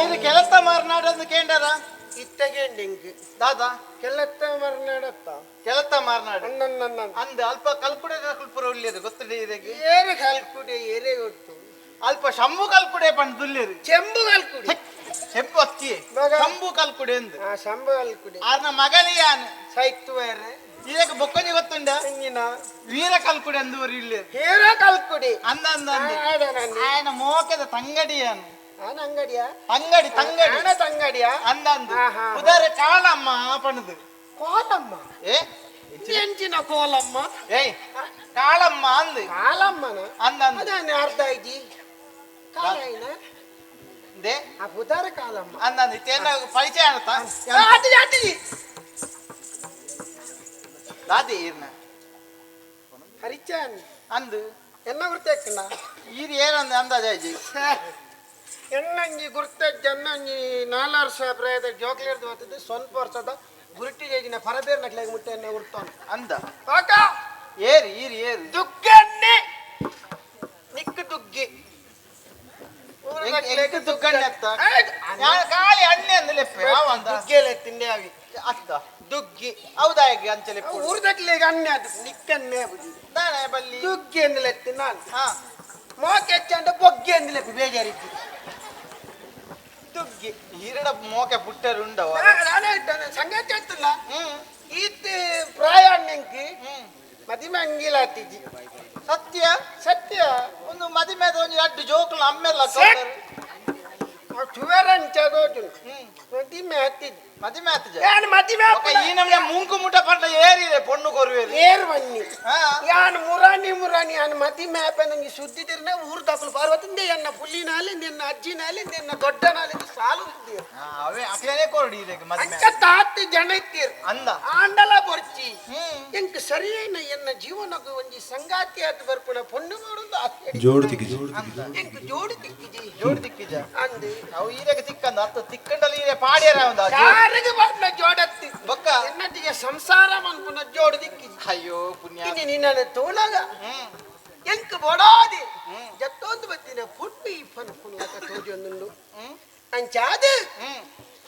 ಇದು ಕೆಲಸ ಮಾರ್ನಾಡು ಅಂದ್ ಕೇಂಡರ. ಇತ್ತಗೆಂಡಿಂಗ್. ದಾದಾ. ಕೆಲತ್ತ ಮರ್ನಾಡತ್ತ. ಕೆಲಸ ಮಾರ್ನಾಡು. ನನ್ನ. ಅಂದ್ ಅಲ್ಪ ಕಲ್ಕುಡೆ ಕಲ್ಪುರ ಉಲ್ಲೇದು ಗೊತ್ತಿದೆ ಇದಕ್ಕೆ. ಏರು ಕಲ್ಕುಡೆ ಏರೇ ಗೊತ್ತು? ಅಲ್ಪ ಶಂಭು ಕಲ್ಕುಡೆ ಪಂಡ್ ದುಲ್ಲೇರು. ಚೆಂಬು ಕಲ್ಕುಡಿ. ಚೆಂಬು ಅತ್ತಿ. ಮಗ. ಶಂಭು ಕಲ್ಕುಡೆ ಅಂದ್. ಆ ಶಂಭು ಕಲ್ಕುಡಿ. ಆರ್ನ ಮಗನಿಯಾನ್. ಸೈತ್ವೇರೆ. ಇದಕ್ಕೆ ಬೊಕ್ಕೊಂಜಿ ಗೊತ್ತುಂಡ? ಎಂಜಿನ? ವೀರ ಕಲ್ಕುಡೆ ಅಂದು ಇಲ್ಲೇರು. ಹೇರ ಕಲ್ಕುಡಿ. ಅಂದ ಅಂದ ಅಂದ. ಆದ ನನ್ನ. ಆಯನ ಮೋಕೆದ ತಂಗಡಿಯಾನ್. ಆನ ಅಂಗಡಿಯ ಅಂಗಡಿ ತಂಗಡಿ ಆನ ತಂಗಡಿಯ ಅಂದಂದು ಉದಾರ ಕಾಳಮ್ಮ ಪಣದು ಕೋಲಮ್ಮ ಏ ಎಂಚಿನ ಕೋಲಮ್ಮ ಏಯ್ ಕಾಳಮ್ಮ ಅಂದು ಕಾಲಮ್ಮನ ಅಂದಂದು ಅದಾನೆ ಅರ್ಧ ಐಜಿ ಕಾಲೈನ they ಆ ಪುದಾರ ಕಾಲಮ್ಮ ಅಂದಂದು ಇತ್ತೇನ ಪರಿಚಯ ಅಣತ ಅತಿ ಅತಿ ದಾದಿ ಈರ್ನ ಪರಿಚಯ ಅಂದು ಎನ್ನ ಗುರ್ತಕ್ಕಲ್ಲ ಈರ್ ಏನಂದ ಅಂದಾಜ ಐಜಿ ಎಣ್ಣಂಜಿ ಗುರ್ತ ಜನ್ನಂಜಿ ನಾಲ್ಕು ವರ್ಷ ಪ್ರಾಯದ ಜೋಕ್ಲೇರ್ದು ಬರ್ತದೆ ಸ್ವಲ್ಪ ವರ್ಷದ ಗುರುಟಿ ಜೈಜಿನ ಫರಬೇರ್ ನಕ್ಲಾಗ ಮುಟ್ಟೆ ಎನ್ನ ಗುರ್ತವನು ಅಂದ ಪಾಕ ಏರು ಈರು ಏರು ದುಗ್ಗನ್ನೆ ನಿಕ್ಕು ದುಗ್ಗಿ ಎಂಕ್ ದುಗ್ಗಣ್ಣೆ ಅತ್ತ? ಯಾನ್ ಖಾಲಿ ಅಣ್ಣೆ ಅಂದ್ ಲೆಪ್ಪೆ ಅವಂದ ದುಗ್ಗೆಲೆ ತಿಂಡೆ ಅವಿ ಅತ್ತ ದುಗ್ಗಿ ಹೌದಾ ಹೇಗೆ ಅಂಚಲೆ ಊರ್ದಕ್ಲೆಗ್ ಅಣ್ಣೆ ಅದು ನಿಕ್ಕನ್ನೆ ಬುಜಿ ದಾನೆ ಬಲ್ಲಿ ದುಗ್ಗಿ ಅಂದ್ ನಾನು ಹಾ ಮೋಕೆ ಹೆಚ್ಚಂಡ ಬೊಗ್ಗೆ ಅಂದ್ ಲೆಪ್ಪಿ ಬೇಜಾರಿತ್ತು ದುಗ್ಗಿ ಈರಡ ಮೋಕೆ ಪುಟ್ಟರು ಉಂಡವ ನಾನೇ ಸಂಗತಿ ಹೇಳ್ತಿಲ್ಲ ಈತ್ ಪ್ರಾಯ ಅಣ್ಣಂಕಿ ಮದಿಮೆ ಅಂಗಿಲ ಆತಿಜಿ ಸತ್ಯ ಸತ್ಯ ಒಂದು ಮದಿಮೆದ ಒಂಜಿ ಅಡ್ಡು ಜೋಕುಲು ಅಮ್ಮೆಲ್ಲ ಚುವೆರಂಚದೋಜು ಮದಿಮೆ ಆತಿಜಿ ಮದಿಮೆ ಆತಿಜ ಯಾನ್ ಮದಿಮೆ ಈ ನಮ್ನೆ ಮೂಂಕು ಮುಟ ಪಂಡ ಏರಿದೆ ಪೊಣ್ಣು ಕೊರುವೇರಿ ಏರ್ ಬನ್ನಿ ಯಾನ್ ಮುರಾಣಿ ಮುರಾಣಿ ಯಾನ್ ಮದಿಮೆ ಆಪ ನಂಗೆ ಸುದ್ದಿ ತಿರ್ನ ಊರು ದಾಖಲು ಪಾರ್ವತಿಂದೆ ಎನ್ನ ಪುಲ್ಲಿನಾಲೆ ನಿನ್ನ ಅಜ್ಜಿನಾಲೆ ನಿನ್ನ ದೊಡ್ಡನಾಲೆ ಸಾಲು ಅವೇ ಅಕ್ಲೇನೆ ಕೊರಡಿ ಇದಕ್ಕೆ ಮದಿಮೆ ಅಂಚ ತಾತಿ ಜನ ಇತ್ತೀರ್ ಅಂದ ಆಂಡಲ ಬೊರ್ಚಿ ಎಂಕ್ ಸರಿಯೇನ ಎನ್ನ ಜೀವನಕ್ಕೆ ಒಂಜಿ ಸಂಗಾತಿ ಆತ್ ಬರ್ಪುಣ ಪೊಣ್ಣು ಮಾಡೋದು ಆತೆ. ಜೋಡು ತಿಕ್ಕಿಜಿ ಎಂಕ್ ಜೋಡಿ ತಿಕ್ಕಿಜಿ ಜೋಡಿ ತಿಕ್ಕಿಜ ಅಂದು ಅವು ಈರೆಗೆ ತಿಕ್ಕಂದ ಅತ್ತ ತಿಕ್ಕಂಡಲ್ಲಿ ಈರೆ ಪಾಡ್ಯರ ಒಂದು ಯಾರಿಗೆ ಬರ್ನ ಜೋಡತ್ತಿ ಬೊಕ್ಕ ಎನ್ನಟ್ಟಿಗೆ ಸಂಸಾರ ಮನ್ಪುನ ಜೋಡು ದಿಕ್ಕಿಜಿ ಅಯ್ಯೋ ಪುಣ್ಯ ಇನ್ನು ನಿನ್ನನ್ನು ತೋಲಾಗ ಎಂಕ್ ಬೊಡಾದಿ ಜತ್ತೊಂದು ಬತ್ತಿನ ಪುಟ್ಟು ಈ ಪನ್ಪುನ ತೋಜೊಂದುಂಡು ಅಂಚಾದ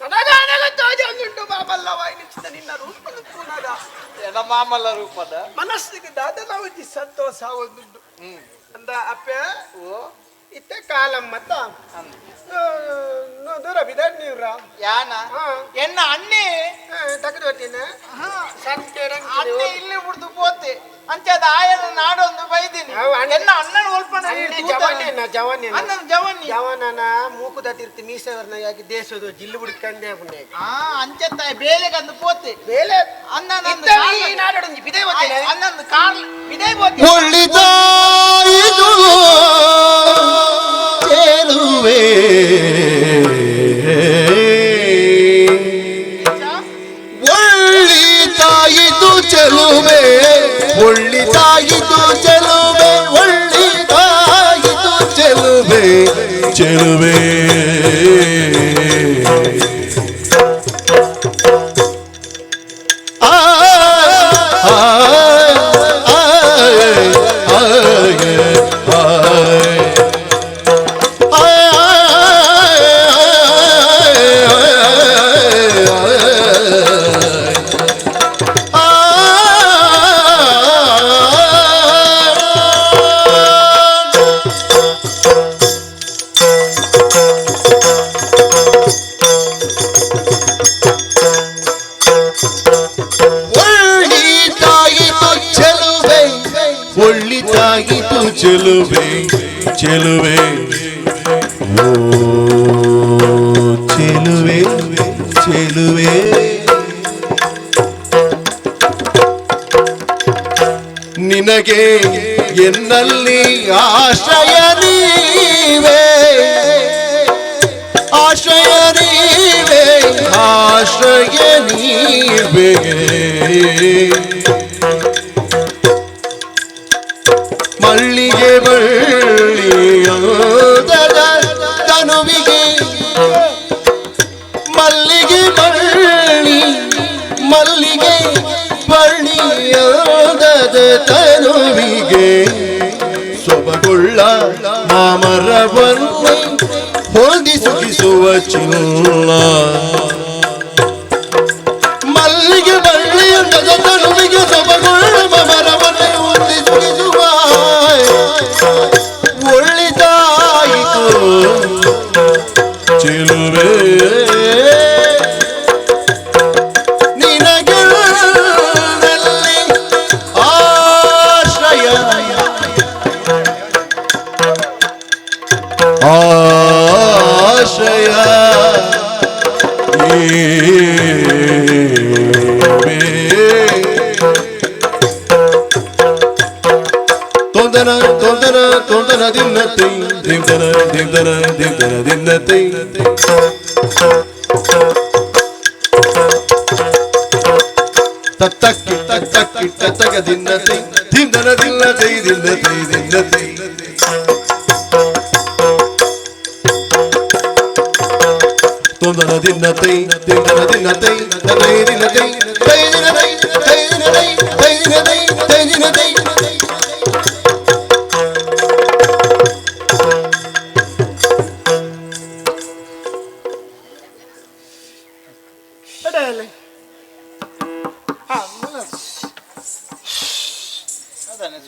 ಕಡಗಾನಗ ತೋಜೊಂದುಂಡು ಬಾಬಲ್ಲ ವಾಯಿನಿಚ್ಚಿದ ನಿನ್ನ ರೂಪದ ಪುನಗ ಎನ್ನ ಮಾಮಲ್ಲ ರೂಪದ ಮನಸ್ಸಿಗೆ ದಾದಲಾವತಿ ಸಂತೋಷ ಒಂದುಂಡು ಅಂದ ಅಪ್ಪ ಓ ಇತ್ತ ಕಾಲಮ್ಮತ್ತ ದೂರ ಬಿದರ್ ನೀವ್ರ ಯಾನ ಎನ್ನ ಅಣ್ಣೆ ತಗದು ಹೊಟ್ಟಿನ ಅಣ್ಣೆ ಇಲ್ಲಿ ಬಿಡ್ದು ಪೋತೆ ಅಂಚಾದ ಆಯನ ನಾಡೊಂದು ಬೈದಿನಿ ಎನ್ನ ಅಣ್ಣನ ಒಲ್ಪಣ ಜವಾನೇನ ಜವಾನೇನ ಅಣ್ಣನ ಜವಾನಿ ಜವಾನನ ಮೂಕುದ ತೀರ್ತಿ ಮೀಸವರ್ನ ಯಾಕೆ ದೇಶದ ಜಿಲ್ಲು ಬಿಡ್ಕಂಡೆ ಪುಣ್ಯ ಆ ಅಂಚತ್ತ ಬೇಲೆಗಂದು ಪೋತೆ ಬೇಲೆ ಅಣ್ಣನ ಈ ನಾಡೊಂಜಿ ಬಿದೆ ಹೋಗ್ತೇನೆ ಅಣ್ಣನ ಕಾಲ್ ಬಿದೆ ಹೋಗ್ತೇನೆ ಒಳ್ಳಿದಾಯಿತು ಚೆಲುವೆ ಒಳ್ಳಿತಾಯಿತು ಚೆಲುವೆ ಒಳ್ಳಿತಾಯಿತು ಚೆಲುವೆ ಒಳ್ಳಿತಾಯಿತು ಚೆಲುವೆ ಚೆಲುವೆ ಆ ಆ ಆ ಒಳ್ಳಿತಾಯಿತು ಚೆಲುವೆ ಒಳ್ಳಿತಾಯಿತು ಚೆಲುವೆ ಚೆಲುವೆ ಓ ಚೆಲುವೆ ಚೆಲುವೆ ನಿನಗೆ ಎನ್ನಲ್ಲಿ ಆಶ್ರಯ ನೀವೇ ಆಶ್ರಯ ನೀವೇ ಆಶ್ರಯ ನೀವೇ ಮಲ್ಲಿಗೆ ಬಳ್ಳಿಯೋದರ ತನುವಿಗೆ ಮಲ್ಲಿಗೆ ಬಳ್ಳಿ ಮಲ್ಲಿಗೆ ಬಳ್ಳಿಯೋದದ ತನುವಿಗೆ ಸೊಬಗುಳ್ಳ ಮಾಮರವನ್ನು ಹೊಂದಿ ಸುಖಿಸುವ ಚಿನ್ನ ಮಲ್ಲಿಗೆ ಬಳ್ಳಿಯೊಂದದ ತನುವಿಗೆ ಸೊಬಗುಳ್ಳ ಮಾಮರವನ್ನು ಹೊಂದಿ ಸುಖಿಸುವ ಒಳ್ಳಿದಾಯಿತು ಚೆಲುವೆ ನಿನಗೆಲ್ಲಿ ಆಶ್ರಯ ಆ ದಿಂದನ ದಿಂದನ ದಿನ್ನತೈ ತತ್ತಕ್ಕಿ ತತ್ತಕ್ಕಿ ತತ್ತಗ ದಿನ್ನತೈ ದಿಂದನ ದಿನ್ನತೈ ದಿನ್ನತೈ ದಿನ್ನತೈ ತೊಂದನ ದಿನ್ನತೈ ದಿಂದನ ದಿನ್ನತೈ ತೈ ದಿನತೈ ತೈ ದಿನತೈ ತೈ ದಿನತೈ ತೈ ದಿನತೈ ತೈ ದಿನತೈ.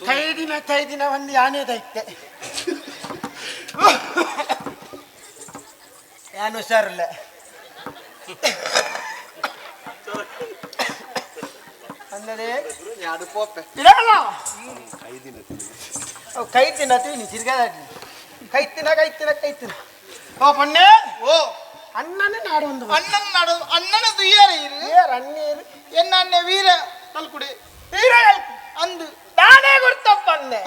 ತೈದಿನ ತೈದಿನ ಒಂದು ಯಾನೆ ದೈತೆ ಯಾನು ಹುಷಾರಿಲ್ಲ. ಅಂದರೆ ಇರಲ್ಲ ಕೈ ತಿನ್ನ ತಿನ್ನಿ ತಿರ್ಗಾದಾಡ್ಲಿ ಕೈ ತಿನ್ನ ಕೈ ತಿನ್ನ ಕೈ ತಿನ್ನ. ಓ ಪಣ್ಣೆ ಓ ಅಣ್ಣನೇ ನಾಡು ಒಂದು ಅಣ್ಣನ ನಾಡು ಅಣ್ಣನ ದುಯ್ಯಾರ ಇರು ಏರ್ ಅಣ್ಣೇರು ಎನ್ನ ಅಣ್ಣೆ ವೀರ ಕಲ್ಕುಡೆ ವೀರ ಅಂದು ನಾನೇ ಗುರ್ತಪ್ಪನ್ನೆ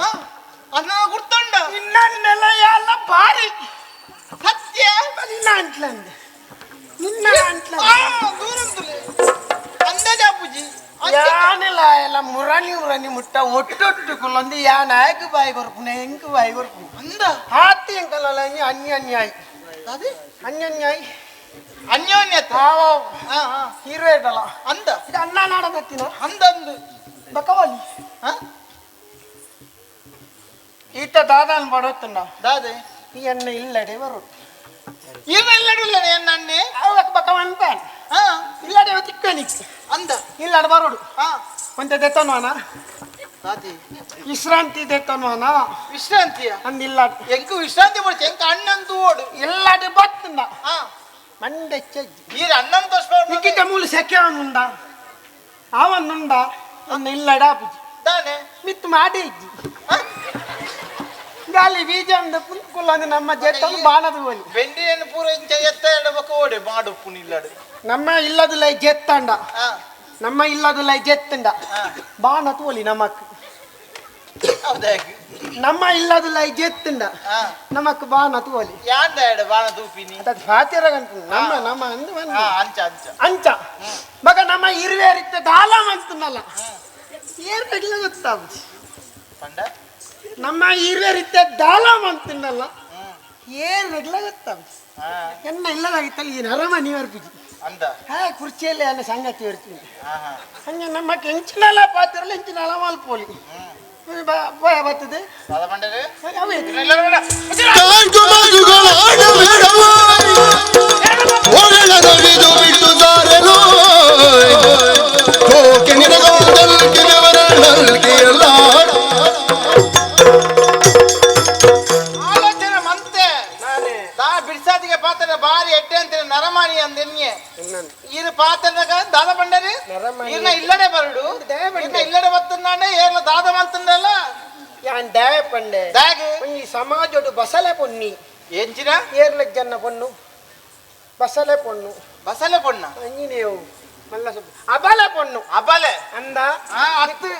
ಅಣ್ಣ ಗುರ್ತಂಡ ನಿನ್ನ ನೆಲೆಯಲ್ಲ ಭಾರಿ ಸತ್ಯ ನಿನ್ನ ಅಂಟ್ಲಂದೆ ನಿನ್ನ ಅಂಟ್ಲ ದೂರಂದುಲೆ ಅಂದಾಜಾಪುಜಿ ಯಾನೆಲ್ಲ ಎಲ್ಲ ಮುರಣಿ ಮುರಣಿ ಮುಟ್ಟ ಒಟ್ಟೊಟ್ಟು ಕುಲ್ಲೊಂದು ಯಾನ್ ಆಯ್ಕು ಬಾಯಿ ಕೊರ್ಪುನೆ ಎಂಕು ಬಾಯಿ ಕೊರ್ಪುನೆ ಅಂದ ಆತಿ ಎಂಕಲ್ಲ ಅನ್ಯನ್ಯಾಯಿ ಅನ್ಯನ್ಯಾಯಿ ಅನ್ಯೋನ್ಯತೆ ಹೀರೋ ಇಡಲ್ಲ ಅಂದ ಇದು ಅಣ್ಣ ನಾಡದತ್ತಿನ ಅಂದಂದು ಬಕವಲಿ ಈತ ದಾದಾನ್ ಬಡೋತ್ತನ್ನ ದಾದೆ ಈ ಅಣ್ಣ ಇಲ್ಲಡೆ ಬರು ಇರ್ನ ಇಲ್ಲಡುಲ್ಲ ಎನ್ನ ಅಣ್ಣೆ ಅವಕ್ಕೆ ಬಕವನ್ ಪ್ಯಾನ್ ಇಲ್ಲಡೆ ತಿಕ್ಕನಿಕ್ ಅಂದ ಇಲ್ಲಡೆ ಬರೋಡು ಒಂತೆ ದೆತ್ತನ್ವಾನ ದಾದಿ ವಿಶ್ರಾಂತಿ ದೆತ್ತನ್ವಾನ ವಿಶ್ರಾಂತಿಯ ಅಂದಿಲ್ಲ ಎಂಕು ವಿಶ್ರಾಂತಿ ಬಡ್ಚ ಎಂಕ ಅಣ್ಣಂದು ಓಡು ಇಲ್ಲಡೆ ಬತ್ತಂದ ಮಂಡೆ ಚೆಜ್ಜಿ ಈರ ಅಣ್ಣನ ತೋರ್ಸ್ಬ ನಿಕ್ಕಿತ ಮೂಲು ಸೆಕೆ ಅವನುಂಡ ಅವನುಂಡ ಒಂದು ಇಲ್ಲಡ ಆಪುಜಿ ದಾನೆ ಮಿತ್ತು ಮಾಡಿ ಇಜ್ಜಿ ಗಾಲಿ ಬೀಜ ಅಂದ ಪುಲ್ಕುಲ್ಲ ಅಂದ್ರೆ ನಮ್ಮ ಜೆತ್ತನ್ನು ಬಾಣದ ಹೋಲಿ ಬೆಂಡಿಯನ್ನು ಪೂರ ಇಂಚ ಎತ್ತ ಎಡಬಕ ಓಡೆ ಮಾಡು ಪುನಿಲ್ಲಡು ನಮ್ಮ ಇಲ್ಲದಿಲ್ಲ ಜೆತ್ತಂಡ ನಮ್ಮ ಇಲ್ಲದಿಲ್ಲ ಜೆತ್ತಂಡ ಬಾಣ ತೋಲಿ ನಮಕ್ ನಮ್ಮ ಇಲ್ಲದಿಲ್ಲ ಜೆತ್ತಂಡ ನಮಕ್ ಬಾಣ ತೋಲಿ ಯಾಂದ ಎಡ ಬಾಣ ತೂಪಿನಿ ಅದು ಫಾತಿರಗಂತ ನಮ್ಮ ನಮ್ಮ ಅಂದು ಅಂಚ ಅಂಚ ಅಂಚ ಮಗ ನಮ್ಮ ಇರುವೇರಿತ್ತ ದಾಲ ಅಂತನಲ್ಲ ಏರ್ಗಡ್ಲ ಗೊತ್ತಾಗುದು ಪಂಡ ನಮ್ಮ ಇರುವೇರಿತ್ತ ದಾಲ ಅಂತನಲ್ಲ ಏರ್ಗಡ್ಲ ಗೊತ್ತಾಗುದು ಎನ್ನ ಇಲ್ಲದಾಗಿತ್ತಲ್ಲ ಈ ನರಮನಿ ವರ್ಪಿಜಿ ಅಂದ ಹಾ ಕುರ್ಚಿಯಲ್ಲಿ ಅನ್ನ ಸಂಗತಿ ಇರ್ತೀನಿ ಹಂಗೆ ನಮ್ಮ ಕೆಂಚಿನಲ್ಲ ಪಾತಿರಲ್ಲ ಎಂಚಿನಲ್ಲ ಮಲ್ಪೋಲಿ ಭಯ ಬರ್ತದೆ ಆಲೋಚನೆ ಮಂತೆ ದಾ ಬಿಡ್ಸಾದಿಗೆ ಪಾತ್ರ ಬಾರಿ ಎಟ್ಟೆ ಅಂತಾರೆ ನರಮಾನಿ ಅಂದೆನ್ಯೆ ಈರು ಪಾತ್ರದಾಗ ದಾದ ಬಂಡರಿ ಈರ್ನ ಇಲ್ಲಡೆ ಬರಡು ಈರ್ನ ಇಲ್ಲಡೆ ಬತ್ತಂದಾಂಡೆ ಏರ್ಲ ದಾದ ಮಂತಂದಲ್ಲ ಯಾನ್ ದಾಯ ಪಂಡೆ ದಾಗ್ ಈ ಸಮಾಜೋಡು ಬಸಲೆ ಪೊನ್ನಿ ಎಂಚಿನ ಏರ್ಲ ಜನ್ನ ಪೊನ್ನು ಬಸಲೆ ಪೊನ್ನು ಬಸಲೆ ಪೊಣ್ಣ ಅಂಜಿನೇವು ಮಲ್ಲ ಸ್ವಲ್ಪ ಅಬಲೆ ಪೊಣ್ಣು ಅಬಲೆ ಅಂದ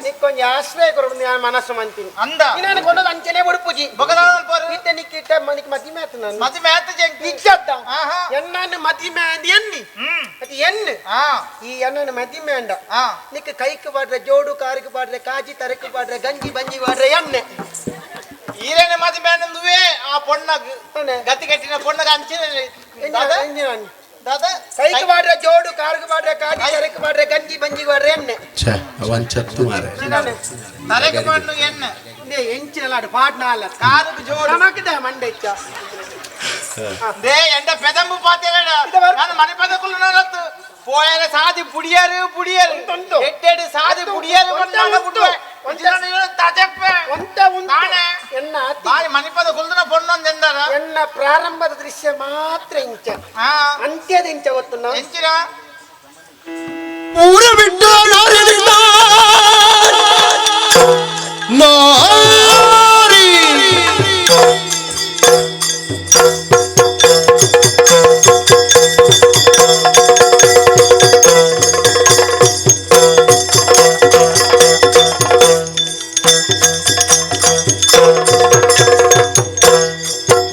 ನಿಕ್ಕೊಂಜಿ ಆಶ್ರಯ ಕೊರಡು ನಾನು ಮನಸ್ಸು ಮಂತೀನಿ ಅಂದ ನಾನು ಕೊಂಡೋದು ಅಂಚನೆ ಬುಡುಪುಜಿ ಬೊಕದಾದ ಇತ್ತೆ ನಿಕ್ಕಿಟ್ಟ ಮನಿಕ್ ಮದಿಮೆ ಆತು ನಾನು ಮದಿಮೆ ಆತು ಜಂಕಿ ನಿಜದ್ದ ಎನ್ನನ್ನು ಮದಿಮೆ ಅಂದ್ ಎನ್ನಿ ಅದು ಎನ್ನು ಈ ಎನ್ನನ್ನು ಮದಿಮೆ ಅಂಡ ನಿಕ್ಕ ಕೈಕ್ ಬಾಡ್ರೆ ಜೋಡು ಕಾರಿಗೆ ಬಾಡ್ರೆ ಕಾಜಿ ತರಕು ಬಾಡ್ರೆ ಗಂಜಿ ಬಂಜಿ ಬಾಡ್ರೆ ಎಣ್ಣೆ ಈರೇನೆ ಮದಿಮೆ ಅಂದುವೆ ಆ ಪೊಣ್ಣಗ್ ಗತಿ ಕಟ್ಟಿನ ಪೊಣ್ಣಗ ಅಂಚಿನ ದಾದ ಕೈಗೆ ಬಾಡ್ರೆ ಜೋಡು ಕಾರಿಗೆ ಬಾಡ್ರೆ ಕಾಜಿ ತರಕು ಬಾಡ್ರೆ ಗಂಜಿ ಬಂಜಿ ಬಾಡ್ರೆ ಎಣ್ಣೆ ಛೇ ಅವಂಚತ್ತು ಮಾರೆ ತರಕು ಬಾಡ್ನು ಎಣ್ಣೆ ಎಂಚಿನ ಲಾಡು ಪಾಡ್ನಾಲ ಕಾರಿಗೆ ಜೋಡು ನಮಕಿದೆ ಮಂಡೆ ಇಚ್ಚ they ಎಂಡ ಪೆದಂಬು ಪಾತೇಡ ನಾನು ಮನೆ ಪದಕುಲು ನಲತ್ತು ಪೋಯರ ಸಾದಿ ಪುಡಿಯರು ಪುಡಿಯರು ಎಟ್ಟೆಡು ಸಾದಿ ಪುಡಿಯರು ಬಂದಾನ ಬುಡುವೆ ತಜಪ್ಪೆ ಒಂತ ಉಂಟು ಎನ್ನ ಬಾರಿ ಮಣಿಪದ ಕುಲ್ದನ ಪೊಣ್ಣೊಂದು ಎಂದಾರ ಎನ್ನ ಪ್ರಾರಂಭದ ದೃಶ್ಯ ಮಾತ್ರ ಇಂಚ ಅಂತ್ಯದ ಇಂಚ ಗೊತ್ತು ನಾವು ಎಂಚಿನ ಊರ ಬಿಟ್ಟು ನಾರಿನಿಂದ ನಾರಿ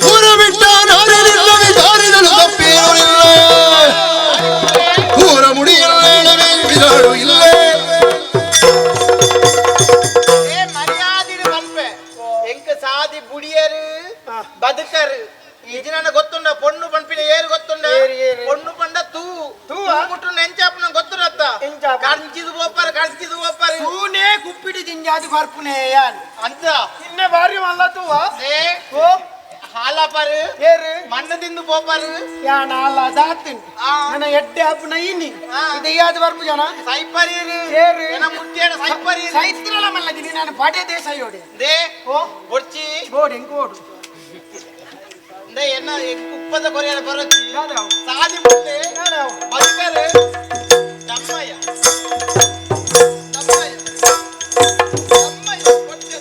ಊರ ಬಿಟ್ಟ ನಾಡು ಇಲ್ಲೇ. ಏ ಮರ್ಯಾದಿಡು ಮಲ್ಪೆ ಎಂಕ ಸಾದಿ ಬುಡಿಯರು ಬದುಕರು ಇಜಿನ ಗೊತ್ತುಂಡ ಪೊಣ್ಣು ಪನ್ಪಿನ ಏರು ಗೊತ್ತುಂಡ ಪೊಣ್ಣು ಪಂಡ ತೂ ತೂವಾ? ಮುಟ್ಟು ನೆಂಚಾಪುನ ಗೊತ್ತುಂಡತ್ತ ಎಂಚಾಪು? ಕಂಚಿದು ಪೋಪಾರು ಕಂಚಿದು ಪೋಪಾರು ತೂನೇ ಕುಪ್ಪಿಡಿ ಜಿಂಜಾದಿ ಬರ್ಪುನೆ ಯಾನ್ ಅಂತ ನಿನ್ನೆ ಬಾರಿ ಮಲ್ಲ ತೂವಾ ಏ ಓ ಹಾಲಾಪಾರು ಏರು ಮಣ್ಣು ತಿಂದು ಪೋಪಾರು ಯಾನ್ ಅಲ್ಲ ದಾತಿನ್ ಆ. ನನ್ನ ಎಡ್ಡೆ ಆಪುನ ಇನ್ನಿ ಆ. ಇದು ಯಾವ್ದು ಬರ್ಪು ಜನ ಸೈಪರೀರು ಏರು. ಎನ ಮುಟ್ಟಿಯನ ಸೈಪರೀರು ಸೈತ್ರಲ ಮಲ್ಲದಿನಿ ನಾನು ಪಾಠ್ಯ ದೇಶ ಯೋಡಿ they ಓ ಬೊರ್ಚಿ ಬೋಡು ಎಂಕ್ ಓಡು they ಎನ್ನ ಉಪ್ಪದ ಕೊರಿಯರ ಬರೊಚ್ಚಿ ಯಾವ್ದಾವ್? ಸಾದಿ ಮುಟ್ಟೆ ಯಾವ್ದಾವ್? ಬದುಕರು ತಮ್ಮಯ್ಯ ತಮ್ಮಯ್ಯ ತಮ್ಮಯ್ಯ ಬೊರ್ಚಿ.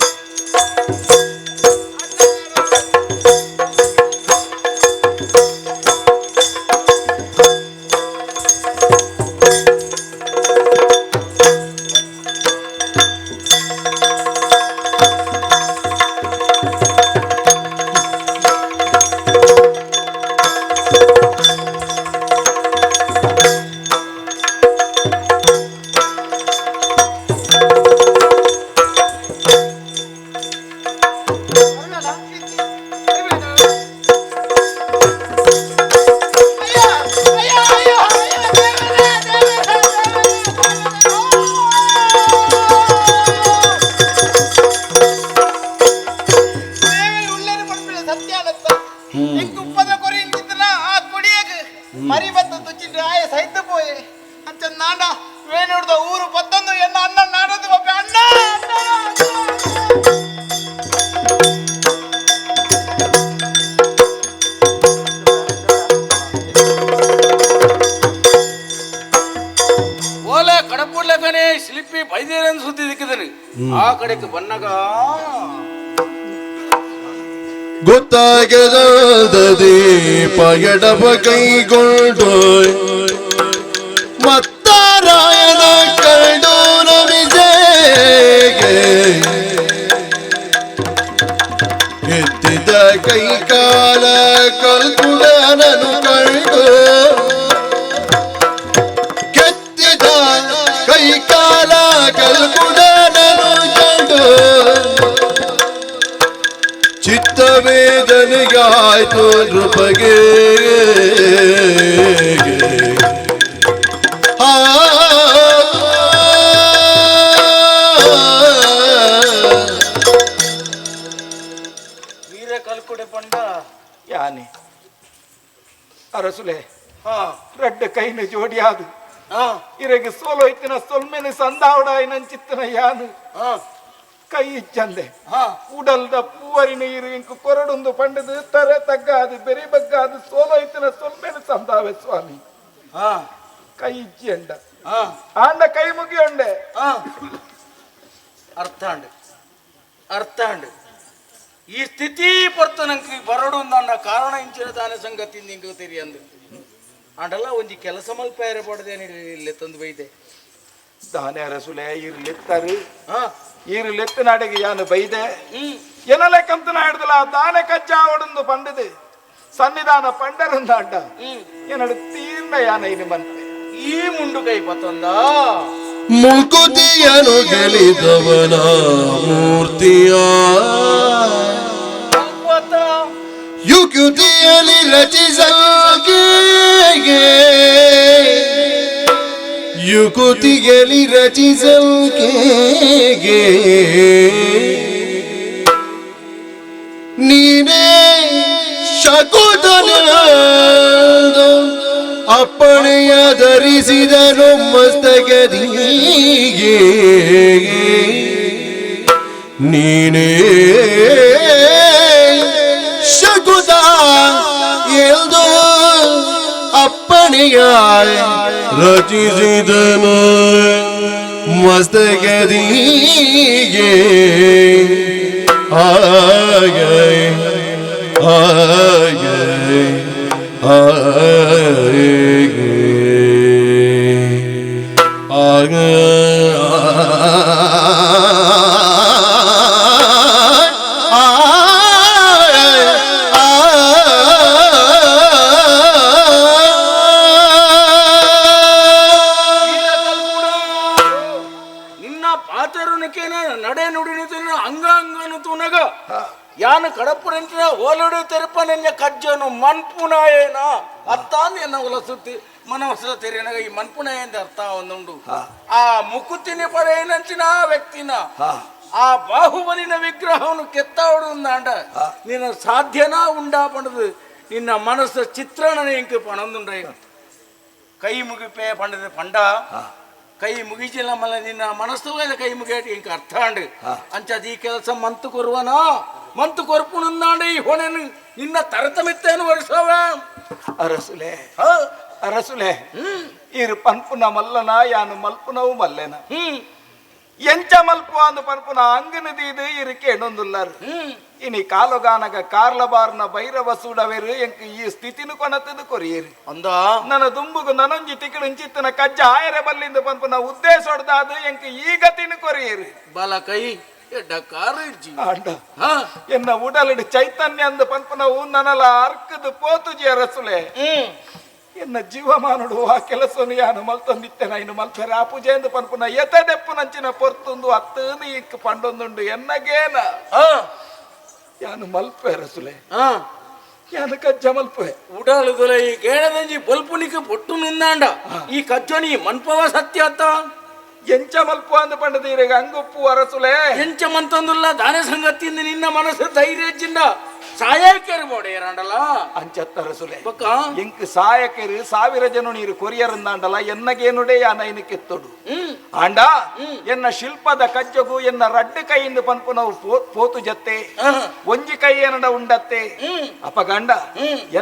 ದೇವರು ಉಳ್ಳೇರು ಪಡ್ಪಿಲ್ಲ ಸತ್ಯ ಅನತ್ತ ಎಂಕ್ ಉಪ್ಪದ ಕೊರಿ ಇಂಚಿತ್ತನ ಆ ಕೊಡಿಯಗ್ ಮರಿ ಬತ್ತ ತುಚ್ಚಿಂಡ್ರೆ ಆಯ ಸೈತ ಪೋಯೆ ಅಂಚ ನಾಡ ವೇಣುಡ್ದ ಊರು ಪತ್ತೊಂದು ಎನ್ನ ಅಣ್ಣ ನಾಡದು ಬಪ್ಪೆ ಅಣ್ಣ ಅಣ್ಣ, ಅಣ್ಣ. ಓಲೆ ಕಡಪುಡ್ಲಕನೆ ಸ್ಲಿಪ್ಪಿ ಬೈದೇರನ್ ಸುದ್ದಿ ದಿಕ್ಕಿದನು ಆ ಕಡೆಗೆ ಬನ್ನಗ ಗೊತ್ತಾಗದ ದೀಪ ಎಡವ ಕೈಗೊಂಡು ಮತ್ತಾರಾಯಣ ಕಂಡು ನಮಿಜೆಗೆ ಎತ್ತಿದ ಕೈ ಕಾಲ ಕಲ್ಕುಡನನು ಕಂಡು ಕೆತ್ತಿದ ಕೈ ಕಾಲ ಕಲ್ಕುಡನನು ಕಂಡು ಚಿತ್ತವೇದನೆಗಾಯ್ತು ನೃಪಗೆ. ಆ ವೀರ ಕಲ್ಕುಡೆ ಪಂಡ ಯಾನೆ ಅರಸುಲೆ ಹಾ ರಡ್ಡ ಕೈನ ಜೋಡಿಯಾದು ಹಾ ಇರಗೆ ಸೋಲೋ ಇತ್ತಿನ ಸೊಲ್ಮೆನೆ ಸಂದಾವಡ ನಂಚಿತ್ತನ ಯಾನು ಹಾ ಕೈ ಇಚ್ಚಂದೆ ಹಾ ಉಡಲ್ದ ಪೂವರಿನ ಇರು ಇಂಕು ಕೊರಡುಂದು ಪಂಡದು ತರೆ ತಗ್ಗಾದು ಬೆರಿ ಬಗ್ಗಾದು ಸೋಲೋ ಇತ್ತಿನ ಸೊಲ್ಮೆನೆ ಸಂದಾವೆ ಸ್ವಾಮಿ ಹಾ ಕೈ ಇಚ್ಚಿ ಅಂಡ ಹಾ ಆಂಡ ಕೈ ಮುಗಿಯೊಂಡೆ ಹಾ ಅರ್ಥಾಂಡ್ ಅರ್ಥಾಂಡ್ ಈ ಸ್ಥಿತಿ ಪರ್ತ ನಂಗೆ ಬರಡು ನನ್ನ ಕಾರಣ ಇಂಚಿನ ದಾನ ಸಂಗತಿ ನಿಂಗೆ ತೆರಿಯಂದು ಆಂಡಲ್ಲ ಒಂಜಿ ಕೆಲಸ ಮಲ್ಪೇರೆ ಪಡೆದೇನೆ ಇಲ್ಲಿ ತಂದು ಬೈದೆ ದಾನೆ ಅರಸುಲೆ ಇರ್ಲೆತ್ತರು ಹಾ ಈರು ನಾಡಿಗೆ ಯಾನು ಬೈದೆ ಹ್ಮ್ ಎನಲೆ ಕಂತನ ಹಿಡ್ದಲ ದಾನೆ ಕಚ್ಚಾವಡೊಂದು ಪಂಡದು ಸನ್ನಿಧಾನ ಪಂಡರಂದ ಅಡ್ಡ ಏನಡು ತೀರ್ಣ ಯಾನ ಇನಿ ಮನ್ಪೆ ಈ ಮುಂಡು ಕೈ ಪತ್ತೊಂದ ಮುಕುತಿಯನು ಗೆಲಿದವನ ಮೂರ್ತಿಯ ಅಲ್ಪತ ಯುಕುತಿಯಲಿ ರಚಿಸಲ್ಗೆ ಯುಕುತಿಯಲಿ ರಚಿಸಲ್ಗೆ ನೀನೇ ಶಕುತನ ಅಪ್ಪಣೆಯ ಧರಿಸಿದನು ಮಸ್ತಕದಿಗೆ ನೀನೇ ಶಕುತ ಎಂದು ಅಪ್ಪಣೆಯ ರಚಿಸಿದನು ಮಸ್ತಕದಿಗೆ ಆಗ ಆಗ ಆಗ ಆಗ ವೀರ ಕಲ್ಕುಡ ಪಾತೆರುನಕೇನ ನಡೆ ನುಡಿನ ಅಂಗಾಂಗನು ತೂನಗ ಯಾನು ಕಡಪುರಂಚಿನ ಓಲಡು ತೆರಪನೆಂಜ ಕಜ್ಜನು ಮನ್ಪುನಾಯೇನ ಅತ್ತಾಂದು ಎನ್ನ ಉಲಸುತ್ತಿ ಮನವಸ ತೆರಿನಗ ಈ ಮನ್ಪುನಾಯ ಅಂತ ಅರ್ಥ ಒಂದುಂಡು. ಆ ಮುಕುತಿನಿ ಪಡೆಯನಂಚಿನ ಆ ವ್ಯಕ್ತಿನ ಆ ಬಾಹುಬಲಿನ ವಿಗ್ರಹವನ್ನು ಕೆತ್ತಾವಡು ಅಂಡ ನಿನ್ನ ಸಾಧ್ಯನಾ ಉಂಡಾ ಪಂಡದು ನಿನ್ನ ಮನಸ್ಸು ಚಿತ್ರಣ ಇಂಕ್ ಪಣಂದುಂಡ. ಕೈ ಮುಗಿಪೆ ಪಂಡದ ಪಂಡ ಕೈ ಮುಗಿಜಿಲ್ಲ ಮಲ್ಲ ನಿನ್ನ ಮನಸ್ಸು ಕೈ ಮುಗಿಯಟ್ ಇಂಕ ಅರ್ಥ ಅಂಡು. ಅಂಚದ ಈ ಕೆಲಸ ಮಂತು ಕೊರುವನಾ ಮಂತು ಕೊರ್ಪುಣಂದಾಂಡ ಈ ಹೊಣೆನು ನಿನ್ನ ತರತಮಿತ್ತೇನು ವರ್ಷವ. ಅರಸುಲೆ ಅರಸುಲೆ ಇರು ಪನ್ಪುನ ಮಲ್ಲನ ಯಾನು ಮಲ್ಪುನವು ಮಲ್ಲೆನ ಎಂಚ ಮಲ್ಪು ಅಂದು ಪನ್ಪುನ ಅಂಗನ ದೀದು ಇರು ಕೇಣೊಂದುಲ್ಲಾರು. ಇನಿ ಕಾಲುಗಾನಗ ಕಾರ್ಲಬಾರ್ನ ಭೈರವ ಸೂಡವೆರು ಎಂಕ್ ಈ ಸ್ಥಿತಿನು ಕೊನತದು ಕೊರಿಯರು. ಅಂದ ನನ್ನ ದುಂಬುಗು ನನೊಂಜಿ ತಿಕ್ಕಳು ಇಂಚಿತ್ತನ ಕಜ್ಜ ಆಯರೆ ಬಲ್ಲಿಂದ ಪನ್ಪುನ ಉದ್ದೇಶ ಹೊಡ್ದಾದು ಎಂಕ್ ಈ ಗತಿನು ಕೊರಿಯರು. ಬಲ ಕೈ ಎಡ್ಡ ಕಾರು ಇಜ್ಜಿ. ಆಂಡ ಎನ್ನ ಉಡಲಿಡು ಚೈತನ್ಯ ಅಂದು ಪನ್ಪುನವು ನನಲ ಅರ್ಕದು ಪೋತುಜಿ ಅರಸುಲೆ. ಎನ್ನ ಜೀವಮಾನುಡು ಆ ಕೆಲಸನು ಯಾನು ಮಲ್ತೊಂದಿತ್ತೆನ ಇನ್ನು ಮಲ್ಪೆರ ಆ ಪೂಜೆ ಎಂದು ಪನ್ಪುನ ಎತದೆಪ್ಪು ನಂಚಿನ ಪೊರ್ತುಂದು ಅತ್ತನು ಇಕ್ ಪಂಡೊಂದುಂಡು ಎನ್ನಗೇನ ಯಾನು ಮಲ್ಪೆ ಅರಸುಲೆ. ಯಾನು ಕಜ್ಜ ಮಲ್ಪೆ ಉಡಾಳುದುಲ ಈ ಗೇಣದಂಜಿ ಬಲ್ಪುನಿಕ ಪೊಟ್ಟು ನಿಂದಾಂಡ ಈ ಕಜ್ಜನಿ ಮನ್ಪವ ಸತ್ಯ ಅತ್ತ ಎಂಚ ಮಲ್ಪ ಅಂದು ಪಂಡದೀರೆಗ ಅಂಗುಪ್ಪು ಅರಸುಲೆ. ಎಂಚ ಮಂತಂದುಲ್ಲ ದಾನ ಸಂಗತಿಯಿಂದ ನಿನ್ನ ಮನಸ್ಸು ಧೈರ್ಯ ಚಿಂದ ಸಾಯಕರು ಬೋಡೆಯರಾಂಡಲ ಅಂಚತ್ತ ಅರಸುಲೆ. ಬೊಕ್ಕ ಎಂಕ್ ಸಾಯಕರು ಸಾವಿರ ಜನ ನೀರು ಕೊರಿಯರಂದಾಂಡಲ ಎನ್ನಗೇನುಡೆ ಯಾನ ಇನ್ನು ಕೆತ್ತೊಡು. ಆಂಡ ಎನ್ನ ಶಿಲ್ಪದ ಕಜ್ಜಗು ಎನ್ನ ರಡ್ಡು ಕೈಯಿಂದ ಪನ್ಪುನವು ಪೋತು ಜತ್ತೆ ಒಂಜಿ ಕೈ ಏನಡ ಉಂಡತ್ತೆ ಅಪಗಂಡ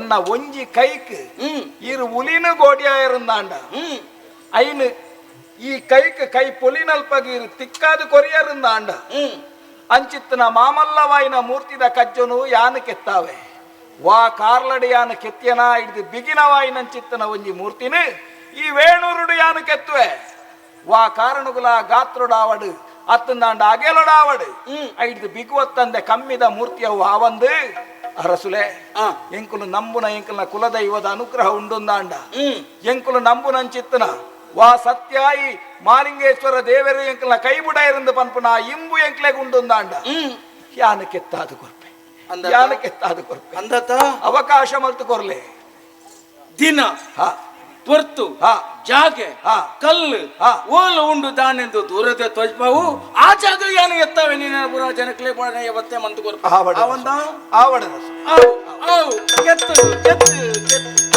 ಎನ್ನ ಒಂಜಿ ಕೈಕ್ ಇರು ಉಲಿನ ಗೋಡಿಯಾಯರಂದಾಂಡ ಐನು ಈ ಕೈಕ್ ಕೈ ಪೊಲಿನಲ್ಪಗೀರು ತಿಕ್ಕಾದು ಕೊರಿಯರಂದಾಂಡ ಅಂಚಿತ್ತನ ಮಾಮಲ್ಲವಾಯಿನ ಮೂರ್ತಿದ ಕಜ್ಜನು ಯಾನು ಕೆತ್ತಾವೆ ವಾ ಕಾರ್ಲಡಿ ಯಾನು ಕೆತ್ತಿಯನ ಹಿಡಿದು ಬಿಗಿನವಾಯಿನಂಚಿತ್ತನ ಒಂಜಿ ಮೂರ್ತಿನ ಈ ವೇಣೂರುಡು ಯಾನು ಕೆತ್ತುವೆ ವಾ ಕಾರಣಗುಲ ಗಾತ್ರೊಡಾವಡು ಅತ್ತಂದಾಂಡ ಅಗೆಲೊಡಾವಡು ಐಡ್ದು ಬಿಗುವತ್ತಂದೆ ಕಮ್ಮಿದ ಮೂರ್ತಿಯವು ಆವಂದು ಅರಸುಲೆ. ಎಂಕುಲು ನಂಬುನ ಎಂಕುಲ್ನ ಕುಲದೈವದ ಅನುಗ್ರಹ ಉಂಡುಂದಾಂಡ ಎಂಕುಲು ನಂಬುನಂಚಿತ್ತನ ವಾ ಸತ್ಯಾಯಿ ಮಾಲಿಂಗೇಶ್ವರ ದೇವರು ಎಂಕಲ್ನ ಕೈಬುಡ ಇರಂದು ಪನ್ಪುನ ಇಂಬು ಎಂಕ್ಲೆಗ್ ಉಂಡುಂದಾಂಡ ಯಾನು ಕೆತ್ತಾದು ಕೊರ್ಪೆ ಯಾನು ಕೆತ್ತಾದು ಕೊರ್ಪೆ ಅಂದತ ಅವಕಾಶ ಮಲ್ತು ಕೊರ್ಲೆ ದಿನ ಪೊರ್ತು ಜಾಗೆ ಕಲ್ಲು ಓಲು ಉಂಡು ದಾನೆಂದು ದೂರದ ತ್ವಜ್ಪಾವು ಆ ಜಾಗ ಯಾನು ಎತ್ತಾವೆ ನೀನ ಪುರ ಜನಕ್ಲೆ ಬಾಣ ಯಾವತ್ತೇ ಮಂತು ಕೊರ್ಪೆ ಆವಡ ಆವಂದ ಆವಡ ಆವು ಆವು ಕೆತ್ತು ಕೆತ್ತು ಕೆತ್ತು.